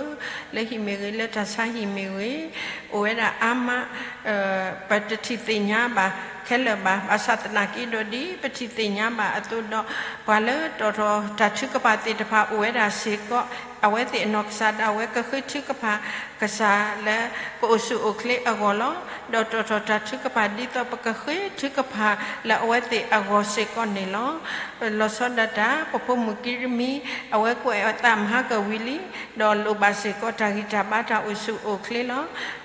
ၢ, လၢဟံၣ်မ့ၢ်ဂ့ၤ, လၢတၢ်ဆါဟံၣ်မ့ၢ်ဂ့ၤ, အိၣ်ဝဲဒၣ်အါမး, ပတထံၣ်သ့ၣ်ညါဘၣ်ခဲလၢာ်ဘၣ်. ဘၣ်ဆၣ်သနာ်က့ဒီး ဒ်ပထံၣ်သ့ၣ်ညါဘၣ်အသိးဒီး, ပှၤလၢတီၤထီၣ်တၢ်ထုကဖၣ်သ့ၣ်တဖၣ်အိၣ်ဝဲဒၣ်စ့ၢ်ကီး, အဝဲသ့ၣ်အနီၢ်ကစၢ်ဒၣ်ဝဲကဃ့ထုကဖၣ်ကစၢ်လၢကအိၣ်ဆူၣ်အိၣ်ချ့အဂီၢ်လီၤ. ဒီးတီၤထီၣ်တၢ်ထုကဖၣ်ဒ်သိးပကဃ့ထုကဖၣ်လၢအဝဲသ့ၣ်အဂီၢ်စ့ၢ်ကီးန့ၣ်လီၤ. လီၤဆီဒၣ်တၢ် ပဖိမုၣ်ကံရမံ, အဝဲကွဲးအသးမဟါကဝံၤလံ, ဒီးလိၣ်ဘၣ်စ့ၢ်ကီးတၢ်ဂံၢ်တၢ်ဘါ တၢ်အိၣ်ဆူၣ်အိၣ်ချ့လီၤ.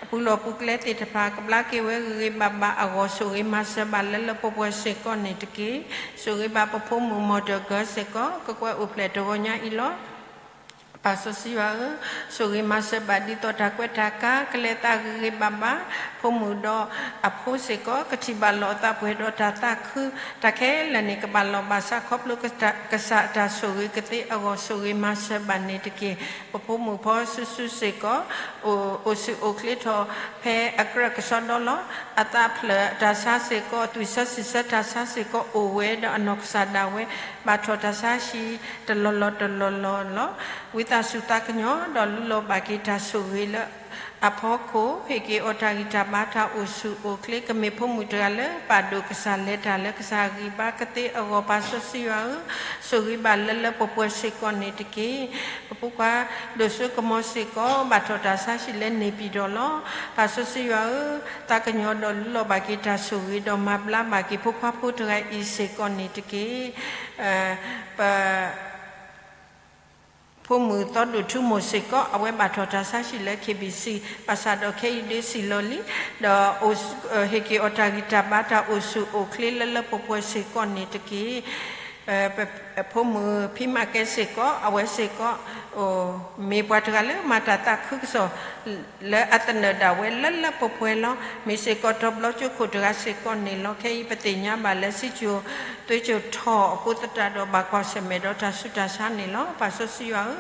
ပူၤလီၢ်ပူၤကျဲသ့ၣ်တဖၣ် ကဘျါက့ၤဝဲဂ့ၤဂ့ၤဘၣ်ဘၣ်အဂီၢ် ဆိၣ်ဂ့ၤမၤစၢၤဘၣ်လၢလၢပှဲၤပှဲၤစ့ၢ်ကီးန့ၣ်တက့ၢ်. ဆိၣ်ဂ့ၤဘၣ်ပဖိမုၣ်မီၢ်တဂၢၢ်စ့ၢ်ကီး ကကွဲးအိၣ်ဖျဲၣ်တဂီၤညါအံၤလီၤ. ပၢ်စီဆှံယွၤဧၢ, ဆိၣ်ဂ့ၤမၤစၢၤဘၣ်ဒ်သိးတၢ်ကွဲးတၢ်ကါ ကလဲၤသးဂ့ၤဂ့ၤဘၣ်ဘၣ်, ဖိမုၣ်ဒီးအဖိစ့ၢ်ကီး ကထံၣ်ဘၣ်လီၤအသးပှဲၤဒီးတၢ်သးခု, တၢ်ခဲလၢာ်န့ၣ် ကဘၣ်လီၤဘၣ်စးခီဖျိကစၢ်အတၢ်ဆိၣ်ဂ့ၤကသ့အဂီၢ် ဆိၣ်ဂ့ၤမၤစၢၤဘၣ်န့ၣ်တက့ၢ်. ပဖိမုၣ်ဖီစုစုစ့ၢ်ကီး အိၣ်ဆူၣ်အိၣ်ချ့ထီၣ်ဖဲအကြၢးကစီဒီလီၤ. အသးဖျၢၣ်တၢ်ဆါစ့ၢ်ကီး သွံၣ်ဆၢစံၣ်ဆၢတၢ်ဆါစ့ၢ်ကီးအိၣ်ဝဲဒီးအနီၢ်ကစၢ်ဒၣ်ဝဲ ဘၣ်ထီၣ်တၢ်ဆါဟံၣ်တလီၢ်လီၢ်တလီၢ်လီၢ်လီၤ. ဝံသးစူၤသးကညီၤဒီးလူလီၤဘၣ်က့ၤတၢ်ဆိၣ်ဂ့ၤလၢအဖီခိၣ် ဟ့ၣ်က့ၤအီၤတၢ်ဂံၢ်တၢ်ဘါတၢ်အိၣ်ဆူၣ်အိၣ်ချ့ ကမ့ၢ်ဖိမုၣ်တဂၤလၢပာ်ဒိၣ်ကစၢ်လဲၤတၢ်လၢကစၢ်ဂံၢ်ဘါကသ့အဂီၢ် ပၢ်စီဆှံယွၤဧၢ, ဆိၣ်ဂ့ၤဘၣ်လၢလၢပှဲၤပှဲၤစ့ၢ်ကီးန့ၣ်တက့ၢ်. ပဖိခွါဒိၣ်စိကမီၤစ့ၢ်ကီး ဘၣ်ထီၣ်တၢ်ဆါဟံၣ်လၢန့ၣ်ပံၤဒီးလီၤ. ပၢ်စီဆှံယွၤဧၢ, သးကညီၤဒီးလူလီၤဘၣ်က့ၤတၢ်ဆိၣ်ဂ့ၤဒီးမၤဘျါဘၣ်က့ၤဖိခွါဖိတဂၤအံၤစ့ၢ်ကီးန့ၣ်တက့ၢ်. ပ ဖိမုၣ်သီဒိၣ်ထူမိၢ်စ့ၢ်ကီး အဝဲဘၣ်ထီၣ်တၢ်ဆါဟံၣ်လၢ KBC ဘၣ်ဆၣ်ဒီးခဲအံၤဒုးစံၣ်လီၤလံ, ဒီးဟ့ၣ်က့ၤအီၤတၢ်ဂံၢ်တၢ်ဘါတၢ်အိၣ်ဆူၣ်အိၣ်ချ့လၢလၢပှဲၤပှဲၤစ့ၢ်ကီးန့ၣ်တက့ၢ်. ဖိမုၣ်ဖံးမၤကဲစ့ၢ်ကီး အဝဲစ့ၢ်ကီး မ့ၢ်ပှၤတဂၤလၢမၤတၢ်သးခုကစီၣ် လၢအသနၢၣ်ဒၣ်ဝဲလၢလၢပှဲၤပှဲၤလီၤ. မ့ၢ်စ့ၢ်ကီးတီၤဘျီကၠိခိၣ်တဂၤစ့ၢ်ကီးန့ၣ်လီၤ. ခဲအံၤပသ့ၣ်ညါဘၣ်လၢစံၣ်စိၤသွ့စိၤထီၣ်အဃိသတးဒီး ဘၣ်ကွၢ်ဆၢၣ်မဲာ်ဒီးတၢ်ဆူးတၢ်ဆါန့ၣ်လီၤ. ပၢ်စီဆှံယွၤဧၢ,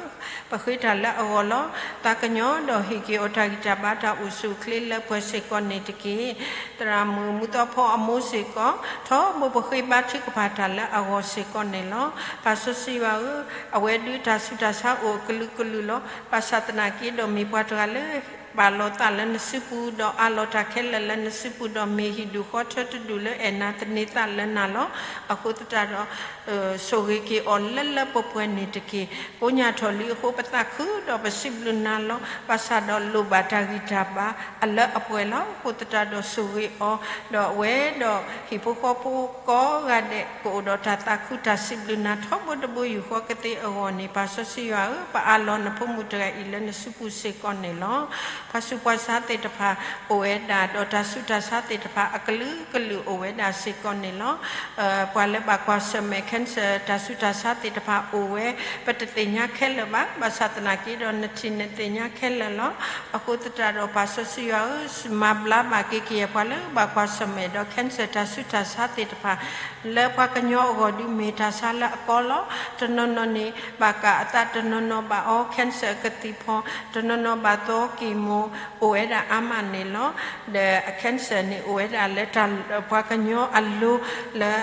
ပဃ့တၢ်လၢအဂီၢ်လီၤ. သးကညီၤဒီးဟ့ၣ်က့ၤအီၤတၢ်ဂံၢ်တၢ်ဘါတၢ်အိၣ်ဆူၣ်အိၣ်ချ့လၢပှဲၤစ့ၢ်ကီးန့ၣ်တက့ၢ်. သရၣ်မုၣ်မူသီဖီအမိၢ်စ့ၢ်ကီး ထီဘိပဃ့ဘါထုကဖၣ်တၢ်လၢအဂီၢ်စ့ၢ်ကီးန့ၣ်လီၤ. ပၢ်စီဆှံယွၤဧၢ, အဝဲဒုးတၢ်ဆူးတၢ်ဆါအိၣ်အကလုာ်ကလုာ်လီၤ. ဘၣ်ဆၣ်သနာ်က့ဒီးမ့ၢ်ပှၤတဂၤလၢ ပာ်လီၤသးလၢနစုပူၤ ဒီးအးလီၤတၢ်ခဲလၢာ်လၢနစုပူၤ ဒီးမ့ၢ်ဟံၣ်ဒူၣ်ဃီထၢတဒူၣ်လၢအဲၣ်နၤသန့ၤသးလၢနၤလီၤ. အဃိသတးဒီး ဆိၣ်ဂ့ၤက့ၤအီၤလၢလၢပှဲၤပှဲၤန့ၣ်တက့ၢ်. ကိညၢ်ထီၣ်လံအဃိ ပသးခုဒီးပစံးဘျုးနၤလီၤ. ဘၣ်ဆၣ်ဒီးလိၣ်ဘၣ်တၢ်ဂံၢ်တၢ်ဘါအလၢအပှဲၤလီၤ. အဃိသတးဒီးဆိၣ်ဂ့ၤအီၤ, ဒီးအဝဲဒီးဟံၣ်ဖိဃီဖိကိးဂၤဒဲး ကအိၣ်ဒီးတၢ်သးခုတၢ်စံးဘျုးနၤထီဘိတဘိယူၢ်ဃီကသ့အဂီၢ်န့ၣ် ပၢ်စီဆှံယွၤဧၢ, ပအးလီၤနဖိမုၣ်တဂၤအံၤလၢနစုပူၤစ့ၢ်ကီးန့ၣ်လီၤ. ပှၤဆူးပှၤဆါသ့ၣ်တဖၣ်အိၣ်ဝဲဒၣ် ဒီးတၢ်ဆူးတၢ်ဆါသ့ၣ်တဖၣ်အကလုာ်ကလုာ်အိၣ်ဝဲဒၣ်စ့ၢ်ကီးန့ၣ်လီၤ. ပှၤလၢဘၣ်ကွၢ်ဆၢၣ်မဲာ် cancer တၢ်ဆူးတၢ်ဆါသ့ၣ်တဖၣ်အိၣ်ဝဲ ပတသ့ၣ်ညါခဲလၢာ်ဘၣ်. ဘၣ်ဆၣ်သနာ်က့ဒီး နထံၣ်နသ့ၣ်ညါခဲလၢာ်လီၤ. အဃိသတးဒီးပၢ်စီဆှံယွၤဧၢ, မၤဘျါဘၣ်က့ၤကယဲၢ်ပှၤလၢဘၣ်ကွၢ်ဆၢၣ်မဲာ်ဒီး cancer တၢ်ဆူးတၢ်ဆါသ့ၣ်တဖၣ် လၢပှၤကညီအဂီၢ်ဒုးမ့ၢ်တၢ်ဆါလၢအကီလီၤ. တနီၤနီၤန့ၣ် ဘၣ်ကၣ်အသး, တနီၤနီၤဘၣ်အီ cancer ကသံၣ်ဖီ, တနီၤနီၤဘၣ်သီကံၢ်မိၣ် အိၣ်ဝဲဒၣ်အါမးန့ၣ်လီၤ. ဒီးအ cancer န့ၣ် အိၣ်ဝဲဒၣ်လၢတၢ်ပှၤကညီအလိၤလၢ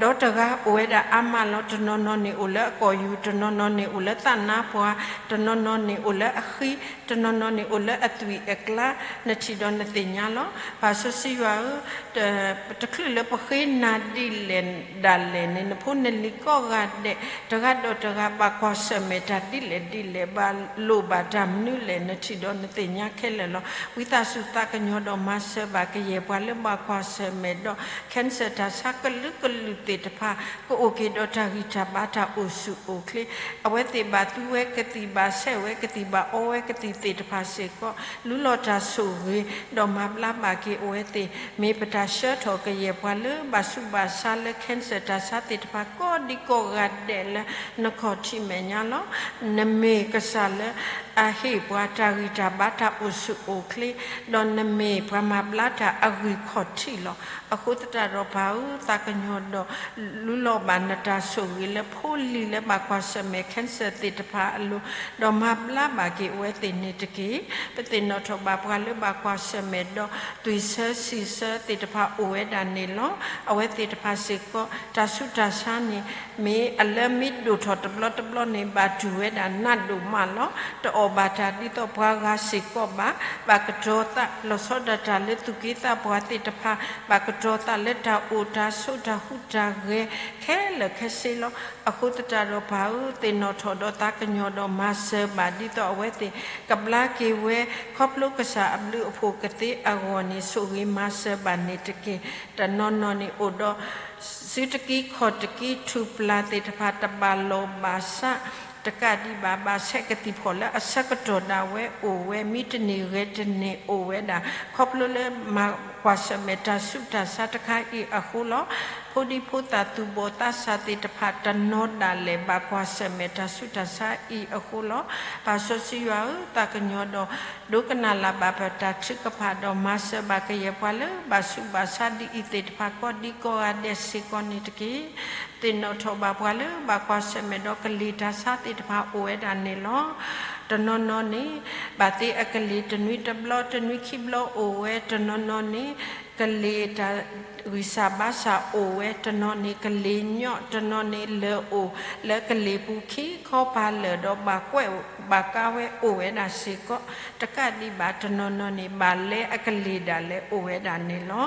ဒီတဂၤအိၣ်ဝဲဒၣ်အါမးလီၤ. တနီၤနီၤန့ၣ်အိၣ်လၢအကိာ်ယူၤ, တနီၤနီၤန့ၣ်အိၣ်လၢသးနါပှၢ်, တနီၤနီၤန့ၣ်အိၣ်လၢအဃံ, တနီၤနီၤန့ၣ်အိၣ်လၢအသွံၣ်အကျါ, နထံၣ်ဒီးနသ့ၣ်ညါလီၤ. ပၢ်စီဆှံယွၤဧၢ, တချုးလၢပဃ့နၤဒ်လဲၣ်ဒၣ်လဲာ်န့ၣ် နဖိနလံၤကိးဂၤဒဲး တဂၤဒီးတဂၤ ဘၣ်ကွၢ်ဆၢၣ်မဲာ်တၢ်ဒ်လဲၣ်ဒ်လဲၣ်, ဘၣ်လိၣ်ဘၣ်တၢ်မနုၤလဲၣ် နထံၣ်ဒီးနသ့ၣ်ညါခဲလၢာ်လီၤ. ဝံသးစူၤသးကညီၤဒီးမၤစၢၤဘၣ်ကယဲၢ်ပှၤလၢဘၣ်ကွၢ်ဆၢၣ်မဲာ်ဒီး cancer တၢ်ဆါကလုာ်ကလုာ်သ့ၣ်တဖၣ် ကအိၣ်က့ၤဒီးတၢ်ဂံၢ်တၢ်ဘါတၢ်အိၣ်ဆူၣ်အိၣ်ချ့, အဝဲသ့ၣ်ဘၣ်သူဝဲကသံၣ်, ဘၣ်ဆဲးဝဲကသံၣ်, ဘၣ်အီဝဲကသံၣ်သ့ၣ်တဖၣ်စ့ၢ်ကီး လူလီၤတၢ်ဆိၣ်ဂ့ၤ ဒီးမၤဘျါဘၣ်က့ၤအဝဲသ့ၣ်, မ့ၢ်ပတၢ်ဆှၢထီၣ်ကယဲၢ်ပှၤလၢဘၣ်ဆူးဘၣ်ဆါလၢ cancer တၢ်ဆါသ့ၣ်တဖၣ် ကိးဒံကိးဂၤဒဲးလၢနခီၣ်ထံးမဲာ်ညါလီၤ. နမ့ၢ်ကစၢ်လၢအဟ့ၣ်ပှၤတၢ်ဂံၢ်တၢ်ဘါတၢ်အိၣ်ဆူၣ်အိၣ်ချ့, ဒီးနမ့ၢ်ပှၤမၤဘျါတၢ်အဂံၢ်ခီၣ်ထံးလီၤ. အဃိသတးဒီးပၢ်ဧၢ, သးကညီၤဒီး လူလီၤဘၣ်နတၢ်ဆိၣ်ဂ့ၤလၢဖိလံၤလၢဘၣ်ကွၢ်ဆၢၣ်မဲာ် cancer သ့ၣ်တဖၣ်အလိၤ, ဒီးမၤဘျါဘၣ်က့ၤအဝဲသ့ၣ်န့ၣ်တက့ၢ်. ပသ့ၣ်နီၣ်ထီၣ်ဘၣ်ပှၤလၢဘၣ်ကွၢ်ဆၢၣ်မဲာ်ဒီး သွံၣ်ဆၢဆံးဆၢသ့ၣ်တဖၣ်အိၣ်ဝဲဒၣ်န့ၣ်လီၤ. အဝဲသ့ၣ်တဖၣ်စ့ၢ်ကီး တၢ်ဆူးတၢ်ဆါန့ၣ် မ့ၢ်အလၢမ့ၢ်ဒိၣ်ထီၣ်တဘျီတဘျီန့ၣ် ဘၣ်တူၢ်ဝဲဒၣ်နးဒိၣ်မးလီၤ. တအီၣ်ဘၣ်တၢ်ဒ်သိးပှၤဂၤစ့ၢ်ကီးဘၣ်. ဘၣ်ကတီၤသး လီၤဆီဒၣ်တၢ်လၢသူၣ်က့သးပှၢ်သ့ၣ်တဖၣ်, ဘၣ်ကတီၤသးလၢတၢ်အိၣ်တၢ်ဆိးတၢ်ဟူးတၢ်ဂဲၤခဲလၢာ်ခဲဆ့လီၤ. အဃိသတးဒီးပၢ်ဧၢ, သ့ၣ်နီၣ်ထီၣ်ဒီးသးကညီၤဒီးမၤစၢၤဘၣ် ဒ်သိးအဝဲသ့ၣ်ကဘျါက့ၤဝဲ ခီဖျိကစၢ်အဘျုးအဖှိၣ်ကသ့အဂီၢ်န့ၣ် ဆိၣ်ဂ့ၤမၤစၢၤဘၣ်န့ၣ်တက့ၢ်. တနီၤနီၤန့ၣ်အိၣ်ဒီး စုတကံခီၣ်တကံ ထူၣ်ပျၢ်သ့ၣ်တဖၣ် တဘၣ်လီၢ်ဘၣ်စး တကးဒံးဘၣ် ဘၣ်ဆဲးကသံၣ်ဖီၣ်လၢအဆၢကတီၢ်ဒၣ်ဝဲအိၣ်ဝဲ မံတနံၤဂဲၤတနံၤအိၣ်ဝဲဒၣ် ခီဖျိလၢမၤကွၢ်ဆၢၣ်မဲာ်တၢ်ဆူးတၢ်ဆါတခါအံၤအဃိလီၤ. ဖိဒံဖိသၣ်သူၣ်ဘီၣ်သးစၢ်သ့ၣ်တဖၣ် တနီၤဒၣ်လဲာ်ဘၣ်ကွၢ်ဆၢၣ်မဲာ်တၢ်ဆူးတၢ်ဆါအံၤအဃိလီၤ. ပၢ်စီဆှံယွၤဧၢ, သးကညီၤဒီး ဒိကနၣ်လၢ်ဘၣ်ပတၢ်ထုကဖၣ်ဒီး မၤစၢၤဘၣ်ကယဲၢ်ပှၤလၢဘၣ်ဆူးဘၣ်ဆါဒ်အံၤသ့ၣ်တဖၣ် ကိးဒံကိးဂၤဒဲးစ့ၢ်ကီးန့ၣ်တက့ၢ်. သ့ၣ်နီၣ်ထီၣ်ဘၣ်ပှၤလၢဘၣ်ကွၢ်ဆၢၣ်မဲာ်ဒီးကလ့ၢ်တၢ်ဆါသ့ၣ်တဖၣ်အိၣ်ဝဲဒၣ်န့ၣ်လီၤ. တနီၤနီၤန့ၣ် ဘၣ်သ့အကလ့ၢ်တနွံတဘျီ တနွံခံဘျီအိၣ်ဝဲ, တနီၤနီၤန့ၣ် ကလ့ၢ်တၢ်ဂံၢ်စၢ်ဘါစၢ်အိၣ်ဝဲ, တနီၤန့ၣ်ကလ့ၢ်ညီၣ်, တနီၤန့ၣ်လၢၢ်အိၣ်လၢကလ့ၢ်ပူၤခံခီပၤလၢာ်ဒီး ဘၣ်ကွဲးဘၣ်ကါဝဲအိၣ်ဝဲဒၣ်စ့ၢ်ကီး. တကးဒံးဘၣ် တနီၤနီၤန့ၣ် ဘၣ်လဲအကလ့ၢ်ဒၣ်လဲာ်အိၣ်ဝဲဒၣ်န့ၣ်လီၤ.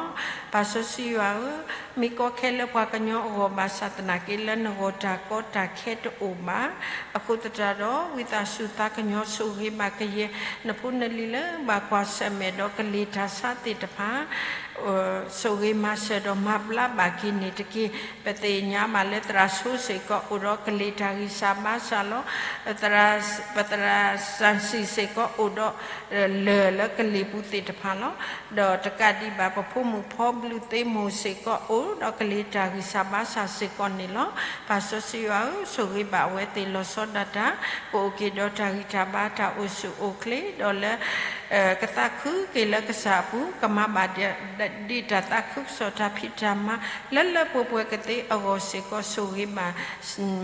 ပၢ်စီဆှံယွၤဧၢ, မ့ၢ်ကီခဲလၢပှၤကညီအဂီၢ် ဘၣ်ဆၣ်သနာ်က့လၢနဂီၢ်တၢ်ကီတၢ်ခဲတအိၣ်ဘၣ်. အဃိသတးဒီး ဝံသးစူၤသးကညီၤဆိၣ်ဂ့ၤဘၣ်ကယဲၢ် နဖိနလံၤလၢဘၣ်ကွၢ်ဆၢၣ်မဲာ်ဒီးကလ့ၢ်တၢ်ဆါသ့ၣ်တဖၣ် ဆိၣ်ဂ့ၤမၤစၢၤဒီးမၤဘျါဘၣ်က့ၤန့ၣ်တက့ၢ်. ပသ့ၣ်ညါဘၣ်လၢသရၣ်ဆိစ့ၢ်ကီးအိၣ်ဒီးကလ့ၢ်တၢ်ဂံၢ်စၢ်ဘါစၢ်လီၤ. ပသရၣ်စၢ်စံၣ်စ့ၢ်ကီးအိၣ်ဒီး လၢၢ်လၢကလ့ၢ်ပူၤသ့ၣ်တဖၣ်လီၤ. ဒီးတကးဒံးဘၣ် ပဖိမုၣ်ဖီဘျုးသ့မိၢ်စ့ၢ်ကီးအိၣ်ဒီးကလ့ၢ်တၢ်ဂံၢ်စၢ်ဘါစၢ်စ့ၢ်ကီးန့ၣ်လီၤ. ပၢ်စီဆှံယွၤဧၢ, ဆိၣ်ဂ့ၤဘၣ်အဝဲသ့ၣ်လီၤဆီဒၣ်တၢ် ကအိၣ်က့ၤဒီးတၢ်ဂံၢ်တၢ်ဘါတၢ်အိၣ်ဆူၣ်အိၣ်ချ့ ဒီးလၢ ကသးခုက့ၤလၢကစၢ်အပူၤ ကမၤဘၣ်ဒၣ် ဒ်တၢ်သးခုကစီၣ်တၢ်ဖံးတၢ်မၤ လၢလၢပှဲၤပှဲၤကသ့အဂီၢ်စ့ၢ်ကီး ဆိၣ်ဂ့ၤဘၣ်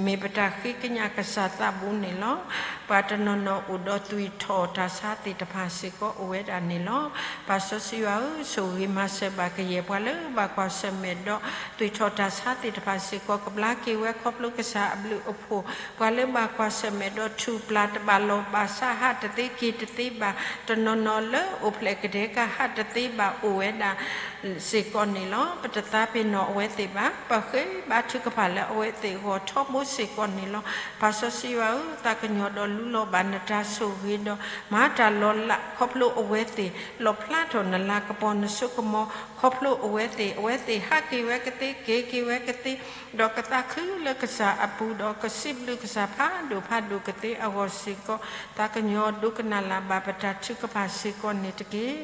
မ့ၢ်ပတၢ်ဃ့ကညးကစၢ်သးဘိန့ၣ်လီၤ. ပှၤတနီၤနီၤအိၣ်ဒီးသွံၣ်ထီၣ်တၢ်ဆါသ့ၣ်တဖၣ်စ့ၢ်ကီးအိၣ်ဝဲဒၣ်န့ၣ်လီၤ. ပၢ်စီဆှံယွၤဧၢ, ဆိၣ်ဂ့ၤမၤစၢၤဘၣ်ကယဲၢ်ပှၤလၢဘၣ်ကွၢ်ဆၢၣ်မဲာ်ဒီး သွံၣ်ထီၣ်တၢ်ဆါသ့ၣ်တဖၣ်စ့ၢ်ကီး ကဘျါက့ၤဝဲခီဖျိကစၢ်အဘျုးအဖှိၣ်, ပှၤလၢဘၣ်ကွၢ်ဆၢၣ်မဲာ်ဒီးထူၣ်ပျၢ်တဘၣ်လီၢ်ဘၣ်စး ဟးတသ့က့ၤတသ့ဘၣ်, တနီၤနီၤလၢအိၣ်ဖျဲၣ်ကဒဲကဟးတသ့ဘၣ်အိၣ်ဝဲဒၣ်စ့ၢ်ကီးန့ၣ်လီၤ. ပတသးပ့ၤနီၣ်အဝဲသ့ၣ်ဘၣ်, ပဃ့ဘါထုကဖၣ်လၢအဝဲသ့ၣ်အဂီၢ်ထီဘိစ့ၢ်ကီးန့ၣ်လီၤ. ပၢ်စီဆှံယွၤဧၢ, သးကညီၤဒီးလူလီၤဘၣ်နတၢ်ဆိၣ်ဂ့ၤဒီး မၤတၢ်လီၤလးခီဖျိအဝဲသ့ၣ်, လီၣ်ဖျါထီၣ်နလၤကပီၤနစိကမီၤခီဖျိအဝဲသ့ၣ်, အဝဲသ့ၣ်ဟးက့ၤဝဲကသ့ က့ၤက့ၤဝဲကသ့ ဒီးကသးခုလၢကစၢ်အပူၤ ဒီးကစံးဘျုးကစၢ်ဖးဒိၣ်ဖးဒိၣ်ကသ့အဂီၢ်စ့ၢ်ကီး, သးကညီၤဒိကနၣ်လၢ်ဘၣ်ပတၢ်ထုကဖၣ်စ့ၢ်ကီးန့ၣ်တက့ၢ်.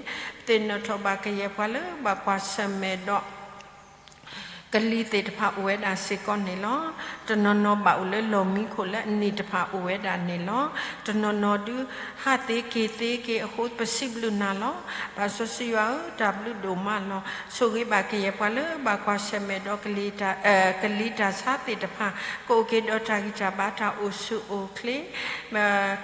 ပသ့ၣ်နီၣ်ထီၣ်ဘၣ်ကယဲၢ်ပှၤလၢဘၣ်ကွၢ်ဆၢၣ်မဲာ်ဒီး ကလံၤသ့ၣ်တဖၣ်အိၣ်ဝဲဒၣ်စ့ၢ်ကီးန့ၣ်လီၤ. တနီၤနီၤဘၣ်အိၣ်လၢလီၢ်မံခိၣ်လၢအနံၣ်တဖၣ်အိၣ်ဝဲဒၣ်န့ၣ်လီၤ. တနီၤနီၤဒုးဟးသ့က့ၤသ့က့ၤအဃိ ပစံးဘျုးနၤလီၤ. ပၢ်စီဆှံယွၤဧၢ, တၢ်ဘျုးဒိၣ်မးလီၤ. ဆိၣ်ဂ့ၤဘၣ်ကယဲၢ်ပှၤလၢဘၣ်ကွၢ်ဆၢၣ်မဲာ်ဒီး ကလံၤတၢ်ဆါသ့ၣ်တဖၣ် ကအိၣ်က့ၤဒီးတၢ်ဂံၢ်တၢ်ဘါတၢ်အိၣ်ဆူၣ်အိၣ်ချ့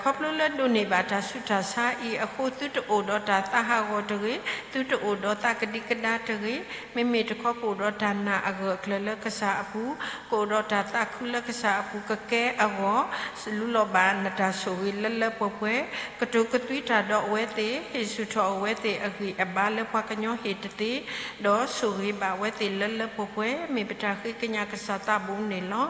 ခီဖျိလၢဒိးန့ၢ်ဘၣ်တၢ်ဆူးတၢ်ဆါအံၤအဃိ သုတအိၣ်ဒီးတၢ်သးဟးဂီၤတဂ့ၤ, သုတအိၣ်ဒီးသးကဒံကဒါတဂ့ၤ, မ့မ့ၢ်တခီကအိၣ်ဒီးတၢ်နာ်အဂၢၢ်အကျၢၤလၢကစၢ်အပူၤ, ကအိၣ်ဒီးတၢ်သးခုလၢကစၢ်အပူၤကကဲအဂီၢ်, လူလီၤဘၣ်နတၢ်ဆိၣ်ဂ့ၤလၢလၢပှဲၤပှဲၤ, ကတိၤကသွံတၢ်ဒီးအဝဲသ့ၣ်, ဟ့ၣ်ဆူၣ်ထီၣ်အဝဲသ့ၣ်အဂံၢ်အဘါလၢပှၤကညီဟ့ၣ်တသ့, ဒီးဆိၣ်ဂ့ၤဘၣ်အဝဲသ့ၣ်လၢလၢပှဲၤပှဲၤ, မ့ၢ်ပတၢ်ဃ့ကညးကစၢ်သးဘိန့ၣ်လီၤ.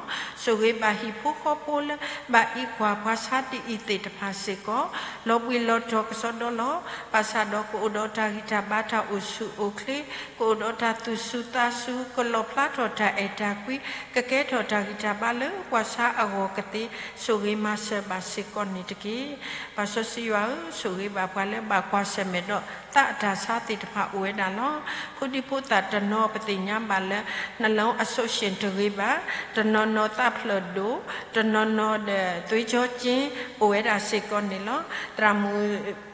ဆိၣ်ဂ့ၤဘၣ်ဟံၣ်ဖိဃီဖိလၢ ဘၣ်အံးကွၢ်ပှၤဆါဒ်အံၤသ့ၣ်တဖၣ်စ့ၢ်ကီး, လီၤဘှံးလီၤတီၤကစီဒီလီၤ. ဘၣ်ဆၣ်ဒီးကအိၣ်ဒီးတၢ်ဂံၢ်တၢ်ဘါတၢ်အိၣ်ဆူၣ်အိၣ်ချ့, ကအိၣ်ဒီးတၢ်သူၣ်စူၤသးစူၤ, ကလီၣ်ဖျါထီၣ်တၢ်အဲၣ်တၢ်ကွံ, ကကဲထီၣ်တၢ်ဂံၢ်တၢ်ဘါလၢပှၤဆါအဂီၢ်ကသ့, ဆိၣ်ဂ့ၤမၤစၢၤဘၣ်စ့ၢ်ကီးန့ၣ်တက့ၢ်. ပၢ်စီဆှံယွၤဧၢ, ဆိၣ်ဂ့ၤဘၣ်ပှၤလၢဘၣ်ကွၢ်ဆၢၣ်မဲာ်ဒီးသးအတၢ်ဆါသ့ၣ်တဖၣ်အိၣ်ဝဲဒၣ်လီၤ. ဖိဒံဖိသၣ်တနီၤပသ့ၣ်ညါဘၣ်လၢ နှလုံးအဆုတ်ရှင်တဂ့ၤဘၣ်, တနီၤနီၤသးဖျၢၣ်ဒိၣ်, တနီၤနီၤဒီးသွေးကြောကျဉ် အိၣ်ဝဲဒၣ်စ့ၢ်ကီးန့ၣ်လီၤ. သရၣ်မုၣ်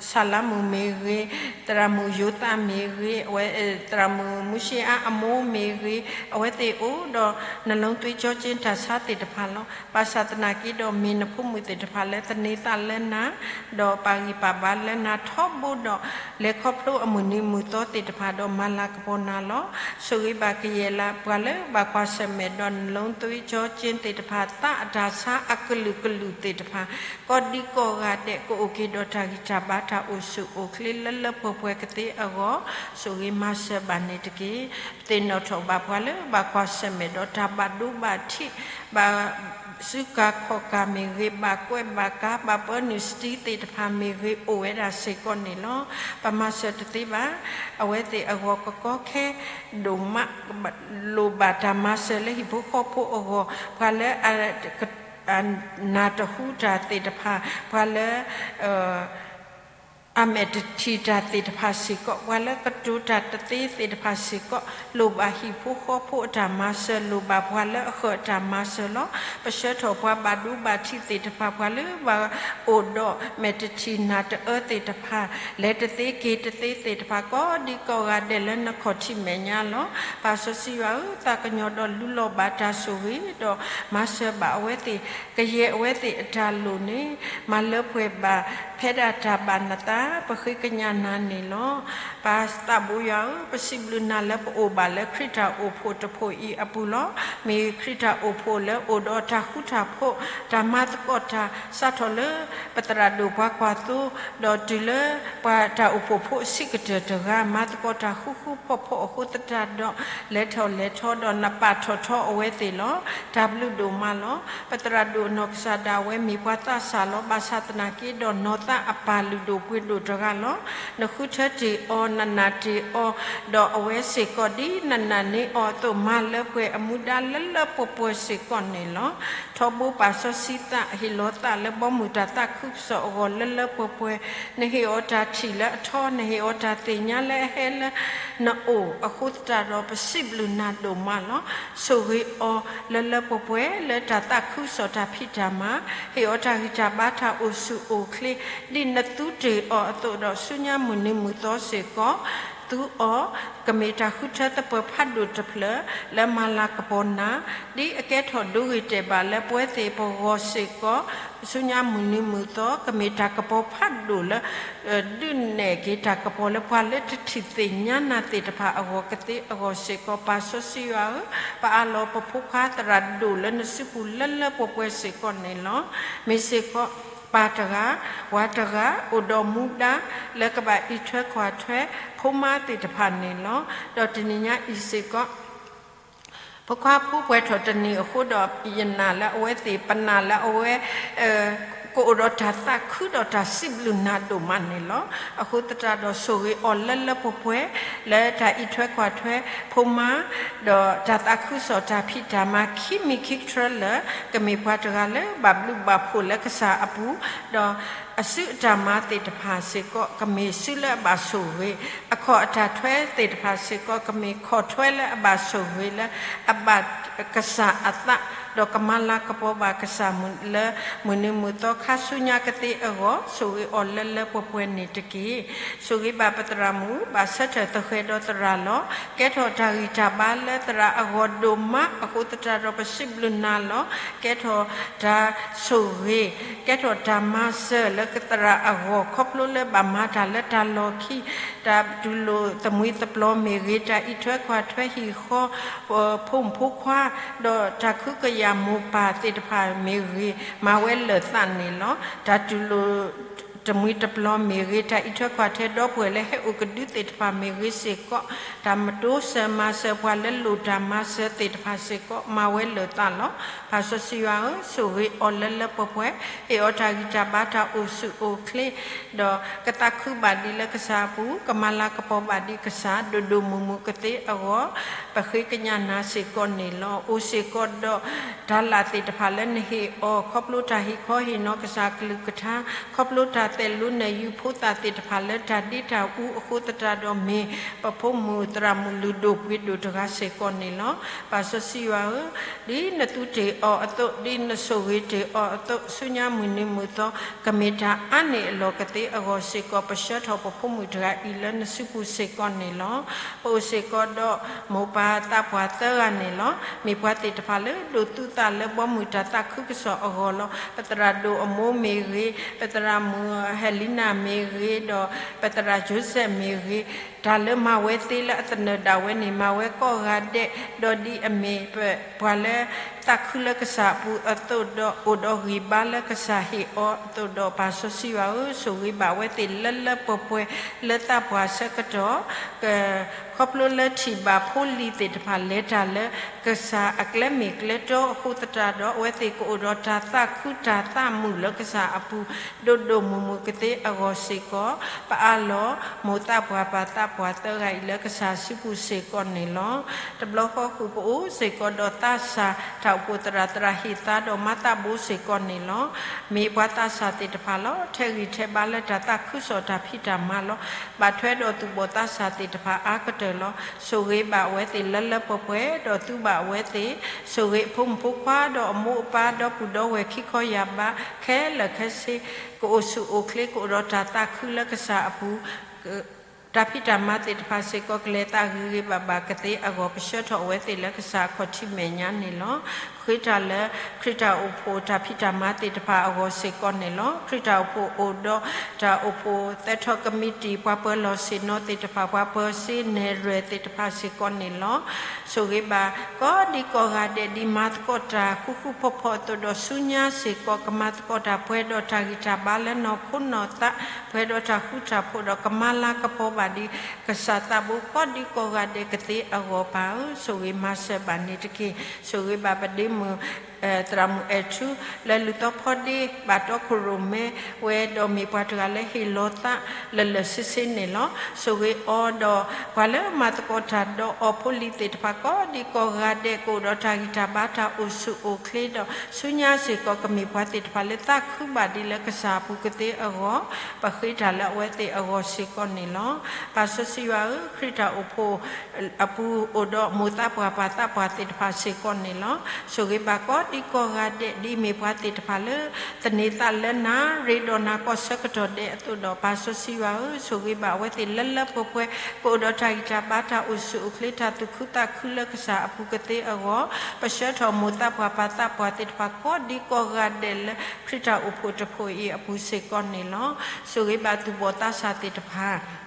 ဆၣ်လါမုၣ်မ့ၢ်ဂ့ၤ, သရၣ်မုၣ်ယိၤသးမ့ၢ်ဂ့ၤ, အဝဲ သရၣ်မုၣ်မူၡ့အါအမိၢ်မ့ၢ်ဂ့ၤ, အဝဲသ့ၣ်အိၣ်ဒီး နှလုံးသွေးကြောကျဉ် တၢ်ဆါသ့ၣ်တဖၣ်လီၤ. ဘၣ်ဆၣ်သနာ်က့ဒီး မ့ၢ်နဖိမုၣ်သ့ၣ်တဖၣ်လၢသန့ၤသးလၢနၤ, ဒီးပာ်ဂံၢ်ပာ်ဘါလၢနၤထီဘိဒီး လဲၤခီဖျိအမုၢ်နံၤမုၢ်သီသ့ၣ်တဖၣ်ဒီး မၤလၤကပီၤနၤလီၤ. ဆိၣ်ဂ့ၤဘၣ်ကယဲၢ်လၢပှၤလၢဘၣ်ကွၢ်ဆၢၣ်မဲာ်ဒီး နှလုံးသွေးကြောကျဉ် သ့ၣ်တဖၣ် သးအတၢ်ဆါအကလုာ်ကလုာ်သ့ၣ်တဖၣ် ကိးဒံကိးဂၤဒဲး ကအိၣ်က့ၤဒီးတၢ်ဂံၢ်တၢ်ဘါတၢ်အိၣ်ဆူၣ်အိၣ်ချ့လၢလၢပှဲၤပှဲၤကသ့အဂီၢ် ဆိၣ်ဂ့ၤမၤစၢၤဘၣ်န့ၣ်တက့ၢ်. ပသ့ၣ်နီၣ်ထီၣ်ဘၣ်ပှၤလၢဘၣ်ကွၢ်ဆၢၣ်မဲာ်ဒီးတၢ်ဘၣ်ဒိဘၣ်ထံး ဘၣ်စုကၤခီၣ်ကၤမ့ၢ်ဂ့ၤ, ဘၣ်ကွဲးဘၣ်ကၤ, ဘၣ်ပၢနုာ်စတံသ့ၣ်တဖၣ်မ့ၢ်ဂ့ၤ အိၣ်ဝဲဒၣ်စ့ၢ်ကီးန့ၣ်လီၤ. ပမၤစၢၤတသ့ဘၣ်. အဝဲသ့ၣ်အဂီၢ်ကကီခဲဒိၣ်မး လိၣ်ဘၣ်တၢ်မၤစၢၤလၢဟံၣ်ဖိဃီဖိအဂီၢ်, ပှၤလၢ နၢ်တဟူတၢ်သ့ၣ်တဖၣ်, ပှၤလၢ အမဲာ်တထံၣ်တၢ်သ့ၣ်တဖၣ်စ့ၢ်ကီး, ပှၤလၢကတိၤတၢ်တသ့သ့ၣ်တဖၣ်စ့ၢ်ကီး, လိၣ်ဘၣ်ဟံၣ်ဖိဃီဖိအတၢ်မၤစၢၤ, လိၣ်ဘၣ်ပှၤလၢအဃၢၤအတၢ်မၤစၢၤလီၤ. ပဆှၢထီၣ်ပှၤဘၣ်ဒိဘၣ်ထံးသ့ၣ်တဖၣ်, ပှၤလၢဘၣ်အိၣ်ဒီးမဲာ်တထံၣ်နၢ်တအၢသ့ၣ်တဖၣ်, လဲၤတသ့က့ၤတသ့သ့ၣ်တဖၣ်, ကိးဒံကိးဂၤဒဲးလၢနခီၣ်ထံးမဲာ်ညါလီၤ. ပၢ်စီဆှံယွၤဧၢ, သးကညီၤဒီးလူလီၤဘၣ်တၢ်ဆိၣ်ဂ့ၤဒီး မၤစၢၤဘၣ်အဝဲသ့ၣ်, ကယဲၢ်အဝဲသ့ၣ်အတၢ်လိၣ်န့ၣ် မၤလၢပှဲၤဘၣ် ဖဲဒၣ်တၢ်ဘၣ်နသး ပဃ့ကညးနၤန့ၣ်လီၤ. ပၢ်သးဘိယွၤဧၢ, ပစံးဘျုးနၤလၢပအိၣ်ဘၣ်လၢခရံာ်တၢ်အိၣ်ဖှိၣ်တဖှိၣ်အံၤအပူၤလီၤ. မ့ၢ်ခရံာ်တၢ်အိၣ်ဖှိၣ်လၢအိၣ်ဒီးတၢ်ဃူတၢ်ဖိး, တၢ်မၤသကိးတၢ် စးထီၣ်လၢပသရၣ်ဒိၣ်ပှၤကွၢ်သိ, ဒီးတုၤလၢပှၤတၢ်အိၣ်ဖှိၣ်ဖိအဆံးကတၢၢ်တဂၤ မၤသကိးတၢ်ဃူဃူဖိးဖိးအဃိသတးဒီး လဲၤထီၣ်လဲၤထီဒီးနပာ်ထီၣ်ထီအဝဲသ့ၣ်လီၤ. တၢ်ဘျုးဒိၣ်မးလီၤ. ပသရၣ်ဒိၣ်အနီၢ်ကစၢ်ဒၣ်ဝဲမ့ၢ်ပှၤသးစၢ်လီၤ. ဘၣ်ဆၣ်သနာ်က့ဒီး နီၢ်သးအပၢ်လုၢ်ဒိၣ်ပှ့ၤဒိၣ်တဂၤလီၤ. နဃုထၢတ့ၢ်အီၤ, နနာ်တ့ၢ်အီၤ, ဒီးအဝဲစ့ၢ်ကီးဒ်နနာ်န့ၢ်အီၤအသိး မၤလၢပှဲၤအမူဒါလၢလၢပှဲၤပှဲၤစ့ၢ်ကီးန့ၣ်လီၤ. ထီဘိပၢ်စီဆှံသးဟ့ၣ်လီၤသးလၢဘီမုၢ်တၢ်သးခုကစီၣ်အဂီၢ် လၢလၢပှဲၤပှဲၤ, နဟ့ၣ်အီၤတၢ်ထံၣ်လၢအထီ, နဟ့ၣ်အီၤတၢ်သ့ၣ်ညါလၢအဟဲလၢနအိၣ်အဃိသတးဒီး ပစံးဘျုးနၤဒိၣ်မးလီၤ. ဆိၣ်ဂ့ၤအီၤလၢလၢပှဲၤပှဲၤလၢတၢ်သးခုကစီၣ်တၢ်ဖံးတၢ်မၤ, ဟ့ၣ်အီၤတၢ်ဂံၢ်တၢ်ဘါတၢ်အိၣ်ဆူၣ်အိၣ်ချ့ ဒ်နသူတ့ၢ်အီၤအသိးဒီး ဆူညါမုၢ်နံၤမုၢ်သီစ့ၢ်ကီး သူအီၤ ကမ့ၢ်တၢ်ဃုထၢသပၢၤဖးဒိၣ်တဖျၢၣ် လၢမၤလၤကပီၤနၤ, ဒ်အကဲထီၣ်ဒိဂ့ၤတဲာ်ဘၣ်လၢပဝဲသ့ၣ်ပဂီၢ်စ့ၢ်ကီး ဆူညါမုၢ်နံၤမုၢ်သီ ကမ့ၢ်တၢ်ကပီၤဖးဒိၣ်လၢ ဒုးနဲၣ်က့ၤတၢ်ကပီၤလၢပှၤလၢတထံၣ်သ့ၣ်ညါနၤသ့ၣ်တဖၣ်အဂီၢ်ကသ့အဂီၢ်စ့ၢ်ကီး ပၢ်စီဆှံယွၤဧၢ, ပအၢၣ်လီၤပဖိခွါသရၣ်ဒိၣ်လၢနစုပူၤလၢလၢပှဲၤပှဲၤစ့ၢ်ကီးန့ၣ်လီၤ. မ့ၢ်စ့ၢ်ကီး ပၢ်တဂၤ, ဝၤတဂၤ အိၣ်ဒီးမူဒါ လၢကဘၣ်အံးထွဲကွၢ်ထွဲ ဖိမါသ့ၣ်တဖၣ်န့ၣ်လီၤ. ဒီးတနံၤညါအံၤစ့ၢ်ကီး ဖိခွါဖိပှဲၤထီၣ်တနံၤအဃိဒီး ယနာ်လၢအဝဲသ့ၣ် ပနာ်လၢအဝဲ ကအိၣ်ဒီးတၢ်သးခုဒီးတၢ်စံးဘျုးနၤဒိၣ်မးန့ၣ်လီၤ. အဃိသတးဒီးဆိၣ်ဂ့ၤအီၤလၢလၢပှဲၤပှဲၤ လၢတၢ်အံးထွဲကွၢ်ထွဲ ဖိမါ ဒီးတၢ်သးခုကစီၣ်တၢ်ဖံးတၢ်မၤခံမံၤခံကတြၢလၢ ကမ့ၢ်ပှၤတဂၤလၢဘၣ်ဘျုးဘၣ်ဖှိၣ်လၢကစၢ်အပူၤ, ဒီးအစုအတၢ်မၤသ့ၣ်တဖၣ်စ့ၢ်ကီး ကမ့ၢ်စုလၢအဘၣ်ဆိၣ်ဂ့ၤ, အခီၣ်အတၢ်ထွဲသ့ၣ်တဖၣ်စ့ၢ်ကီး ကမ့ၢ်ခီၣ်ထွဲလၢအဘၣ်ဆိၣ်ဂ့ၤလၢ အဘၣ်ကစၢ်အသး, ဒီးကမၤလၤကပီၤဘၣ်ကစၢ်မုၢ်လၢ မုၢ်နံၤမုၢ်သီခါဆူညါကသ့အဂီၢ် ဆိၣ်ဂ့ၤအီၤလၢလၢပှဲၤပှဲၤန့ၣ်တက့ၢ်. ဆိၣ်ဂ့ၤဘၣ်ပသရၣ်မုၣ် ဘၣ်ဆၢထၢၣ်သဃဲၤဒီးသရၣ်လီၤ. ကဲထီၣ်တၢ်ဂံၢ်တၢ်ဘါလၢသရၣ်အဂီၢ်ဒိၣ်မးအဃိသတးဒီး ပစံးဘျုးနၤလီၤ. ကဲထီၣ်တၢ်ဆိၣ်ဂ့ၤ, ကဲထီၣ်တၢ်မၤစၢၤလၢသရၣ်အဂီၢ် ခီဖျိလၢဘၣ်မၤတၢ်လၢတၢ်လီၢ်ခံ, တၢ်တူၢ်လိာ်သမံသပျီမ့ၢ်ဂ့ၤ, တၢ်အံးထွဲကွၢ်ထွဲဟံၣ်ဃီ ဖိမုၣ်ဖိခွါ, ဒီးတၢ်ကဟုကယာ်မိၢ်ပၢ်သ့ၣ်တဖၣ်မ့ၢ်ဂ့ၤ, မၤဝဲလၢာ်သးန့ၣ်လီၤ. တၢ်တူၢ်လိာ် တမှံၤတပျီၤမ့ၢ်ဂ့ၤ, တၢ်အံးထွဲကွၢ်ထွဲဒီပုၢ်ဝဲၢ်လၢဟဲအိၣ်ကဒုသ့ၣ်တဖၣ်မ့ၢ်ဂ့ၤစ့ၢ်ကီး, တၢ်မတိစၢၤမၤစၢၤပှၤလၢလိၣ်တၢ်မၤစၢၤသ့ၣ်တဖၣ်စ့ၢ်ကီး မၤဝဲလၢာ်သးလီၤ. ပၢ်စီဆှံယွၤဧၢ, ဆိၣ်ဂ့ၤအီၤလၢလၢပှဲၤပှဲၤ, ဟ့ၣ်အီၤတၢ်ဂံၢ်တၢ်ဘါတၢ်အိၣ်ဆူၣ်အိၣ်ချ့, ဒီးကသးခုဘၣ်ဒံးလၢကစၢ်အပူၤ, ကမၤလၤကပီၤဘၣ်ဒံးကစၢ် ဒိၣ်ဒိၣ်မုၢ်မုၢ်ကသ့အဂီၢ်, ပဃ့ကညးနၤစ့ၢ်ကီးန့ၣ်လီၤ. အိၣ်စ့ၢ်ကီးဒီး တၢ်လၢသ့ၣ်တဖၣ်လၢနဟ့ၣ်အီၤ ခီဖျိတၢ်ဟ့ၣ်ခီဟ့ၣ်နီၤကစၢ်အကလုၢ်ကထါ, ခီဖျိတၢ်သဲးလိနၢၤယုၤဖိသၣ်သ့ၣ်တဖၣ်လၢတၢ်ဒ့တၢ်အူအဃိသတးဒီး မ့ၢ်ပဖိမုၣ်သရၣ်မုၣ်လုၢ်ဒိၣ်ပှ့ၤဒိၣ်တဂၤစ့ၢ်ကီးန့ၣ်လီၤ. ပၢ်စီဆှံယွၤဧၢ, ဒ်နသူတ့ၢ်အီၤအသိး, ဒ်နဆိၣ်ဂ့ၤတ့ၢ်အီၤအသိး, ဆူညါမုၢ်နံၤမုၢ်သီ ကမ့ၢ်တၢ်အါန့ၢ်အလီၢ်ကသ့အဂီၢ်စ့ၢ်ကီး ပဆှၢထီၣ်ပဖိမုၣ်တဂၤအံၤလၢနစုပူၤစ့ၢ်ကီးန့ၣ်လီၤ. ပအိၣ်စ့ၢ်ကီးဒီးမိၢ်ပၢ်သးပှၢ်သၢဂၤန့ၣ်လီၤ. မ့ၢ်ပှၤသ့ၣ်တဖၣ်လၢဒိးသူသးလၢဘီမုၢ်တၢ်သးခုကစီၣ်အဂီၢ်လီၤ. ပသရၣ်ဒိၣ်အမိၢ်မ့ၢ်ဂ့ၤ, ပသရၣ်မုၣ်ဟဲလံနၤမ့ၢ်ဂ့ၤ, ဒီးပသရၣ်ယိၤစဲးမ့ၢ်ဂ့ၤ, တၢ်လၢမၤဝဲသ့လၢအသနၢၣ်ဒၣ်ဝဲန့ၣ် မၤဝဲကိးဂၤဒဲး, ဒီးဒ်အမ့ၢ်ပှၤလၢသးခုလၢကစၢ်အပူၤအသိးဒီး အိၣ်ဒီးဂံၢ်ဘါလၢကစၢ်ဟ့ၣ်အီၤအသိးဒီး ပၢ်စီဆှံယွၤဧၢ, ဆိၣ်ဂ့ၤဘၣ်ဝဲသ့ၣ်လၢလၢပှဲၤပှဲၤ လၢသးပှၢ်ဆၢကတီၢ် ခီဖျိလၢထံၣ်ဘၣ်ဖိလံၤသ့ၣ်တဖၣ်လဲၤတၢ်လၢ ကစၢ်အကျဲမ့ၢ်ကျဲတီအဃိသတးဒီး အဝဲသ့ၣ်ကအိၣ်ဒီးတၢ်သးခုတၢ်သးမုာ်လၢကစၢ်အပူၤ ဒိၣ်ဒိၣ်မုၢ်မုၢ်ကသ့အဂီၢ်စ့ၢ်ကီး ပအၢၣ်လီၤမိၢ်သးပှၢ်ပၢ်သးပှၢ်သၢဂၤအံၤလၢကစၢ်စုပူၤစ့ၢ်ကီးန့ၣ်လီၤ. တဘျီဃီဃုာ်ပအိၣ်စ့ၢ်ကီးဒီးသးစၢ် တၢ်အိၣ်ဖှိၣ်သရၣ် သရၣ်ဟ့ၣ်သါဒီးမၤသးဘိစ့ၢ်ကီးန့ၣ်လီၤ. မ့ၢ်ပှၤသးစၢ်သ့ၣ်တဖၣ်လီၤ. ထဲးဂံၢ်ထဲးဘါလၢတၢ်သးခုကစီၣ်တၢ်ဖံးတၢ်မၤလီၤ. ဘၣ်ထွဲဒီးသူၣ်ဘီၣ်သးစၢ်သ့ၣ်တဖၣ်အါကတၢၢ်လီၤ. ဆိၣ်ဂ့ၤဘၣ်အဝဲသ့ၣ်လၢလၢပှဲၤပှဲၤ ဒီးသူဘၣ်အဝဲသ့ၣ်, ဆိၣ်ဂ့ၤအဖိမုၣ်ဖိခွါ ဒီးအမိၢ်အပၢ် ဒီပုၢ်ဒီဝဲၢ်ခံခီယာ်ဘး ခဲလၢာ်ခဲဆ့ ကအိၣ်ဆူၣ်အိၣ်ချ့ ကအိၣ်ဒီးတၢ်သးခုလၢကစၢ်အပူၤ တၢ်ဖံးတၢ်မၤသ့ၣ်တဖၣ်စ့ၢ်ကီး ကလဲၤသးဂ့ၤဂ့ၤဘၣ်ဘၣ်ကသ့အဂီၢ် ပဆှၢထီၣ်အဝဲသ့ၣ်လၢကစၢ်အခီၣ်ထံးမဲာ်ညါန့ၣ်လီၤ. ဃ့တၢ်လၢ ခရံာ်တၢ်အိၣ်ဖှိၣ်တၢ်ဖံးတၢ်မၤသ့ၣ်တဖၣ်အဂီၢ်စ့ၢ်ကီးန့ၣ်လီၤ. ခရံာ်တၢ်အိၣ်ဖှိၣ်အိၣ်ဒီးတၢ်အိၣ်ဖှိၣ်သၢထီၣ်ကမံးတံာ် ပှၤပၢၤလီၢ်ဆ့ၣ်နီၤသ့ၣ်တဖၣ် ပှၤပၢၤစ့နဲၣ်ရွဲၣ်သ့ၣ်တဖၣ်စ့ၢ်ကီးန့ၣ်လီၤ. ဆိၣ်ဂ့ၤဘၣ် ကိးဒံကိးဂၤဒဲး ဒ်မၤသကိးတၢ်ဃူဃူဖိးဖိးအသိးဒီး ဆူညါစ့ၢ်ကီး ကမၤသကိးတၢ်ပှဲၤဒီးတၢ်ဂံၢ်တၢ်ဘါလၢနီၢ်ခိနီၢ်သး ပှဲၤဒီးတၢ်ဃူတၢ်ဖိးဒီး ကမၤလၤကပီၤဘၣ်ဒံး ကစၢ်သးဘိကိးဒံကိးဂၤဒဲးကသ့အဂီၢ် ပၢ်ဧၢ, ဆိၣ်ဂ့ၤမၤစၢၤဘၣ်န့ၣ်တက့ၢ်. ဆိၣ်ဂ့ၤဘၣ်ပဒ့မုၣ် သရၣ်မုၣ်အဲၣ်ထူ လၢလူၤသီဖီဒ့ ဘၣ်တီခိၣ်ရိၣ်မဲဝဲ ဒီးမ့ၢ်ပှၤတဂၤလၢဟ့ၣ်လီၤသးလၢာ်လၢာ်ဆ့ဆ့န့ၣ်လီၤ. ဆိၣ်ဂ့ၤအီၤဒီး ပှၤလၢမၤသကိးတၢ်ဒီးအီၤဖိလံၤသ့ၣ်တဖၣ် ကိးဒံကိးဂၤဒဲး ကအိၣ်ဒီးတၢ်ဂံၢ်တၢ်ဘါတၢ်အိၣ်ဆူၣ်အိၣ်ချ့ဒီး ဆူညါစ့ၢ်ကီး ကမ့ၢ်ပှၤသ့ၣ်တဖၣ်လၢသးခုဘၣ်ဒံးလၢကစၢ်အပူၤကသ့အဂီၢ် ပဃ့တၢ်လၢအဝဲသ့ၣ်အဂီၢ်စ့ၢ်ကီးန့ၣ်လီၤ. ပၢ်စီဆှံယွၤဧၢ, ခရံာ်တၢ်အိၣ်ဖှိၣ် အပူၤအိၣ်ဒီးမိၢ်သးပှၢ်ပၢ်သးပှၢ်သ့ၣ်တဖၣ်စ့ၢ်ကီးန့ၣ်လီၤ. ဆိၣ်ဂ့ၤဘၣ်ကိး ကိးဒံကိးဂၤဒဲး ဒ်မ့ၢ်ပှၤသ့ၣ်တဖၣ်လၢ သန့ၤသးလၢနၤ ရ့ဒီးနၤ ကီၢ်ဆၢကတီၢ်ဒဲးအသိးဒီး ပၢ်စီဆှံယွၤဧၢ, ဆိၣ်ဂ့ၤဘၣ်အဝဲသ့ၣ်လၢလၢပှဲၤပှဲၤ ကအိၣ်ဒီးတၢ်ဂံၢ်တၢ်ဘါ တၢ်အိၣ်ဆူၣ်အိၣ်ချ့ တၢ်သူၣ်ခုသးခုလၢကစၢ်အပူၤကသ့အဂီၢ်, ပဆှၢထီၣ်မိၢ်သးပှၢ်ပၢ်သးပှၢ်သ့ၣ်တဖၣ် ကိးဒံကိးဂၤဒဲးလၢ ခရံာ်တၢ်အိၣ်ဖှိၣ်တဖှိၣ်အံၤအပူၤစ့ၢ်ကီးန့ၣ်လီၤ. ဆိၣ်ဂ့ၤဘၣ်သူၣ်ဘီၣ်သးစၢ်သ့ၣ်တဖၣ်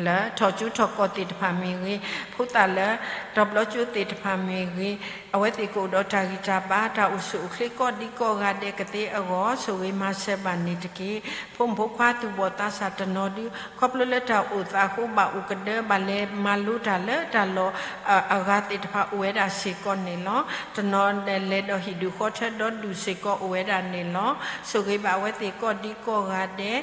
လၢထီၣ်ကၠိထီၣ်ကီၢ်သ့ၣ်တဖၣ်မ့ၢ်ဂ့ၤ, ဖိသၣ်လၢ တဘျီကၠိသ့ၣ်တဖၣ်မ့ၢ်ဂ့ၤ, အဝဲသ့ၣ်ကအိၣ်ဒီးတၢ်ဂံၢ်တၢ်ဘါ တၢ်အိၣ်ဆူၣ်အိၣ်ချ့ ကိးဒံကိးဂၤဒဲးကသ့အဂီၢ် ဆိၣ်ဂ့ၤမၤစၢၤဘၣ်န့ၣ်တက့ၢ်. ဖိမုၣ်ဖိခွါသူၣ်ဘီၣ်သးစၢ်တနီၤဒု ခီဖျိလၢတၢ်အိၣ်သးအဃိ ဘၣ်အိၣ်ကဒၢ ဘၣ်လဲၤမၤလိတၢ်လၢတၢ်လီၢ်အဂၤသ့ၣ်တဖၣ်အိၣ်ဝဲဒၣ်စ့ၢ်ကီးန့ၣ်လီၤ. တနီၤလဲၤဒီးဟံၣ်ဒူၣ်ဃီထၢဒီဒူၣ်စ့ၢ်ကီးအိၣ်ဝဲဒၣ်န့ၣ်လီၤ. ဆိၣ်ဂ့ၤဘၣ်အဝဲသ့ၣ်ကိးဒံကိးဂၤဒဲး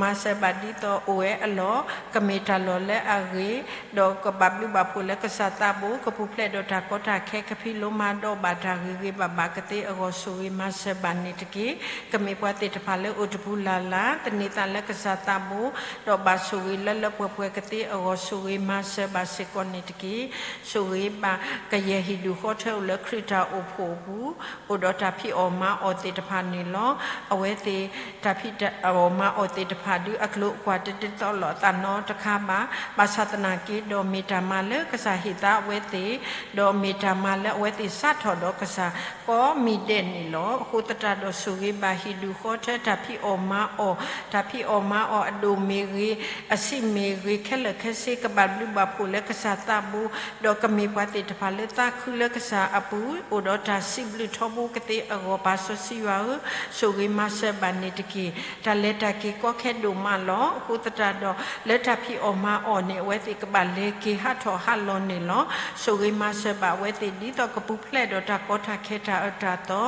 မၤစၢၤဘၣ်ဒ်သိးအိၣ်ဝဲအလီၢ် ကမ့ၢ်တၢ်လီၢ်လၢအဂ့ၤ, ဒီးကဘၣ်ဘျုးဘၣ်ဖှိၣ်လၢကစၢ်သးဘိ, ကပူၤဖျဲးဒီးတၢ်ကီတၢ်ခဲ ကဖံးလိမၤဒိးဘၣ်တၢ်ဂ့ၤဂ့ၤဘၣ်ဘၣ်ကသ့အဂီၢ် ဆိၣ်ဂ့ၤမၤစၢၤဘၣ်န့ၣ်တက့ၢ်. ကမ့ၢ်ပှၤသ့ၣ်တဖၣ်လၢအိၣ်တပူၤလၢ်လၢ် သန့ၤသးလၢကစၢ်သးဘိ, ဒီးဘၣ်ဆိၣ်ဂ့ၤလၢလၢပှဲၤပှဲၤကသ့အဂီၢ် ဆိၣ်ဂ့ၤမၤစၢၤဘၣ်စ့ၢ်ကီးန့ၣ်တက့ၢ်. ဆိၣ်ဂ့ၤဘၣ်ကယဲၢ်ဟံၣ်ဒူၣ်ဃီထၢအိၣ်လၢခရံာ်တၢ်အိၣ်ဖှိၣ်အပူၤ အိၣ်ဒီးတၢ်ဖံးအီၣ်မၤအီၣ်သ့ၣ်တဖၣ်န့ၣ်လီၤ. အဝဲသ့ၣ်တၢ်ဖံးအီၣ်မၤအီၣ်သ့ၣ်တဖၣ်ဒု အကျိၤအကွာ်တဒ်သိးလိာ်အသးနီတခါဘၣ်. ဘၣ်ဆၣ်သနာ်က့ဒီး မ့ၢ်တၢ်မၤလၢကစၢ်ဟ့ၣ်သါအဝဲသ့ၣ်, ဒီးမ့ၢ်တၢ်မၤလၢအဝဲသ့ၣ်စးထီၣ်ဒီးကစၢ်ကိးမံၤဒဲးန့ၣ်လီၤ. အဃိသတးဒီး ဆိၣ်ဂ့ၤဘၣ်ဟံၣ်ဒူၣ်ဃီထၢ တၢ်ဖံးအီၣ်မၤအီၣ်, တၢ်ဖံးအီၣ်မၤအီၣ်အဒိၣ်မ့ၢ်ဂ့ၤ, အဆံးမ့ၢ်ဂ့ၤ, ခဲလၢာ်ခဲဆ့ ကဘၣ်ဘျုးဘၣ်ဖှိၣ်လၢကစၢ်သးဘိ, ဒီးကမ့ၢ်ပှၤသ့ၣ်တဖၣ်လၢသးခုလၢကစၢ်အပူၤ အိၣ်ဒီးတၢ်စံးဘျုးထီဘိကသ့အဂီၢ် ပၢ်စီဆှံယွၤဧၢ, ဆိၣ်ဂ့ၤမၤစၢၤဘၣ်န့ၣ်တက့ၢ်. တၢ်လဲၤတၢ်က့ၤကီခဲဒိၣ်မးလီၤ. အဃိသတးဒီး လၢတၢ်ဖံးအီၣ်မၤအီၣ်န့ၣ် အဝဲသ့ၣ်ကဘၣ်လဲၤက့ၤဟးထီၣ်ဟးလီၤန့ၣ်လီၤ. ဆိၣ်ဂ့ၤမၤစၢၤဘၣ်အဝဲသ့ၣ် ဒ်သိးကပူၤဖျဲးဒီးတၢ်ကီတၢ်ခဲတၢ်အၢတၢ်သီ,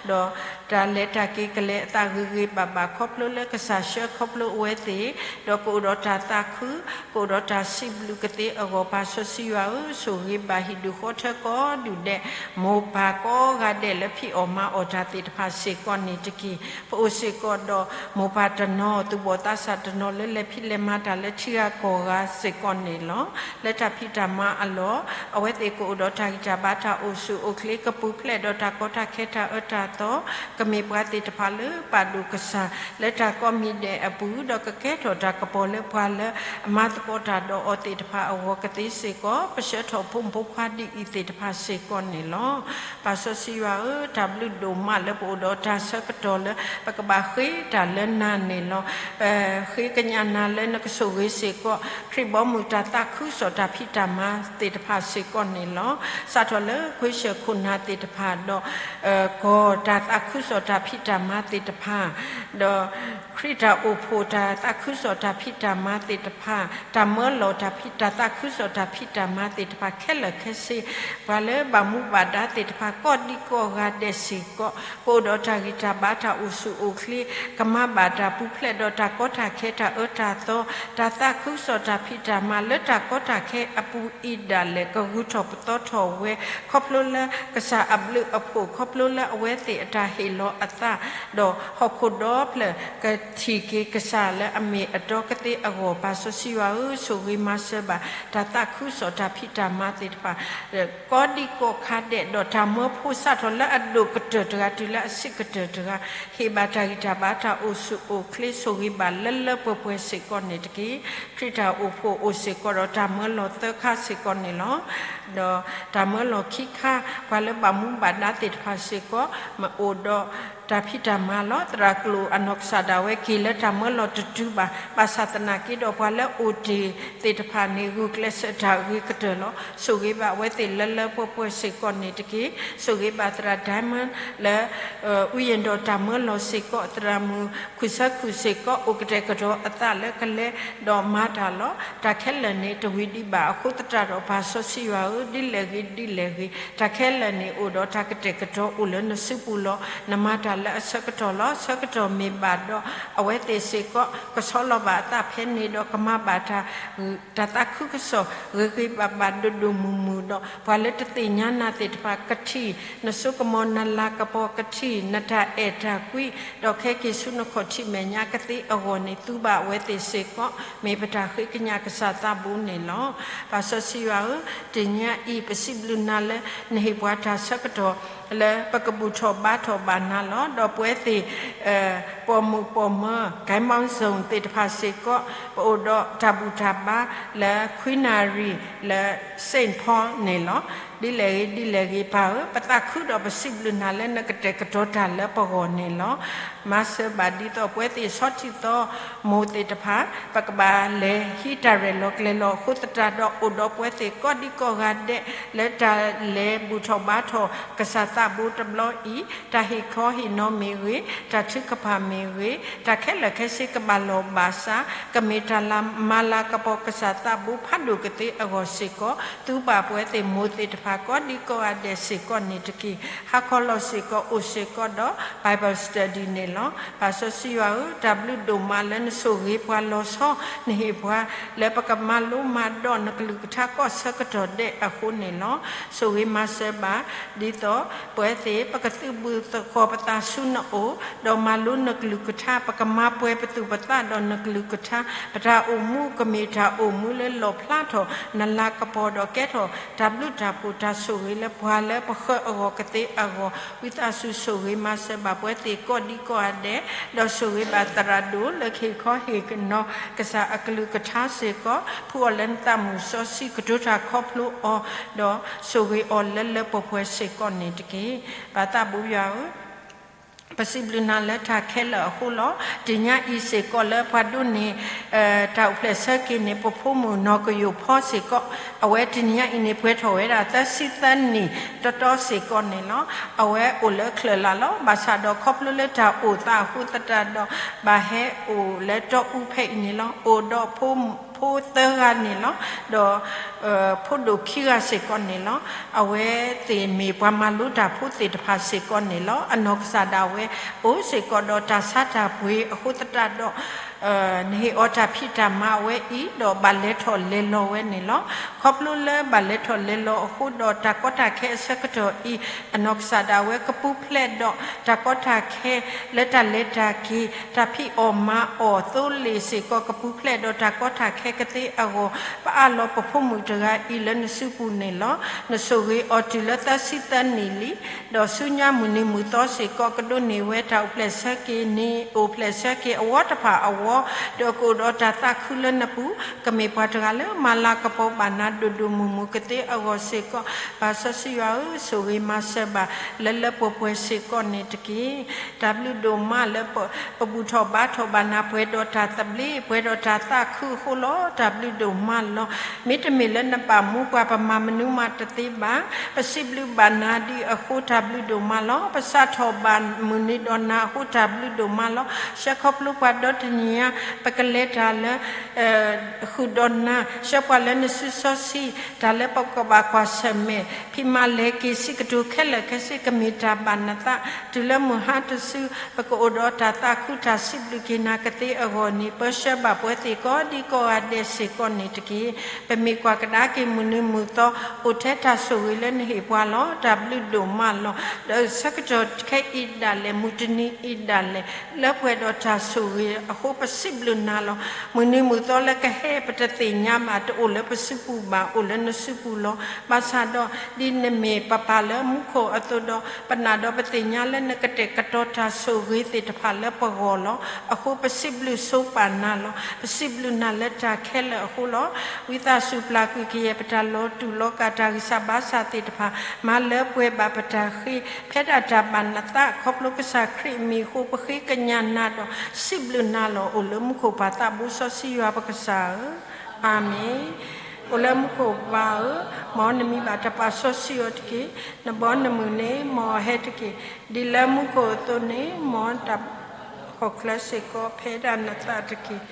ဒီးတၢ်လဲၤတၢ်က့ၤကလဲၤအသးဂ့ၤဂ့ၤဘၣ်ဘၣ် ခီဖျိလၢကစၢ်ဆှၢခီဖျိအဝဲသ့ၣ်, ဒီးကအိၣ်ဒီးတၢ်သးခု, ကအိၣ်ဒီးတၢ်စံးဘျုးကသ့အဂီၢ် ပၢ်စီဆှံယွၤဧၢ, ဆိၣ်ဂ့ၤဘၣ်ဟံၣ်ဒူၣ်ဃီထၢကိးဒူၣ်ဒဲး, မိၢ်ပၢ်ကိးဂၤဒဲးလၢဖံးအီၣ်မၤအီၣ်တၢ်သ့ၣ်တဖၣ်စ့ၢ်ကီးန့ၣ်တက့ၢ်. ပအိၣ်စ့ၢ်ကီးဒီးမိၢ်ပၢ်တနီၤ သူၣ်ဘီၣ်သးစၢ်တနီၤလၢလဲၤဖံးလဲၤမၤတၢ်လၢထံဂၤကီၢ်ဂၤစ့ၢ်ကီးန့ၣ်လီၤ. လၢတၢ်ဖံးတၢ်မၤအလီၢ် အဝဲသ့ၣ်ကအိၣ်ဒီးတၢ်ဂံၢ်တၢ်ဘါ တၢ်အိၣ်ဆူၣ်အိၣ်ချ့ ကပူၤဖျဲးဒီးတၢ်ကီတၢ်ခဲတၢ်အၢတၢ်သီ, ကမ့ၢ်ပှၤသ့ၣ်တဖၣ်လၢပာ်ဒိၣ်ကစၢ်လၢတၢ်ကိးမံၤဒဲးအပူၤ, ဒီးကကဲထီၣ်တၢ်ကပီၤလၢပှၤလၢအမၤသကိးတၢ်ဒီးအီၤသ့ၣ်တဖၣ်အဂီၢ်ကသ့စ့ၢ်ကီး, ပဆၢထီၣ်ဖိမုၣ်ဖိခွါဒ်အံၤသ့ၣ်တဖၣ်စ့ၢ်ကီးန့ၣ်လီၤ. ပၢ်စီဆှံယွၤဧၢ, တၢ်ဘျုးဒိၣ်မးလၢပအိၣ်ဒီးတၢ်ဆၢကတီၢ်လၢ ပကဘၣ်ဃ့တၢ်လၢနၤန့ၣ်လီၤ. ပဃ့ကညးနၤလၢနကဆိၣ်ဂ့ၤစ့ၢ်ကီး ခရံာ်ဘီမုၢ်တၢ်သးခုကစီၣ်တၢ်ဖံးတၢ်မၤသ့ၣ်တဖၣ်စ့ၢ်ကီးန့ၣ်လီၤ. စးထီၣ်လၢခွ့ဆၢၣ်ခိၣ်နၢ်သ့ၣ်တဖၣ်ဒီး ကီၢ်တၢ်သးခုကစီၣ်တၢ်ဖံးတၢ်မၤသ့ၣ်တဖၣ်, ဒီးခရံာ်တၢ်အိၣ်ဖှိၣ်တၢ်သးခုကစီၣ်တၢ်ဖံးတၢ်မၤသ့ၣ်တဖၣ်, တၢ်မၢလီၤတၢ်ဖံးတၢ်သးခုကစီၣ်တၢ်ဖံးတၢ်မၤသ့ၣ်တဖၣ်ခဲလၢာ်ခဲဆ့, ပှၤလၢဘၣ်မူဘၣ်ဒါသ့ၣ်တဖၣ် ကိးဒံကိးဂၤဒဲးစ့ၢ်ကီး ကအိၣ်ဒီးတၢ်ဂံၢ်တၢ်ဘါ တၢ်အိၣ်ဆူၣ်အိၣ်ချ့, ကမၤဘၣ်တၢ်ပူၤဖျဲးဒီးတၢ်ကီတၢ်ခဲတၢ်အၢတၢ်သီ, တၢ်သးခုကစီၣ်တၢ်ဖံးတၢ်မၤလၢတၢ်ကီတၢ်ခဲအပူၤအံၤဒၣ်လဲာ် ကဂုာ်ထီၣ်ပသီထီၣ်ဝဲ ခီဖျိလၢကစၢ်အဘျုးအဖှိၣ်, ခီဖျိလၢအဝဲသ့ၣ်အတၢ်ဟ့ၣ်လီၤအသး, ဒီးဟီၣ်ခိၣ်ဒီဖျၢၣ်ကထံၣ်က့ၤကစၢ်လၢအမ့ၢ်အတီကသ့အဂီၢ်, ပၢ်စီဆှံယွၤဧၢ, ဆိၣ်ဂ့ၤမၤစၢၤဘၣ် တၢ်သးခုကစီၣ်တၢ်ဖံးတၢ်မၤသ့ၣ်တဖၣ် ကိးဒံကိးခါဒဲး, ဒီးတၢ်မၢဖိစးထီၣ်လၢအဒိၣ်ကတၢၢ်တဂၤ တုၤလၢအဆံးကတၢၢ်တဂၤ, ဟ့ၣ်ဘၣ်တၢ်ဂံၢ်တၢ်ဘါ တၢ်အိၣ်ဆူၣ်အိၣ်ချ့ ဆိၣ်ဂ့ၤဘၣ်လၢလၢပှဲၤပှဲၤစ့ၢ်ကီးန့ၣ်တက့ၢ်. ခရံာ်တၢ်အိၣ်ဖှိၣ်အိၣ်စ့ၢ်ကီးဒီးတၢ်မၢလီၤသၢခါစ့ၢ်ကီးန့ၣ်လီၤ. ဒီးတၢ်မၢလီၤခံခါ, ပှၤလၢဘၣ်မူဘၣ်ဒါသ့ၣ်တဖၣ်စ့ၢ်ကီး မ့ၢ်အိၣ်ဒီးတၢ်ဖံးတၢ်မၤလီၤ. သရၣ်ကျိာ်အနီၢ်ကစၢ်ဒၣ်ဝဲက့ၤလၢတၢ်မၢလီၤတတုၤဘၣ်, ဘၣ်ဆၣ်သနာ်က့ဒီး ပှၤလၢအိၣ်တ့ၢ်သ့ၣ်တဖၣ်န့ၣ် ဂုာ်ကျဲးစၢးတၢ်ဂ့ၤကတၢၢ်လီၤ. ဆိၣ်ဂ့ၤဘၣ်အဝဲသ့ၣ်လၢလၢပှဲၤပှဲၤစ့ၢ်ကီးန့ၣ်တက့ၢ်. ဆိၣ်ဂ့ၤဘၣ်သရၣ် Diamond လၢ အူယ့ၣ်ဒီးတၢ်မၢလီၤစ့ၢ်ကီး, သရၣ်မုၣ်ခွံၣ်ဆၢခွံၣ်စ့ၢ်ကီး အိၣ်ကတဲာ်ကတီၤအသးလၢကလဲၤဒီးမၤတၢ်လီၤ. တၢ်ခဲလၢာ်န့ၣ် တဝံၤဒံးဘၣ်အဃိသတးဒီး ပၢ်စီဆှံယွၤဧၢ, ဒ်လဲၣ်ဂ့ၤဒ်လဲၣ်ဂ့ၤ, တၢ်ခဲလၢာ်န့ၣ် အိၣ်ဒီးတၢ်ကတဲာ်ကတီၤအိၣ်လၢနစုပူၤလီၤ. နမၤတၢ်လၢအဆၢကတီၢ်လီၤ. ဆၢကတီၢ်မ့ၢ်ဘၣ်ဒီး အဝဲသ့ၣ်စ့ၢ်ကီး ကဆီလီၤဘၣ်အသးဖဲန့ၣ်ဒီး ကမၤဘၣ်တၢ် တၢ်သးခုကစီၣ်ဂ့ၤဂ့ၤဘၣ်ဘၣ်ဒိၣ်ဒိၣ်မုၢ်မုၢ်ဒီး ပှၤလၢတသ့ၣ်ညါနၤသ့ၣ်တဖၣ် ကထံၣ်နစိကမီၤနလၤကပီၤ, ကထံၣ်နတၢ်အဲၣ်တၢ်ကွံ, ဒီးကဟဲက့ၤဆူနခီၣ်ထံးမဲာ်ညါကသ့အဂီၢ်န့ၣ် သူဘၣ်အဝဲသ့ၣ်စ့ၢ်ကီး, မ့ၢ်ပတၢ်ဃ့ကညးကစၢ်သးဘိန့ၣ်လီၤ. ပၢ်စီဆှံယွၤဧၢ, တနံၤအံၤ ပစံးဘျုးနၤလၢ နဟ့ၣ်ပှၤတၢ်ဆၢကတီၢ် လၢပကဘူၣ်ထီၣ်ဘါထီၣ်ဘၣ်နၤလီၤ. ဒီးပဝဲသ့ၣ် ပိာ်မုၣ်ပိာ်မၢၤ ကဲမီစိၣ်သ့ၣ်တဖၣ်စ့ၢ်ကီး ပအိၣ်ဒီးတၢ်ဘူၣ်တၢ်ဘါလၢ ခွံနၣ်ရံၣ် လၢ Saint Paul န့ၣ်လီၤ. ဒ်လဲၣ်ဂ့ၤဒ်လဲၣ်ဂ့ၤ ပၢ်ဧၢ, ပသးခုဒီးပစံးဘျုးနၤလၢနကတဲာ်ကတီၤတၢ်လၢပဂီၢ်န့ၣ်လီၤ. မၤစၢၤဘၣ်ဒ်သိးပဝဲသ့ၣ်ဆီထံသီမိၢ်သ့ၣ်တဖၣ် ပကဘၣ်လဲၤဟံးတၢ်ရဲၣ်လီၤကျဲၤလီၤအဃိသတးဒီး အိၣ်ဒီးပဝဲသ့ၣ်ကိးဒံကိးဂၤဒဲး လၢတၢ်လဲၤဘူၣ်ထီၣ်ဘါထီၣ်ကစၢ်သးဘိတဘျီအံၤ, တၢ်ဟ့ၣ်ခီဟ့ၣ်နီၤမ့ၢ်ဂ့ၤ, တၢ်ထုကဖၣ်မ့ၢ်ဂ့ၤ, တၢ်ခဲလၢာ်ခဲဆ့ကဘၣ်လီၢ်ဘၣ်စး, ကမ့ၢ်တၢ်လၤမၤလၤကပီၤကစၢ်သးဘိဖးဒိၣ်ကသ့အဂီၢ်စ့ၢ်ကီး, သုဘၣ်ပဝဲသ့ၣ်မိၢ်သ့ၣ်တဖၣ်ကိးဒံကိးဂၤဒဲးစ့ၢ်ကီးန့ၣ်တက့ၢ်. ဟါခီလီၤစ့ၢ်ကီးအိၣ်စ့ၢ်ကီးဒီး Bible study န့ၣ်လီၤ. ပၢ်စီဆှံယွၤဧၢ, တၢ်ဘျုးဒိၣ်မးလၢနဆိၣ်ဂ့ၤပှၤလီၤဆီ, နဟ့ၣ်ပှၤလၢပကမၤလိမၤဒိးနကလုၢ်ကထါကိးဆၢကတီၢ်ဒဲးအဃိန့ၣ်လီၤ. ဆိၣ်ဂ့ၤမၤစၢၤဘၣ် ဒ်သိးပဝဲသ့ၣ် ပကသုးဘူးသဃီၤပသးဆူနအိၣ်, ဒီးမၤလိနကလုၢ်ကထါ, ပကမၤပှဲၤပသူၣ်ပသးဒီးနကလုၢ်ကထါ, ပတၢ်အိၣ်မူကမ့ၢ်တၢ်အိၣ်မူလၢလီၣ်ဖျါထီၣ်နလၤကပီၤဒီးကဲထီၣ်တၢ်ဘျုးတၢ်ဖှိၣ်တၢ်ဆိၣ်ဂ့ၤလၢပှၤလၢပဃၢၤအဂီၢ်ကသ့အဂီၢ်, ဝံသးစူၤဆိၣ်ဂ့ၤမၤစၢၤဘၣ်ပဝဲသ့ၣ်ကိးဒံကိးဂၤဒဲး, ဒီးဆိၣ်ဂ့ၤဘၣ်သရၣ်ဒိၣ်လၢကဟ့ၣ်ခီဟ့ၣ်နီၤကစၢ်အကလုၢ်ကထါစ့ၢ်ကီး, ဖှူအီၤလၢနသးမုၢ်စီဆှံ ကတိၤတၢ်ခီဖျိအီၤ, ဒီးဆိၣ်ဂ့ၤအီၤလၢလၢပှဲၤပှဲၤစ့ၢ်ကီးန့ၣ်တက့ၢ်. ပၢ်သးဘိယွၤဧၢ, ပစံးဘျုးနၤလၢတၢ်ခဲလၢာ်အဃိလီၤ. တနံၤညါအံၤစ့ၢ်ကီးလၢပှၤဒိးန့ၢ် တၢ်အိၣ်ဖျဲၣ်ဆၢက့ၤန့ၣ် ပဖိမုၣ်နီၢ်ကယိၣ်ဖီစ့ၢ်ကီး, အဝဲတနံၤညါအံၤန့ၣ် ပှဲၤထီၣ်ဝဲဒၣ်သၢဆံသၢနံၣ်တီတီစ့ၢ်ကီးန့ၣ်လီၤ. အဝဲအိၣ်လၢချၢၣ်လၢ်လီၤ. ဘၣ်ဆၣ်ဒီးခီဖျိလၢတၢ်အိၣ်သးအဃိသတးဒီး ဘၣ်ဟဲအိၣ်လၢတီအူဖဲအံၤန့ၣ်လီၤ. အိၣ်ဒီးဖိ ဖိသၢဂၤန့ၣ်လီၤ. ဒီး ဖိဒိၣ်ခံဂၤစ့ၢ်ကီးန့ၣ်လီၤ. အဝဲသ့ၣ်မ့ၢ်ပှၤမၤလိတၢ်ဖိသ့ၣ်တဖၣ်စ့ၢ်ကီးန့ၣ်လီၤ. အနီၢ်ကစၢ်ဒၣ်ဝဲ အိၣ်စ့ၢ်ကီးဒီးတၢ်ဆါတၢ်ပှ့ၤအဃိသတးဒီး နဟ့ၣ်အီၤတၢ်ဖံးတၢ်မၤအဝဲအံၤ ဒီးဘၣ်လဲၤထီၣ်လဲၤလီၤဝဲန့ၣ်လီၤ. ခီဖျိလၢဘၣ်လဲၤထီၣ်လဲၤလီၤအဃိဒီး တၢ်ကီတၢ်ခဲအဆၢကတီၢ်အံၤ အနီၢ်ကစၢ်ဒၣ်ဝဲကပူၤဖျဲးဒီး တၢ်ကီတၢ်ခဲလၢတၢ်လဲၤတၢ်က့ၤ တၢ်ဖံးအီၣ်မၤအီၣ်သိလ့ၣ်စ့ၢ်ကီး ကပူၤဖျဲးဒီးတၢ်ကီတၢ်ခဲကသ့အဂီၢ် ပအၢၣ်လီၤပဖိမုၣ်တဂၤအံၤလၢနစုပူၤန့ၣ်လီၤ. နဆိၣ်ဂ့ၤအီၤတုၤလၢသၢဆံသၢနံၣ်လံ ဒီးဆူညါမုၢ်နံၤမုၢ်သီစ့ၢ်ကီး ကဒိးန့ၢ်ဝဲတၢ်အိၣ်ဖျဲၣ်ဆၢက့ၤ နံၣ်အိၣ်ဖျဲၣ်ဆၢက့ၤအဝီတဖၣ်အဝီ ဒီးကအိၣ်ဒီးတၢ်သးခုလၢနပူၤ ကမ့ၢ်ပှၤတဂၤလၢမၤလၤကပီၤဘၣ်နၤဒိၣ်ဒိၣ်မုၢ်မုၢ်ကသ့အဂီၢ်စ့ၢ်ကီး ပၢ်စီဆှံယွၤဧၢ ဆိၣ်ဂ့ၤမၤစၢၤဘၣ် လၢလၢပှဲၤပှဲၤစ့ၢ်ကီးန့ၣ်တက့ၢ်. တၢ်ဘျုးဒိၣ်မးလၢပ ပဘူၣ်ထီၣ်ဘါထီၣ်ဘၣ်နၤ ပှဲၤဒီးတၢ်သဘျ့ ပှဲၤဒီးတၢ်သးခုအဃိလီၤ. တၢ်ဘျုးဒိၣ်မးလီၤ. မ့တမ့ၢ်လၢနဘၣ်မူပှၤ ပမၤမနုၤမးတသ့ဘၣ်. ပစံးဘျုးဘၣ်နၤဒ်အဃိ တၢ်ဘျုးဒိၣ်မးလီၤ. ပစးထီၣ်ဘၣ်မုၢ်နံၤဒီးနၤအဃိ တၢ်ဘျုးဒိၣ်မးလီၤ. ဆှၢခီဖျိပှၤဒီတနံၤညါ ပကလဲၤတၢ်လၢ ဃုာ်ဒီးနၤ, ဆှၢပှၤလၢနစုစီဆှံ, တၢ်လၢပကဘၣ်ကွၢ်ဆၢၣ်မဲာ် ဖံးမၤလဲၤက့ၤ စံးကတိၤခဲလၢာ်ခဲဆ့ ကမ့ၢ်တၢ်ဘၣ်နသး, တုၤလၢမုၢ်ဟါတစု ပကအိၣ်ဒီးတၢ်သးခု တၢ်စံးဘျုးက့ၤနၤကသ့အဂီၢ်န့ၣ် ပၢဆှၢဘၣ်ပဝဲသ့ၣ်ကိးဒံကိးဂၤဒဲးစ့ၢ်ကီးန့ၣ်တက့ၢ်. ပမ့ၢ်ကွၢ်ကဒါက့ၤမုၢ်နံၤမုၢ်သီ အိၣ်ထဲတၢ်ဆိၣ်ဂ့ၤလၢနဟ့ၣ်ပှၤလီၤ. တၢ်ဘျုးဒိၣ်မးလီၤ. ဒီးဆၢကတီၢ်ခဲအံၤဒၣ်လဲာ် မုၢ်တနံၤအံၤဒၣ်လဲာ် လၢပှဲၤဒီးတၢ်ဆိၣ်ဂ့ၤအဃိ ပစံးဘျုးနၤလီၤ. မုၢ်နံၤမုၢ်သီလၢကဟဲ ပတသ့ၣ်ညါဘၣ်တအိၣ်လၢပစုပူၤဘၣ် အိၣ်လၢနစုပူၤလီၤ. ဘၣ်ဆၣ်ဒီး ဒ်နမ့ၢ်ပပၢ်လၢမူခိၣ်အသိးဒီး ပနာ်ဒီးပသ့ၣ်ညါလၢနကတဲာ်ကတီၤတၢ်ဆိၣ်ဂ့ၤသ့ၣ်တဖၣ်လၢပဂီၢ်လီၤ. အဃိပစံးဘျုးဆိပာ်နၤလီၤ. ပစံးဘျုးနၤလၢတၢ်ခဲလၢာ်အဃိလီၤ. ဝံသးစူၤပျၢ်ကွံာ်ကယဲၢ်ပတၢ်လီၤတူာ်လီၤကာ် တၢ်ဂံၢ်စၢ်ဘါစၢ်သ့ၣ်တဖၣ် မၤလၢပှဲၤဘၣ်ပတၢ်ဃ့ ဖဲဒၣ်တၢ်ဘၣ်နသး ခီဖျိကစၢ်ခရံာ်အမံၤအဃိ ပဃ့ကညးနၤဒီး စံးဘျုးနၤလီၤ. အိၣ်လၢမူခိၣ်ပၢ်သးဘိစီဆှံယွၤပကစၢ်ဧၢ, အၤမ့ၣ်. အိၣ်လၢမူခိၣ်ပၢ်ဧၢ, မ်နမံၤဘၣ်တၢ်ပာ်စီဆှံအီၤတက့ၢ်. နဘီနမုၢ်န့ၣ် မ်အဟဲတက့ၢ်. ဒ်လၢမူခိၣ်အသိးန့ၣ် မ်တၢ်ဟီၣ်ခိၣ်ချၢစ့ၢ်ကီး ဖဲဒၣ်နသးတက့ၢ်.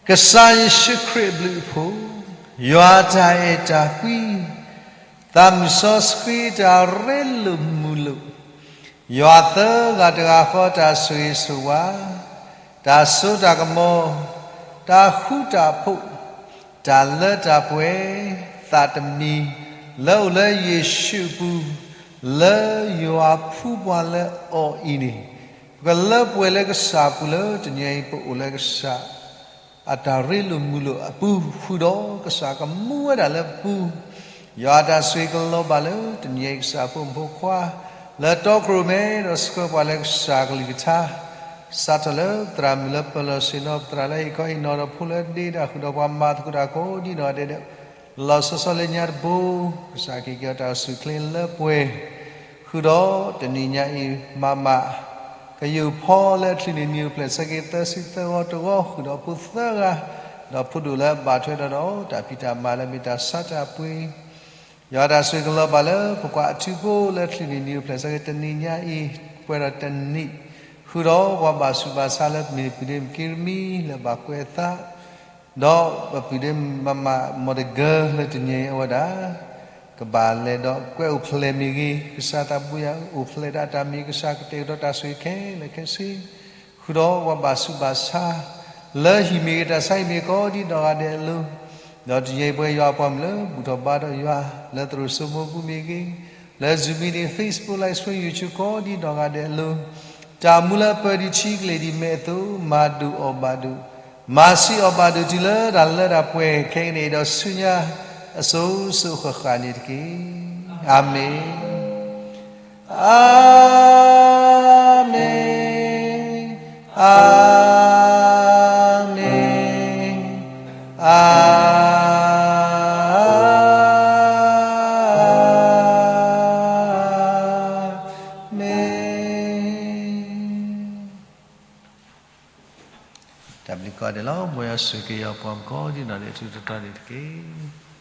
ကစၢ်ယ့ၣ်ၡူးခရံာ်အဘျုးအဖှိၣ်, ယွၤတၢ်အဲၣ်တၢ်ကွံ, သးမုၢ်စီဆှံတၢ်ရ့လိာ်မုာ်လိာ်, ယွၤသၢဂၤတဂၤဃီတၢ်ဆိၣ်ဂ့ၤဆိၣ်ဝါ, တၢ်စိတၢ်ကမီၤ, တၢ်ဃူတၢ်ဖိး, တၢ်လၢတၢ်ပှဲၤ, သးတမံၤ, လၢအိၣ်လၢယ့ၣ်ၡူးအပူၤ, လၢယွၤဖှူပှၤလၢအီၤအံၤန့ၣ်, ပကလၢပှဲၤလၢကစၢ်အပူၤလၢတနံၤအံၤ ပအိၣ်လၢကစၢ် အတၢ်ရ့လိာ်မုာ်လိာ်အပူၤဃုာ်ဒီး ကစၢ်ကမူဝဲဒၣ်လၢပပူၤ, ယွၤအတၢ်ဆိၣ်ဂ့ၤကလီၤဘၣ်လၢတနံၤအံၤ ကစၢ်အဖိမုၣ်ဖိခွါ လၢတီခိၣ်ရိၣ်မဲဒီးဆှၢပှၤလၢကစၢ်ကလုၢ်ကထါ, စးထီၣ်လၢသရၣ်မုၣ်လၢပၢၤလီၢ်ဆ့ၣ်နီၤ ပသရၣ်လၢဟ့ၣ်ခီဟ့ၣ်နီၤဒီးဖိလၢဒ့တၢ်ဃုာ်ဒီးပှၤမၤသကိးတၢ်ကိးဒ်နီၢ်ဂၤဒဲးဒီး လီၤဆီဆီလၢညါတဘိ, ကစၢ်က့ၤက့ၤအီၤတၢ်အိၣ်ဆူၣ်အိၣ်ချ့လၢပှဲၤ ဃုာ်ဒီးတနံၤညါအံၤမးမး, ကယိၣ်ဖီလၢအချံန့ၣ် နံၣ်အိၣ်ဖျဲၣ်ဆၢက့ၤသၢဆံသၢဂီၤတဂီၤ ဃုာ်ဒီးဖိသၢဂၤ, ဒီးဖိဒိၣ်လၢအဘၣ်ထွဲဒီးတၢ်ဖံးတၢ်မၤလၢမ့ၢ်တၢ်ဆါတၢ်ပှ့ၤ, ယွၤတၢ်ဆိၣ်ဂ့ၤကလီၤဘၣ်လၢပကွၢ်အထူဖိလၢအချံန့ၣ် နံၣ်အိၣ်ဖျဲၣ်ဆၢက့ၤတနံၤညါအံၤ, ပှဲၤဒီးတနံၣ်, ဃုာ်ဒီးပှၤဘၣ်ဆူးဘၣ်ဆါလၢပမ့ၢ်ပုၢ်ဒ့မုၣ်ကံရမံလၢဘၣ်ကွဲးအသး ဒီးပပုၢ်ဒ့မုၣ်မးမး မီၢ်တဂၢၢ်လၢတနံၤအံၤအဝဲဒၣ် ကဘၣ်လဲၤဒီးကွဲးအိၣ်ဖျဲၣ်မ့ၢ်ဂ့ၤ, ကစၢ်သးဘိယွၤအိၣ်ဖျဲၣ်ဒၣ်တၢ်မ့ၢ်ဂ့ၤ, ကစၢ်ကတဲာ်ကတီၤတၢ်ဆိၣ်ဂ့ၤခဲလၢာ်ခဲဆ့, ဃုာ်ဒီးပှၤဘၣ်ဆူးဘၣ်ဆါ လၢဟံၣ်မ့ၢ်ဂ့ၤ တၢ်ဆါဟံၣ်မ့ၢ်ဂ့ၤ ကိးဒ်နီၢ်ဂၤဒဲးအလိၤ, ဒီးတနံၤအံၤပဝဲယွၤအပှၤမုၣ်လၢဘူၣ်ထီၣ်ဘါထီၣ်ယွၤ လၢသရိာ်စိမိၤပူၤမ့ၢ်ဂ့ၤ, လၢ Zoom meeting, Facebook Live Stream, YouTube ကိးဒ်နီၢ်ဂၤဒဲးအလိၤ, တၢ်မူလၢပၢၤဒံးထံကလ့ၢ်ဒံးမဲာ်အသိး မၤဒိၣ်အီၣ်ဘၣ်ဒိၣ်, မၤဆံးအီၣ်ဘၣ်ဒိၣ်တုၤလၢတၢ်လၢတၢ်ပှဲၤခဲကနံၣ်အံၤဒီးဆူညါ အစိၤစိၤဃၣ်ဃၣ်န့ၣ်တက့ၢ်. အၤမ့ၣ်, အၤမ့ၣ်, အၤမ့ၣ်, အၤမ့ၣ်. တၢ်ဘျုးကိးဂၤဒဲးလီၤ. မ်ယွၤဆိၣ်ဂ့ၤက့ၤယွၤပှၤကိးဒ်နီၢ်ဂၤဒဲး ထူးထူးတီၤတီၤန့ၣ်တက့ၢ်.